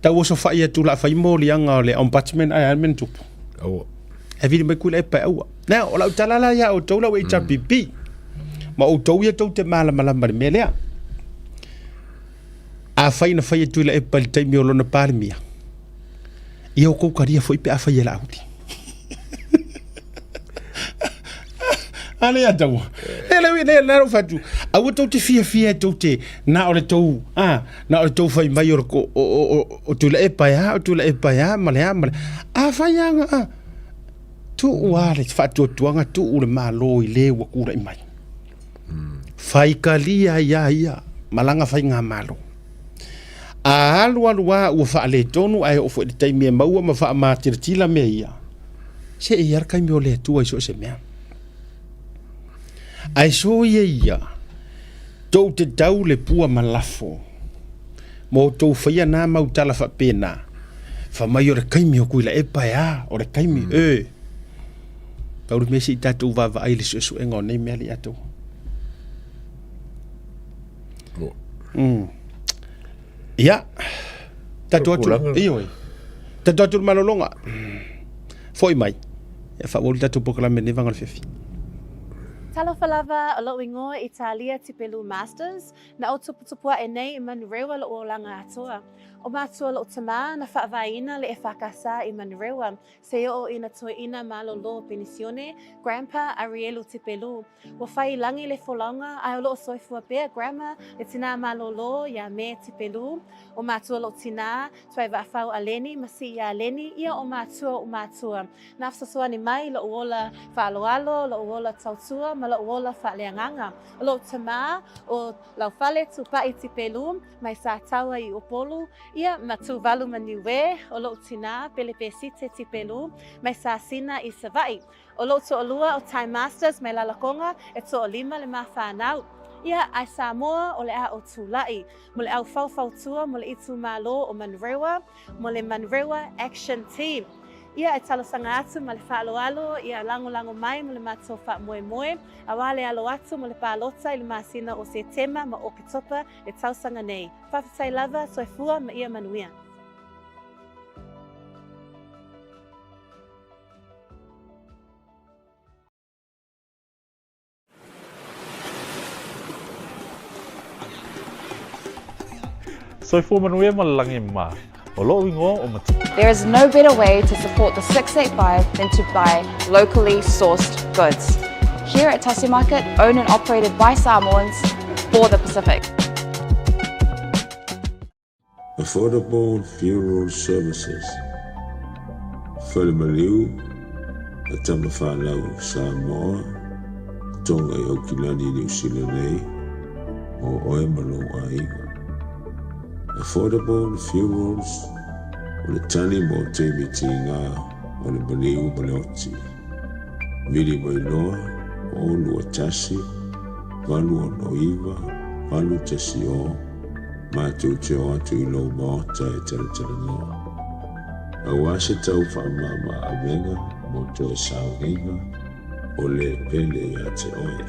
Tau osofai atu o le a fai moliaga o le ombudsman ae a le mea na tupu? Aua. E vili mai Tuilaepa e aua. Now, o lau tala la iā outou lau HRPP, ma outou ia tou te malamalama i le mea lea. Afai na fai e Tuilaepa i le taimi o lona Palemia, ia outou talia foi pe afai e Laauli. A lea taua. Le le le le lou fatu. Aua tou te fiafia e tou te na o le tou a na o le tou fai mai o le o o o o Tuilaepa e a o Tuilaepa e a ma le a ma le a fai anga a tuu a le faatuatuaga tuu le Malo i le ua tulai mai. Faikalia ai a ia ma lana faigamalo. A alu alu a ua faaletonu ae oo foi i le taimi e maua ma faamatilatila mea ia, se e i ai le taimi o le Atua i so o se mea. Ae soia ia, tou te tau le pua ma lafo, ma outou faia na mau tala faapena, fai mai o le taimi o Tuilaepa e a, o le taimi, e. Pau le mea se i tatou vaavaai i le suesuega o nei mea le atou. Ia, tatou atu, ioe, tatou atu i le malologa, foi mai, e faaauau le tatou polokalame i lenei vaega o le afiafi. Talofa lava, o lo'u igoa Italia Tipelu Masters, na ou tuputupu a'e nei i Manurewa lo'u olaga atoa. O matua lo'u tamā na fa'avaeina le EFKS i Manurewa, se o'o ina toe'ina malolo penisione, Grandpa Arielu Tipelu. Ua fai i lagi le folauga, ae o loo soifua pea Grandma le tinā malōlō iā Me Tipelu, o matua lo'u tinā, Tuaivaafau Aleni ma Sii Aleni, ia o matua o'u matua. Na fesoasoani mai lo'u ola faaaloalo, lo'u ola tautua ma lo'u ola faaleagaga. O lo'u tamā, o Laufale Tupa'i Tipelu, mai Sataua i Upolu, ia ma Tuvalu ma Niue, o lo'u tinā, Pelepesite Tipelu, mai Sasina i Sava'i. O lou toalua o Ty Masters mai Lalakoga e toalima le ma whanau. Ia, ae Samoa o le a o tula'i mo le au faufautua mo le itumalo o Manurewa mo le Manurewa Action Team. Ia, e talosaga atu ma le faaaloalo ia lagolago mai mo le matou faamoemoe auā le alo atu mo le palota i le masina o Setema ma Oketopa le tausaga nei. Faafetai lava, soifua ma ia manuia. Soifua manuia ma le lagi ma. O lo'u igoa o Matua. There is no better way to support the 685 than to buy locally sourced goods. Here at Tasi Market, owned and operated by Samoans for the Pacific. Affordable Funeral Services, Falemaliu a Tamafanau Samoa, Tonga i Aukilani i Niu Sila nei, mo oe ma lou aiga. Affordable Funerals, o le tali mo taimi tiga o le maliu ma le oti. Vili mai loa, 0 2 1 8 6 9 8 1 0, Matou te o atu i lou maota e talatalanoa. Auā se tau faamama avega mo toe sauniga o le pele ia te oe.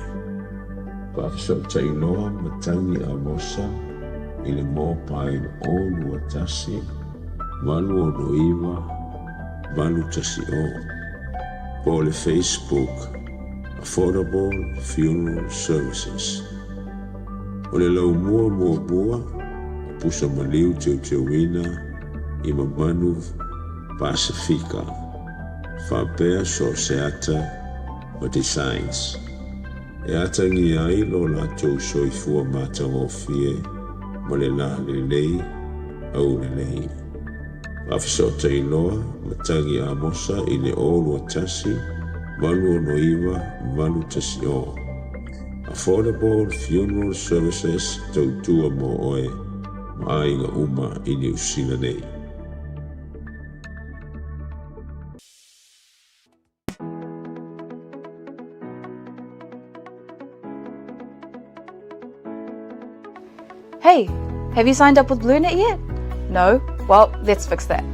Faafesootai loa matagi Amosa i le mobile 021 869 810 po o le Facebook Affordable Funeral Services. O le laumua muamua o pusa maliu teuteuina i mamanu Pasifika, faapea so o se ata ma designs e atagia ai lo latou soifua matagofie ma le la lelei aulelei. Faafesootai loa matagi Amosa i le 021 869 810. Affordable Funeral Services tautua mo oe ma aiga uma i Niu Sila nei. Hey, have you signed up with BlueNet yet? No? Well, let's fix that.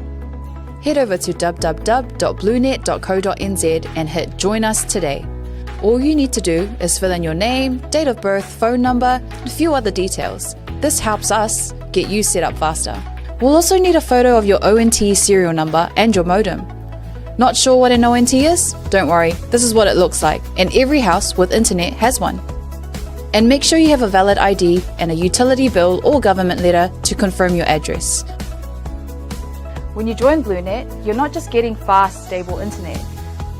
Head over to www.bluenet.co.nz and hit Join Us today. All you need to do is fill in your name, date of birth, phone number, and a few other details. This helps us get you set up faster. We'll also need a photo of your ONT serial number and your modem. Not sure what an ONT is? Don't worry, this is what it looks like, and every house with internet has one. And make sure you have a valid ID and a utility bill or government letter to confirm your address. When you join BlueNet, you're not just getting fast, stable internet.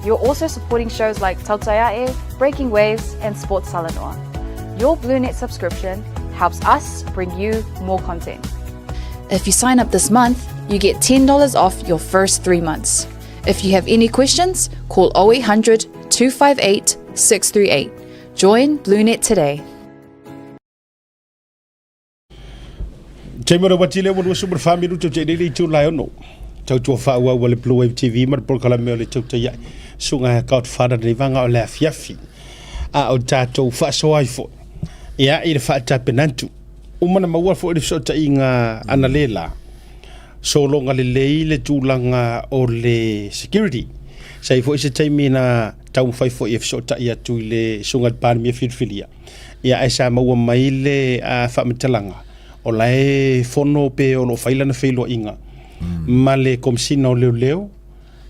You're also supporting shows like Tautaiae, Breaking Waves, and Sports Talanoa. Your BlueNet subscription helps us bring you more content. If you sign up this month, you get $10 off your first three months. If you have any questions, call 0800 258 638. Join BlueNet today. Taimi o le uati lea ua 24 minuto te lele i tū lae ono. Tautua whaua ua le Blue Wave TV ma le polokalame o le tautai ai. Suga e Godfather nei vanga o le afiafi. A o tātou whaasoa ai foi. Ia i le whaatapenantu. Uma na maua foi le fesootaiga analeila, sologa lelei le tulaga o le security. Sa i ai foi se taimi na taumafai foi e fesootai atu i le Susuga i le Palemia filifilia, ia ae sa maua mai le faamatalaga o la e fono pe o lo o fai lana feiloaiga ma le Komesina o Leoleo,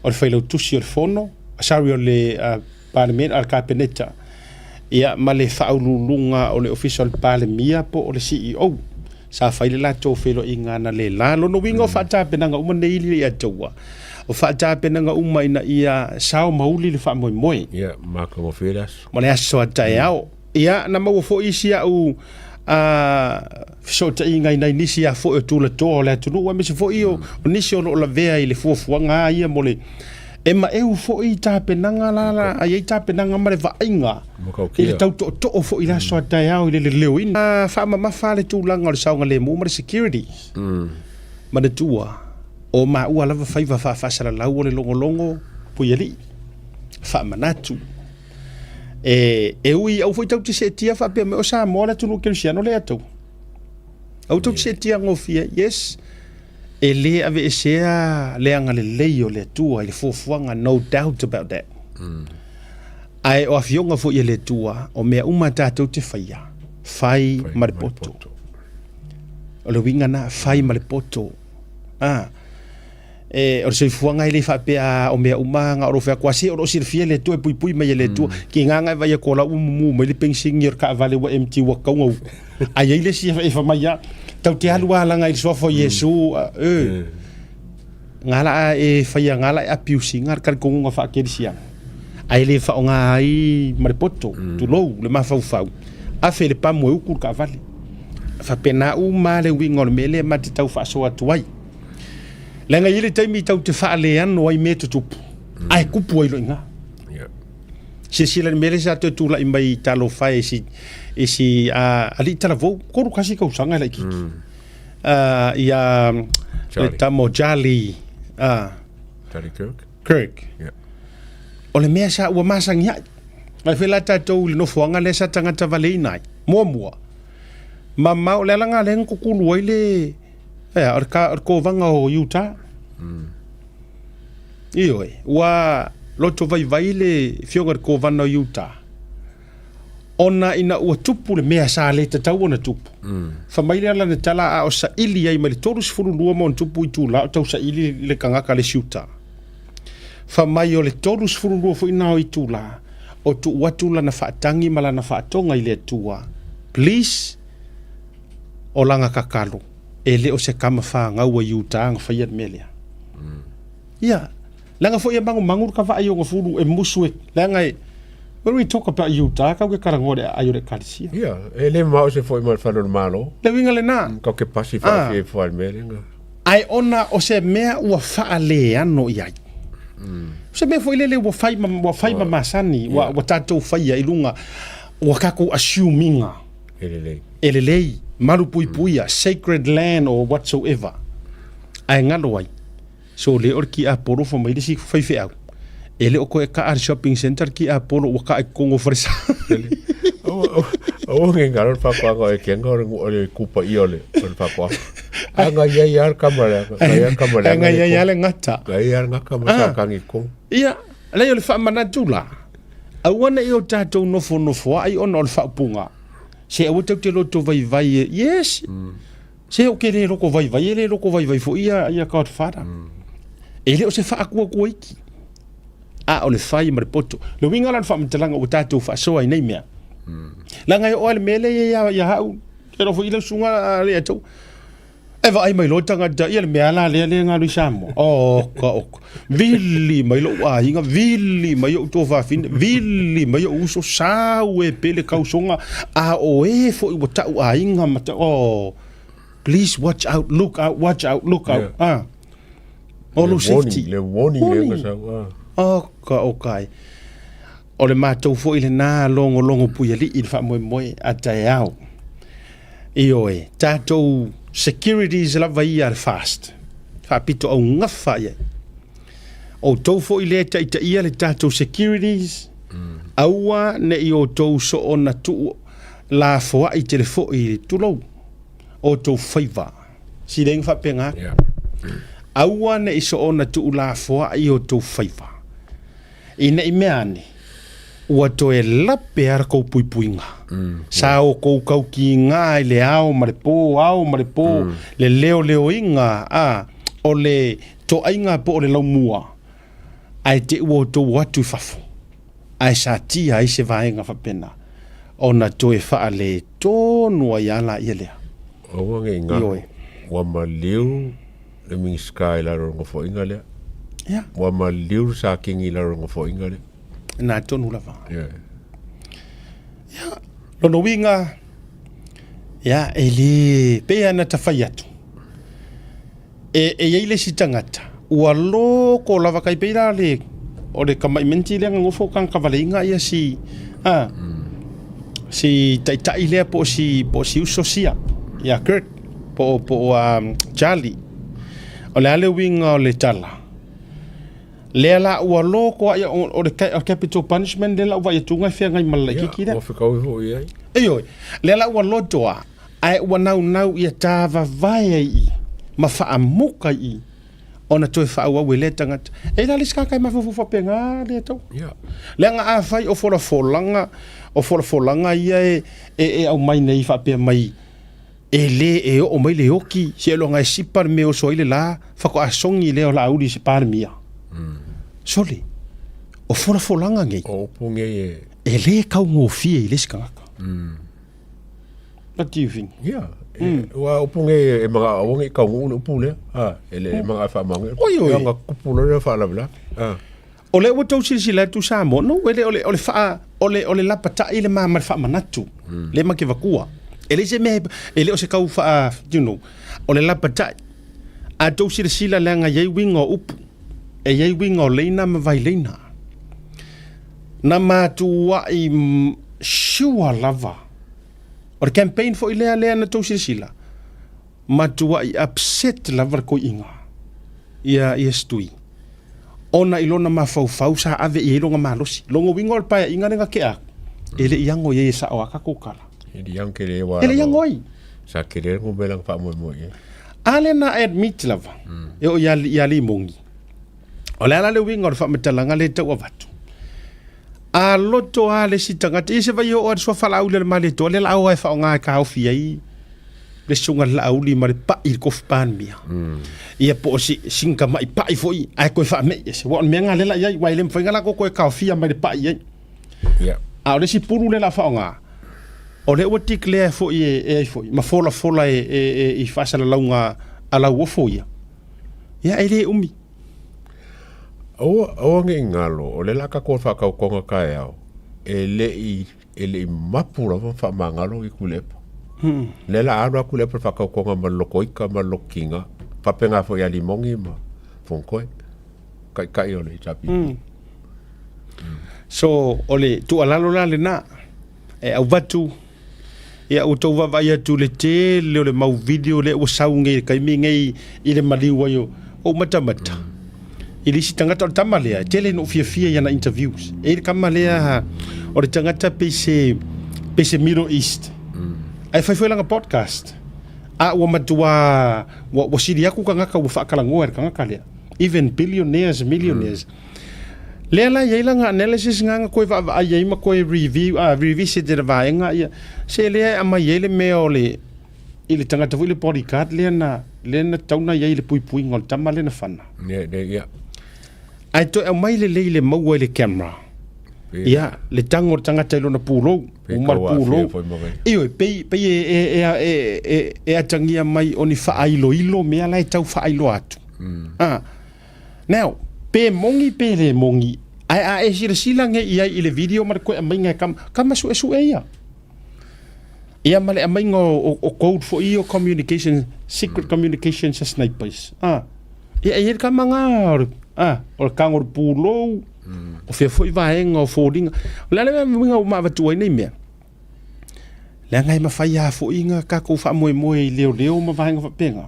o le Failautusi o le Fono, sorry o le Palemene, a le Kapeneta, ia ma le faauluuluga o le Ofisa o le Palemia po o le CEO. Sa fai le latou feiloaiga analeila. Lona uiga o faatapenaga uma nei i le Ataua, o faatapenaga uma ina ia sao ma uli le faamoemoe. Ia, matagofie le aso. Ma le aso a taeao. Ia, na maua foi isi au a fesootaiga i nai nisi a foi o tulatoa o le atunuu, aemaise foi o nisi o lo o lavea i le fuafuaga a ia mo le e maeu foi i tapenaga la la a i ai tapenaga ma le vaaiga i le tau tootoo foi i le aso a taeao i le leleoina. Faamamafa le tulaga o le saogalemu ma le security. Manatua, o maua lava faiva faafaasalalau o le logologo puialii. Faamanatu. E, e ui au foi tau te seetia faapea mai o Samoa le atunuu kerisiano le atou. Au tau te seetia gofie, yes, e le aveesea le agalelei o le Atua i le fuafuaga, no doubt about that. Ae o afioga foi e le Atua, o mea uma tatou te faia, fai ma le poto. O le uiga na, fai ma le poto. Ah. E, o le soifuaga e le faapea o mea uma na o lo fai atu, se o lo o silafia e le Atua e puipui mai e le Atua. Ki nganga e vai atu o la ua mumu mai le penisini o le kaavale ua empty ua tau na uku. A i ai le isi e fai mai ia, tau te alu lava langa i le suafa o Iesu, e, nga la a e faia nga la e abuse ina le talitonuga faa-kerisiano, ae le faaaoga ai ma le poto, tulou, le mafaufau, afe i le pamu e uku le kaavale. E faapena uma lava le uiga o le mea lea ma te tau faasoa atu ai. Leaga e i ai le taimi tau te faaleano ai mea tutupu, ae kupu ai loa i ina. Silasila i le mea lea sa toe tulai mai i Talofa e si, i si alii talavou, 31 tausaga e laitiiti. Ia le tama o Charlie, Charlie Kirk. Kirk. O le mea sa ua masani ai. Mai foi la tatou i le nofoaga lea sa tagata valeina ai. Muamua, mamao, o le ala lena lea na kukulu ai le, Ea, o le, ka, o le kovaga o Utah. Ioe, ua loto vaivai le fioga i le kovana o Utah, ona ina ua tupu le mea sa le tatau ona tupu. Fai mai lea lana tala a o saili ai mai le 32 ma ona tupu itula o tau saili le tagata le isi Utah. Fai mai o le 32 foi na o itula o tuu atu lana faatagi ma lana faatoga i le Atua, please, o lana tatalo, e le o se tama fanau a Iuta na faia le mea lea. Ia, leaga foi e magumagu le kavaai o ona fulu e musu e, leaga e, when we talk about Iuta, kau ke talanoa i le aai o le Ekalesia. Ia, e le mamao se foi mai le fale o le Malo. Le uiga lena. Kau ke pasi whaafia i whae le mea lena. Ae ona o se mea ua faaleano i ai. O se mea foi lele ua fai ma, ua fai ma masani, ua, ua tatou faia i luga, ua tatou assume ina. E lelei. E lelei, malupuipuia, sacred land or whatsoever. Ae galo ai, so le o le kiapolo fai mai le isi faifeau, e le o koe kaa le shopping centre le kiapolo ua kaa i totonu o falesa. Aua nge galo le faatoaga o Ekenga o le kupaia o le faatoaga. A ngai ai lava le tama leaga, ngai ai le tama leaga. Ngai ai lava le gata. Ngai ai lava le gata ma sa tagi i totonu. Ia, leai o le faamanatu la, Aua ne i o tatou nofonofoaʻi ona o le faaupuga, Se aua tou te loto vaivai e, yes, se ou ke le loko vaivai, e le loko vaivai foi ia, ia Godfather. E le o se faakuakua iki. A o le fai ma le poto. Le uiga la o le faamatalaga ua tatou faasoa i nei mea. Leaga e oo lava i le mea lea e i ai ia au, e iloa foi i lau susuga Leiataua, E vaai mai loa tagata, ia le mea la lea lea galu i Samoa. Oka oka. Vili mai lou aiga, vili mai ou tuafafine, vili mai ou uso, sau e pele kausoga, a o e foi ua tau aiga ma tau, oh, please watch out, look out, watch out, look out. Yeah. Ah. O lo safety. Le warning, warning. Le sau, ah. Oka oka ai. O le matou foi lena logologo puialii i le faamoemoe a taeao. Ioe, tatou securities lava ia a le FAST, faapito augafa i ai. Outou foi lea e taitaia le tatou securities, aua ne i outou soona tuu lafoai tele foi, tulou, outou faiva. Silega faapena atu. Aua ne i soona tuulafoai outou faiva, ina i mea ane, ua toe lape lava la kou puipuiga. Sa outou kaukiga i le ao ma le po, ao ma le po, le leoleoiga a o le toaiga po o le laumua, ae te i ua outou o atu i fafo, ae satia ai se vaega faapena, ona toe faaletonu ai lava laia lea. Aua ne i galo, ua maliu le Minisita i lalo o le Nofoaiga lea. Ia. Ua maliu le Satini i lalo o le Nofoaiga lea. Na tonu lava. Ia. Ia, lona uiga, ia, e le, pei lava ona ta fai atu, E, e i ai le isi tagata, ua loko lava kai pei la le, o le kamaʻi lea na nofo tagata valeiga ia si, a, si taitai lea po o si, po o si uso sia, ia Kurt, po o, po o um, Charlie. O le a le uiga o le tala? Lea la ua loko a ia o, o le o capital punishment lea la ua vaai atu e feagai ma le laitiiti lea. Ua fekaui foi i ai. Ioe, lea la ua loto a, Ae ua naunau ia tāvavae ai i, ma faamuka i i, ona toe faaauau e lea tagata. E la le isi kākā e mafaufau faapena lea tau. Yeah. Leaga afai o folafolaga, o folafolaga ia e, e, e aumai nei faapea mai, e lē e oo mai le oki, seiloga e sipa le mea e oso ai le la, faatoa sogi lea o Laauli i se Palemia. Sole, o folafolaga nei, O upu nei e... e lē taugofie i le isi tagata. What do you think? Yeah. Mm. Ua upu nei e manga aua nei kaunuu le upu lea. Ah, e le manga e whaamange. Oi, oi. Nga kupu lea whaalawe Ah. O le ua tou silasila atu Samoa, no, ele o le, o le whaa, o le, o le lapatai le ma ma le whaamanatu, le ma ke vakua. E le se mea, e le o se kau whaa, you know, o le lapatai. A tou silasila leaga iai uiga o upu, e iai uiga o leina ma vaileina. Na matuai sure lava. O le campaign foi lea lea na tou silasila, matuai upset lava le koiiga ia ia Stui ona i lona mafaufau sa ave i ai lona malosi. Lona uiga o le paeaiga lea na tea atu, e le i ago i ai e sao a tatou tala. E le i ago tele wa. E le i ago ai. Sa tele le numera na faamoemoe i ai. A lea na admit lava, e oo ia Limogi. O le a la le uiga o le faamatalaga lea e tau avatu? A loto lava le isi tagata, ia se vai oo atu suafa Laauli o le Malietoa, lea la a o e faaaoga e taofi ai le susuga i le Laauli ma le pai i le kofi Palemia. Ia po o si, sina tamai pai foi ae toe faamei ese. Aua o le mea lena lea la i ai, aua e le mafai ona latou toe taofia mai le pai i ai. Yeah. A o le isi pulu lea la a faaaoga, o lea ua declare foi e, e ai foi, ma folafola e, e, e, i faasalalauga a lauofo ia. Ia, e le umi. Aua, aua ne i galo, o lea la tatou faatautoga taeao, e le i, e le i mapu lava ma faamagalo i Tuilaepa. Hmm. Lea la alu atu Tuilaepa i le faatautoga ma le lotoita ma le lototiga, faapena foi ia Limoni ma Fonotoe, taitai o le HRPP. Hmm. So, o le tuualalo la lena, e avatu Ia ua tou vaavaai atu i le tele o le mau video lea ua sau nei i le taimi nei i le maliu ai o ou matamata i le isi tagata o le tama lea e tele ina ou fiafia i ana interviews. E i ai le tama lea o le tagata pei se pei se Middle East ae fai foi lana podcast a ua matua ua, ua sili atu tagata ua faatalanoa e le tagata lea even billionaires millionaires. Lea la e i ai lana analysis na na toe vaavaai ai ma toe review, ah, revisit e le vaega ia, se lea e aumai ai le mea o le, i le tagata foi le bodyguard lea na, lea na tatau ona i ai i le puipuiga o le tama lea na fana. Ia, ia, ia. Ae toe aumai lelei le maua i le camera. Ia, le tago o le tagata i lona pulou, uma le pulou. Ioe, pei, pei e, e, e, e, e, e atagia mai o ni faailoilo mea la e tau faailoa atu. Ah. Now, pe moni pe le moni, ae a e silasila nei i ai i le video ma le toe aumaiga e kama, kama suesue ia. Ia ma le aumaiga o, o, o code foi ia o communication, secret communications a snipers. Ah. Ia e i ai le kama ngā, o le, ah, o le kago o le pulou, o fea foi vaega o foliga. O le a le uiga ua avatu ai nei mea? Leaga e mafai lava foi ona tatou faamoemoe i leoleo ma vaega faapena.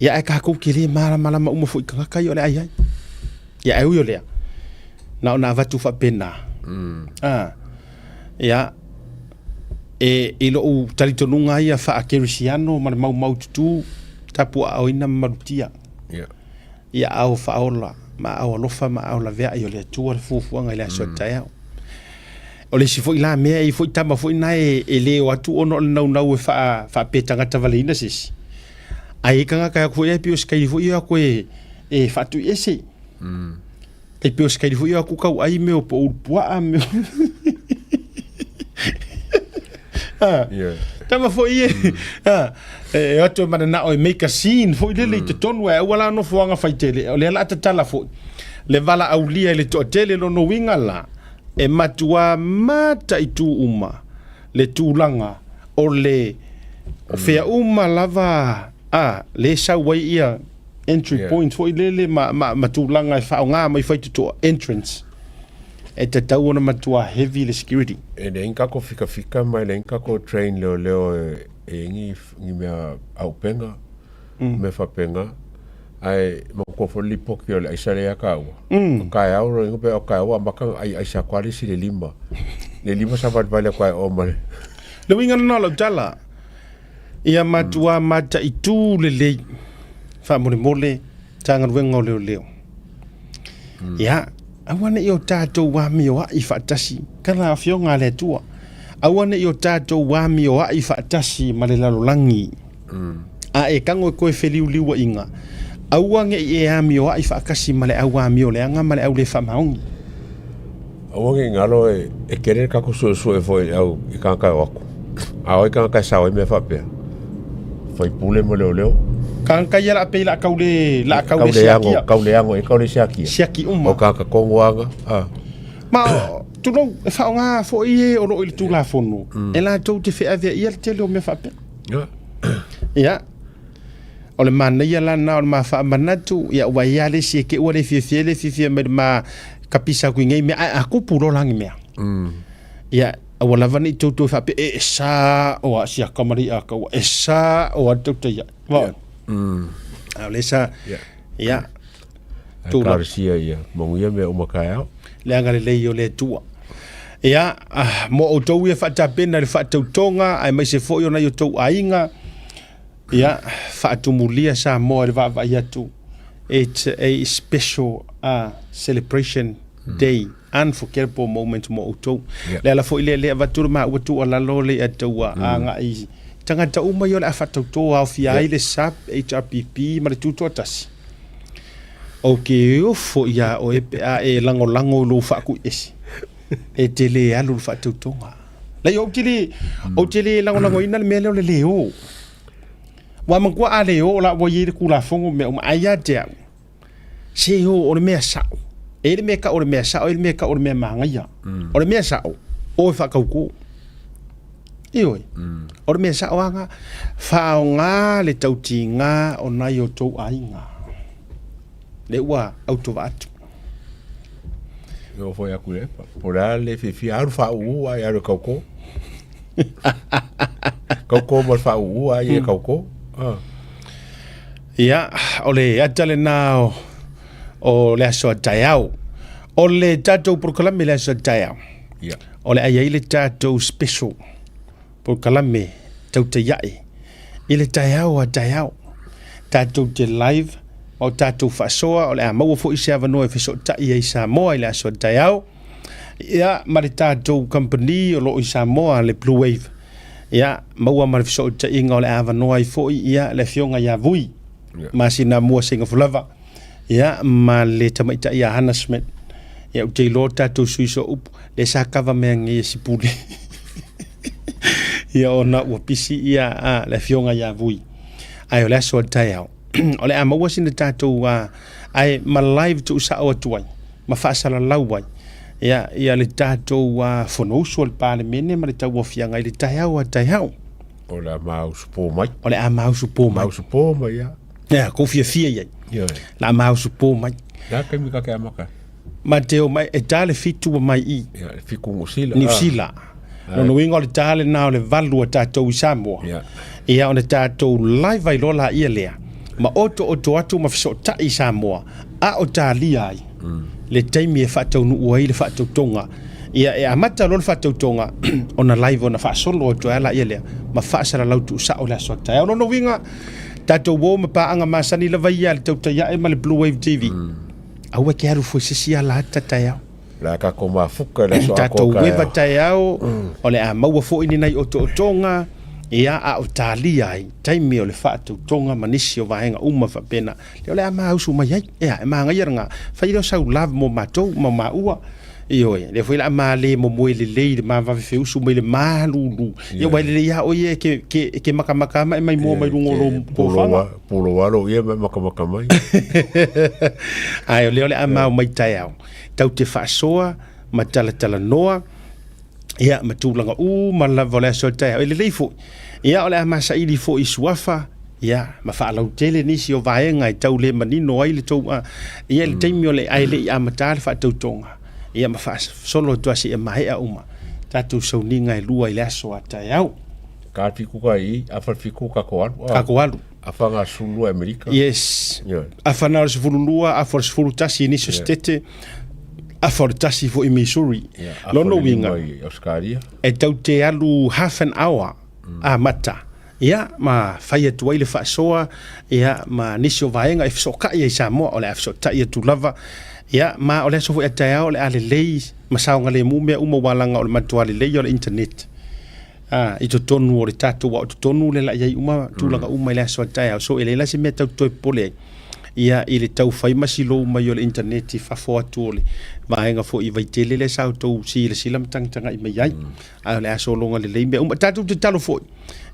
Ia ae tatou te le malamalama uma foi i tagata ia o le a i ai. Ia ae ui o lea, na ona avatu faapena. Ah, ia, e, i lou talitonuga ia faakerisiano ma le maumaututu, tapuaaoina ma malutia. Yeah. Ia aao faaola ma aao alofa ma aao laveai o le Atua le fuafuaga i le aso a taeao. O le isi foi la mea, e i ai foi tama foi na e, e le o atu ona o le naunau e faa, faapetagata valeina se isi. Ae i ai tagata e o atu foi e pei o se kaili foi e o atu e, e faatuiese. E pei o se kaili foi e o atu tau ai mea o po o ulupuaa mea o... Yeah. Tama foi e, ah, e o atu e mananao e make a scene foi lele i totonu ae aua la nofoaga faitele. O lea la a tatala foi le valaaulia i le toatele lona uiga la e matuā mataitu uma le tulaga o le o fea uma lava a le sau ai ia entry point foi lele ma, ma, ma tulaga e faaaoga mai faitotoa entrance e tatau ona matuā heavy le security. E leai ni tatou fikafika ma e leai ni tatou train leoleo e i ai ni, ni mea auupega, mea faapena. Ae manatua foi le lipoti o le aisa lea ia taua. O taeao lona uiga pe o taeao ua amata ona ai aisa atu lava le isi i le lima. Le lima savalivali atu lava e o ma le. Le uiga lena o lau tala, ia matuā mataitu lelei faamolemole Matagaluega o Leoleo. Ia, aua ne i o tatou amioai faatasi, kana Afioga a le Atua, aua ne i o tatou amioai faatasi ma le lalolagi. A e tago e toe feliuliuaiga, aua ne i e amioai faatasi ma le au amio leaga ma le au le faamaoni. Aua ne i galo e tele le tatou suesue foi i le au i tagata e o atu. A o ai tagata e sao ai mea faapea? Faipule ma leoleo. Tagata ia la pei la tau le la tau le siakia. Tau le ago e tau le siakia. Siaki uma. O tagata tonu aga. A. Ma tulou e faaaoga foi e o lo o i le Tulafono e latou te feaveaia le tele o mea faapea. Ia. O le manaia la lena o le ma faamanatu, ia ua i ai lava le isi e te ua le fiafia le fiafia mai le ma kapisa atu i nei mea, ae a tupu loa la ni mea. Ia, aua lava ne i tou toe faapea, e sa o a si aka ma le aka ua, e sa o a tau tai ai. Wa. A o le sa, ia, Ai talosia ia manuia mea uma taeao. Le agalelei o le Atua. Ia, ah, mo outou ia faatapena i le faatautoga, aemaise foi o nai outou aiga, ia, faatumulia Samoa i le vaavaai atu. It's a special uh, celebration day, unforgettable moment mo outou. Yeah. Le ala foi lea, lea avatu le maua tuualalo le ataua mm. agai tagata uma ia o le a faatauto aofia ai le SAP, HRPP ma le Tutoatasi. Ou te ofo iā oe pe a e lagolago i lou faakuiese. E te le alu i le faatautoga. Leai, ou te le, ou te le lagolagoina le mea lea o le le o. Ua manatua a le o, o la ua i ai le Tulafono ma mea uma, ae ia te au, se o, o le mea sao. E i ai le mea e tau o le mea sao, e i ai le mea e tau o le mea manaia. O le mea sao, o e faatauto. Ioe. O le mea sao lava lena, faaaoga le tautiga o nai o outou aiga. Lea ua autovaa atu. E oo foi atu i Epa, po o le a le fiafia, alu faauu ae alu e kaukō. Kaukō ma le faauu ae ia kaukō. Ah. Ia, o le ata lena o, o le aso a taeao. O le tatou polokalame le aso a taeao. Yeah. O le a i ai le tatou special polokalame tautaiae i le taeao a taeao. Tatou te live ma o tatou faasoa, o le a maua foi se avanoa e fesootai ai Samoa i le aso a taeao. Ia, ma le tatou company o lo o i Samoa, le Blue Wave. Ia, maua ma le fesootaiga o le a avanoa ai foi ia le afioga ia Vui. Yeah. Masina mua Singafulava. Ia, ma le tamaitai ia Hannah Smith. Ia, ou te iloa o tatou sui sooupu, lea sa kava mea nei e Sipule. Ia, ona ua pisi ia a, le afioga ia Vui. Ae o le aso a taeao. O le a maua sina tatou, a, ae ma live tuusao atu ai, ma faasalalau ai. Ia, ia le tatou a, Fonousu a le Palemene ma le tauaofiaga i le taeao a taeao. O le a mausu pō mai. O le a mausu pō mai. Mausu pō mai, ia. Ia, kou fiafia i ai. Ia. La a mausu pō mai. La kaimi ka ke amaka. Ma te o mai, e tā le fitu wa mai i. Ia, le fiku Niu Sila. Niu Sila. Ah. Lona uiga o le tā lena o le valu a tātou i Samoa. Ia. Ia, ona tātou live ai loa laia lea. Ma oto oto atu ma fesootai i Samoa, a o tālia ai. Le taimi e faataunuu ai le faatautoga. Ia, e amata loa le faatautoga, ona live ona faasolo atu ai laia lea, ma faasalalau tuusao le aso a taeao. Lona uiga, tatou o ma paaga masani lava ia a le Tautai Ae ma le Blue Wave TV. Aua e te alu foi se isi ala ata taeao. La tatou mafuka le aso atoa Tatou weva taeao, o le a maua foi ni nai otootoga, ia, a o talia ai taimi o le faatautoga ma nisi o vaega uma faapena. Lea o le a mausu mai ai. Ea, e magaia lena. Fai lea o sau love mo matou, ma maua. Ioe, lea foi o le a ma le momoe lelei le ma vave feusu mai le malulu. Ia, ua lelei lava oe ia e ke, ke, ke makamaka ma e maimoa mai luga o lou tofaga. Pulo alo ia ma e makamaka mai. Ae o lea o le a mao mai taeao. Tau te faasoa ma talatalanoa, ia, ma tulaga uma lava o le aso a taeao. E lelei foi. Ia, o le a ma saili foi i suafa, ia, ma faalautele nisi o vaega e tau le manino ai le tou, a, ia, i le taimi o le, ae le i amata le faatautoga, ia, ma faasolo atu lava seia maea uma tatou sauniga e lua i le aso a taeao. Ka fiku ka i, afa le fiku ka ko alu. Ka ko alu. Afa ngā sulu Amerika. Yes. Yeah. Afa na o le 12, afa o le 11 i nisi o setete, afa o le tasi foi i Missouri. Yeah. Lona uiga, i Australia. E tau te alu half an hour amata. Ia, ma fai atu ai le faasoa, ia, ma nisi o vaega e fesootai ai Samoa, o le a fesootai atu lava. Ia, ma o le aso foi a taeao o le a lelei ma saogalemu mea uma ua laga o le matua lelei o le internet. A, i totonu o le tatou ao totonu le la i ai uma tulaga uma i le aso a taeao. So, e leai la se mea tau toe popole ai. Ia, i le tau fai ma silou mai o le internet i fafo atu o le vaega foi i Vaitele lea sa outou silasila ma tagatagai mai ai. Ae o le a sologa lelei mea uma. Tatou tatalo foi,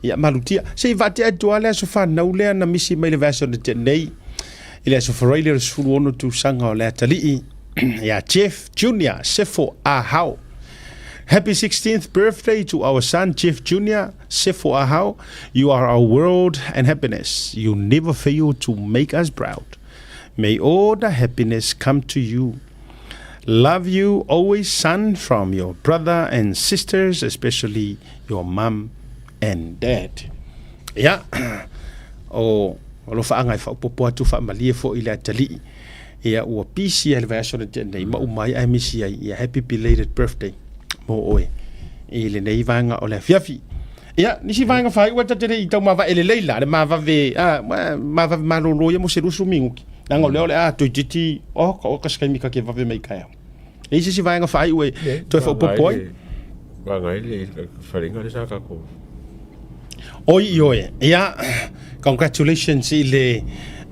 ia malutia. Se i vaatea atu lava le aso fanau lea na misi mai le vaiaso na tea nei, i le aso Faraile o le 16 tausaga o le atalii ia Jeff Junior Sefo Ahau. Happy 16th birthday to our son Jeff Junior Sefo Ahau. You are our world and happiness. You never fail to make us proud. May all the happiness come to you. Love you always, son, from your brother and sisters, especially your mum and dad. Ia, o alofaaga e faaopoopo atu faamalie foi i le atalii. Ia, ua pisi ai le vaiaso na tea nei, ma uma ai ae misi ai. Ia, happy belated birthday mo oe i lenei vaega o le afiafi. Ia, nisi vaega faaiu ta te le i tau mavae lelei la, le mavave, a, mavave malolo ia mo se 20 minuti. Leaga o lea o le a toeitiiti, oh, ka oka se taimi ka ke vave mai taeao. E i se isi vaega faaiu e toe faaopoopo ai? Vaega ai le falenga le sa tatou. Oi ioe. Ia, congratulations i le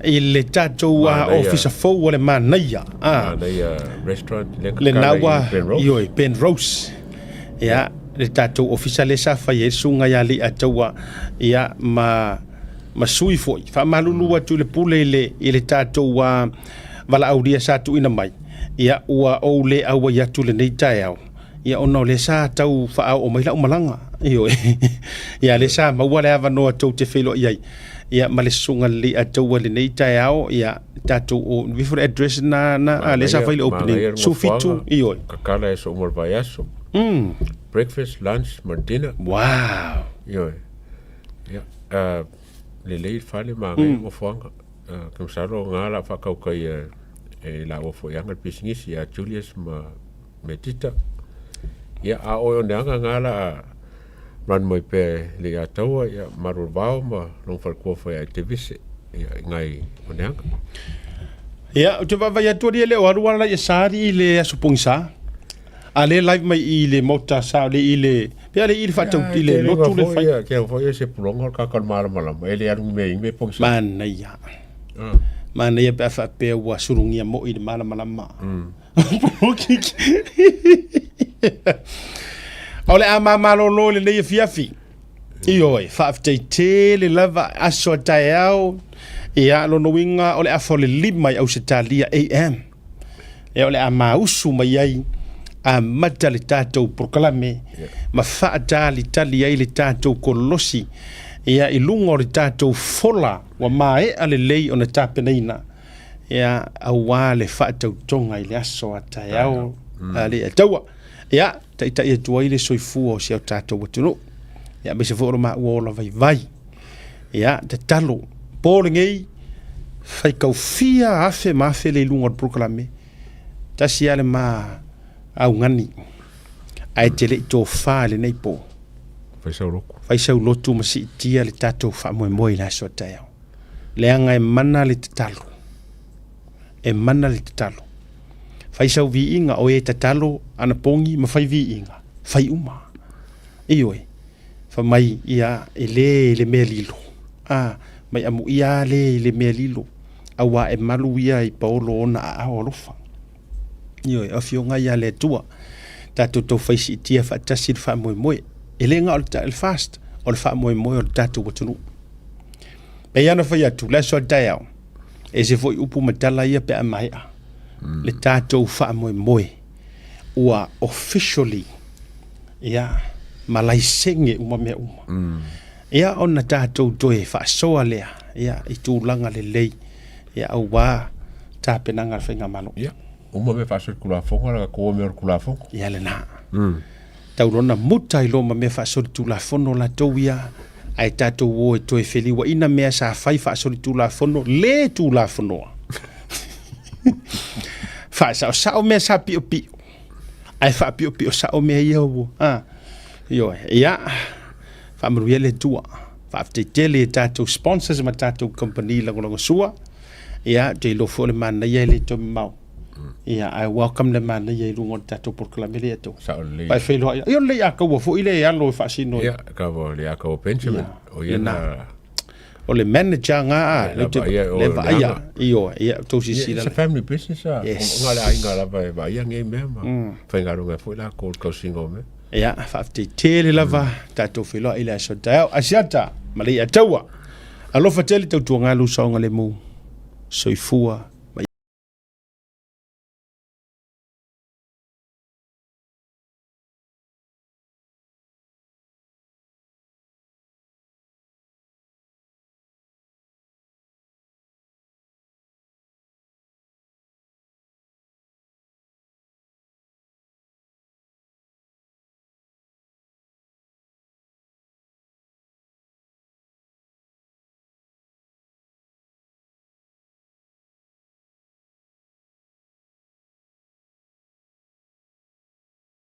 i le tatou ofisa fou o le manaia. Manaia restaurant le kakala i Ben Rose. Ioe, Ben Rose. Ia, le tatou ofisa lea sa fai ai le susuga ia Leiataua, ia, ma ma sui foi. Faamalulu atu i le pule i le, i le tatou valaaulia sa tuuina mai, ia, ua ou le auai atu lenei taeao, ia, ona o lea sa tau faaoo mai lau malaga, ioe, ia, lea sa maua le avanoa tou te feiloai ai, ia, ma le susuga Leiataua i lenei taeao, ia, tatou, o, before the address na, na, a, lea sa fai le opening, 17, ioe. Kakala e so uma le vaiaso. Breakfast, lunch ma dinner. Wow. Ioe. Ia, lelei le fale ma agai nofoaga. Ke masalo nga la whakaukai e la ua foi anga le pisinisi ia Julius ma Metita. Ia, a oe o neanga nga la run mai pe le ia taua, ia maru vao ma long whalekua foi ai te vise, ia, ngai o neanga. Ia, ou te vaavaai atu alii e le o alu ala ia sa alii i le aso pogisa. A le live mai i le maota sa le i le pe le i le faatau i le lotu le fai. Ke foi se pulonga o le kaka o le malamalama e le alu mea i mea pogisa. Manaia. Manaia pe a faapea ua sulugia moi le malamalama. O le a mamalolo i lenei afiafi. Ioe, faafetai tele lava aso a taeao. Ia, lona uiga o le afa o le 5 i Ausetalia AM. Ia, o le a mausu mai ai amata le tatou polokalame ma faatalitali ai le tatou kolosi ia i luga o le tatou fola ua maea lelei ona tapenaina ia aua le faatautoga i le aso a taeao a le Ataua. Ia, taitai atu ai le soifua o si o tatou atunuu. Ia, aemaise foi o lo maua ola vaivai. Ia, tatalo, po lenei, faitau fia afe ma afe le i luga o le polokalame, tasi lava le ma augani, ae te le i tofa i lenei po. Fai sau lotu. Fai sau lotu ma siitia le tatou faamoemoe i le aso a taeao. Leaga e mana le tatalo. E mana le tatalo. Fai sau viiga, o e tatalo anapogi ma fai viiga, fai uma. Ioe, fai mai, ia, e le i le mea lilo. A, mai amuia a le i le mea lilo, auā e malu ia i paolo ona aao alofa. Ioe, o Afioga ia a le Atua, tatou tau fai siitia faatasi le faamoemoe. E le na o le fast, o le faamoemoe o le tatou atunuu. Pei lava ona fai atu, le aso a taeao, e ese foi upu ma tala ia pe a maea. Le tatou faamoemoe ua officially ia, ma laisene uma mea uma. Ia, ona tatou toe faasoa lea, ia, i tulaga lelei, ia, aua tapenaga a le Faigamalo. Ia, uma mea faasolitulafono, la tatou o mea o le Tulafono. Ia lena. Tau lona muta i loma mea faasolitulafono latou ia, ae tatou o e toe feliuaina mea sa fai faasolitulafono le tulafonoa. Faasaosao mea sa piopio, ae faapiopio sao mea ia ua, a, ioe, ia, faamanuia le Atua. Faafetai tele i tatou sponsors ma tatou kamupani lagolagosua. Ia, ou te iloa foi o le manaia e le toe mamao. Ia, ae welcome le manaia i luga o le tatou polokalame lea tou. Sao lelei. Vai feiloai. Ia, o le Ataua foi le alo e faasino. Ia, ka o le Ataua Benjamin. O ia na o le manager nga a le te le vaaia ioe ia tou silasila It's a family business a Yes. nga le aiga lava e vaaia nei mea ma faigaluega foi latou i le tausiga o mea. Ia, faafetai tele lava tatou feiloai i le aso taeao. Asiata ma le Ataua. Alofa tele tautuaga lu saogalemu. Soifua.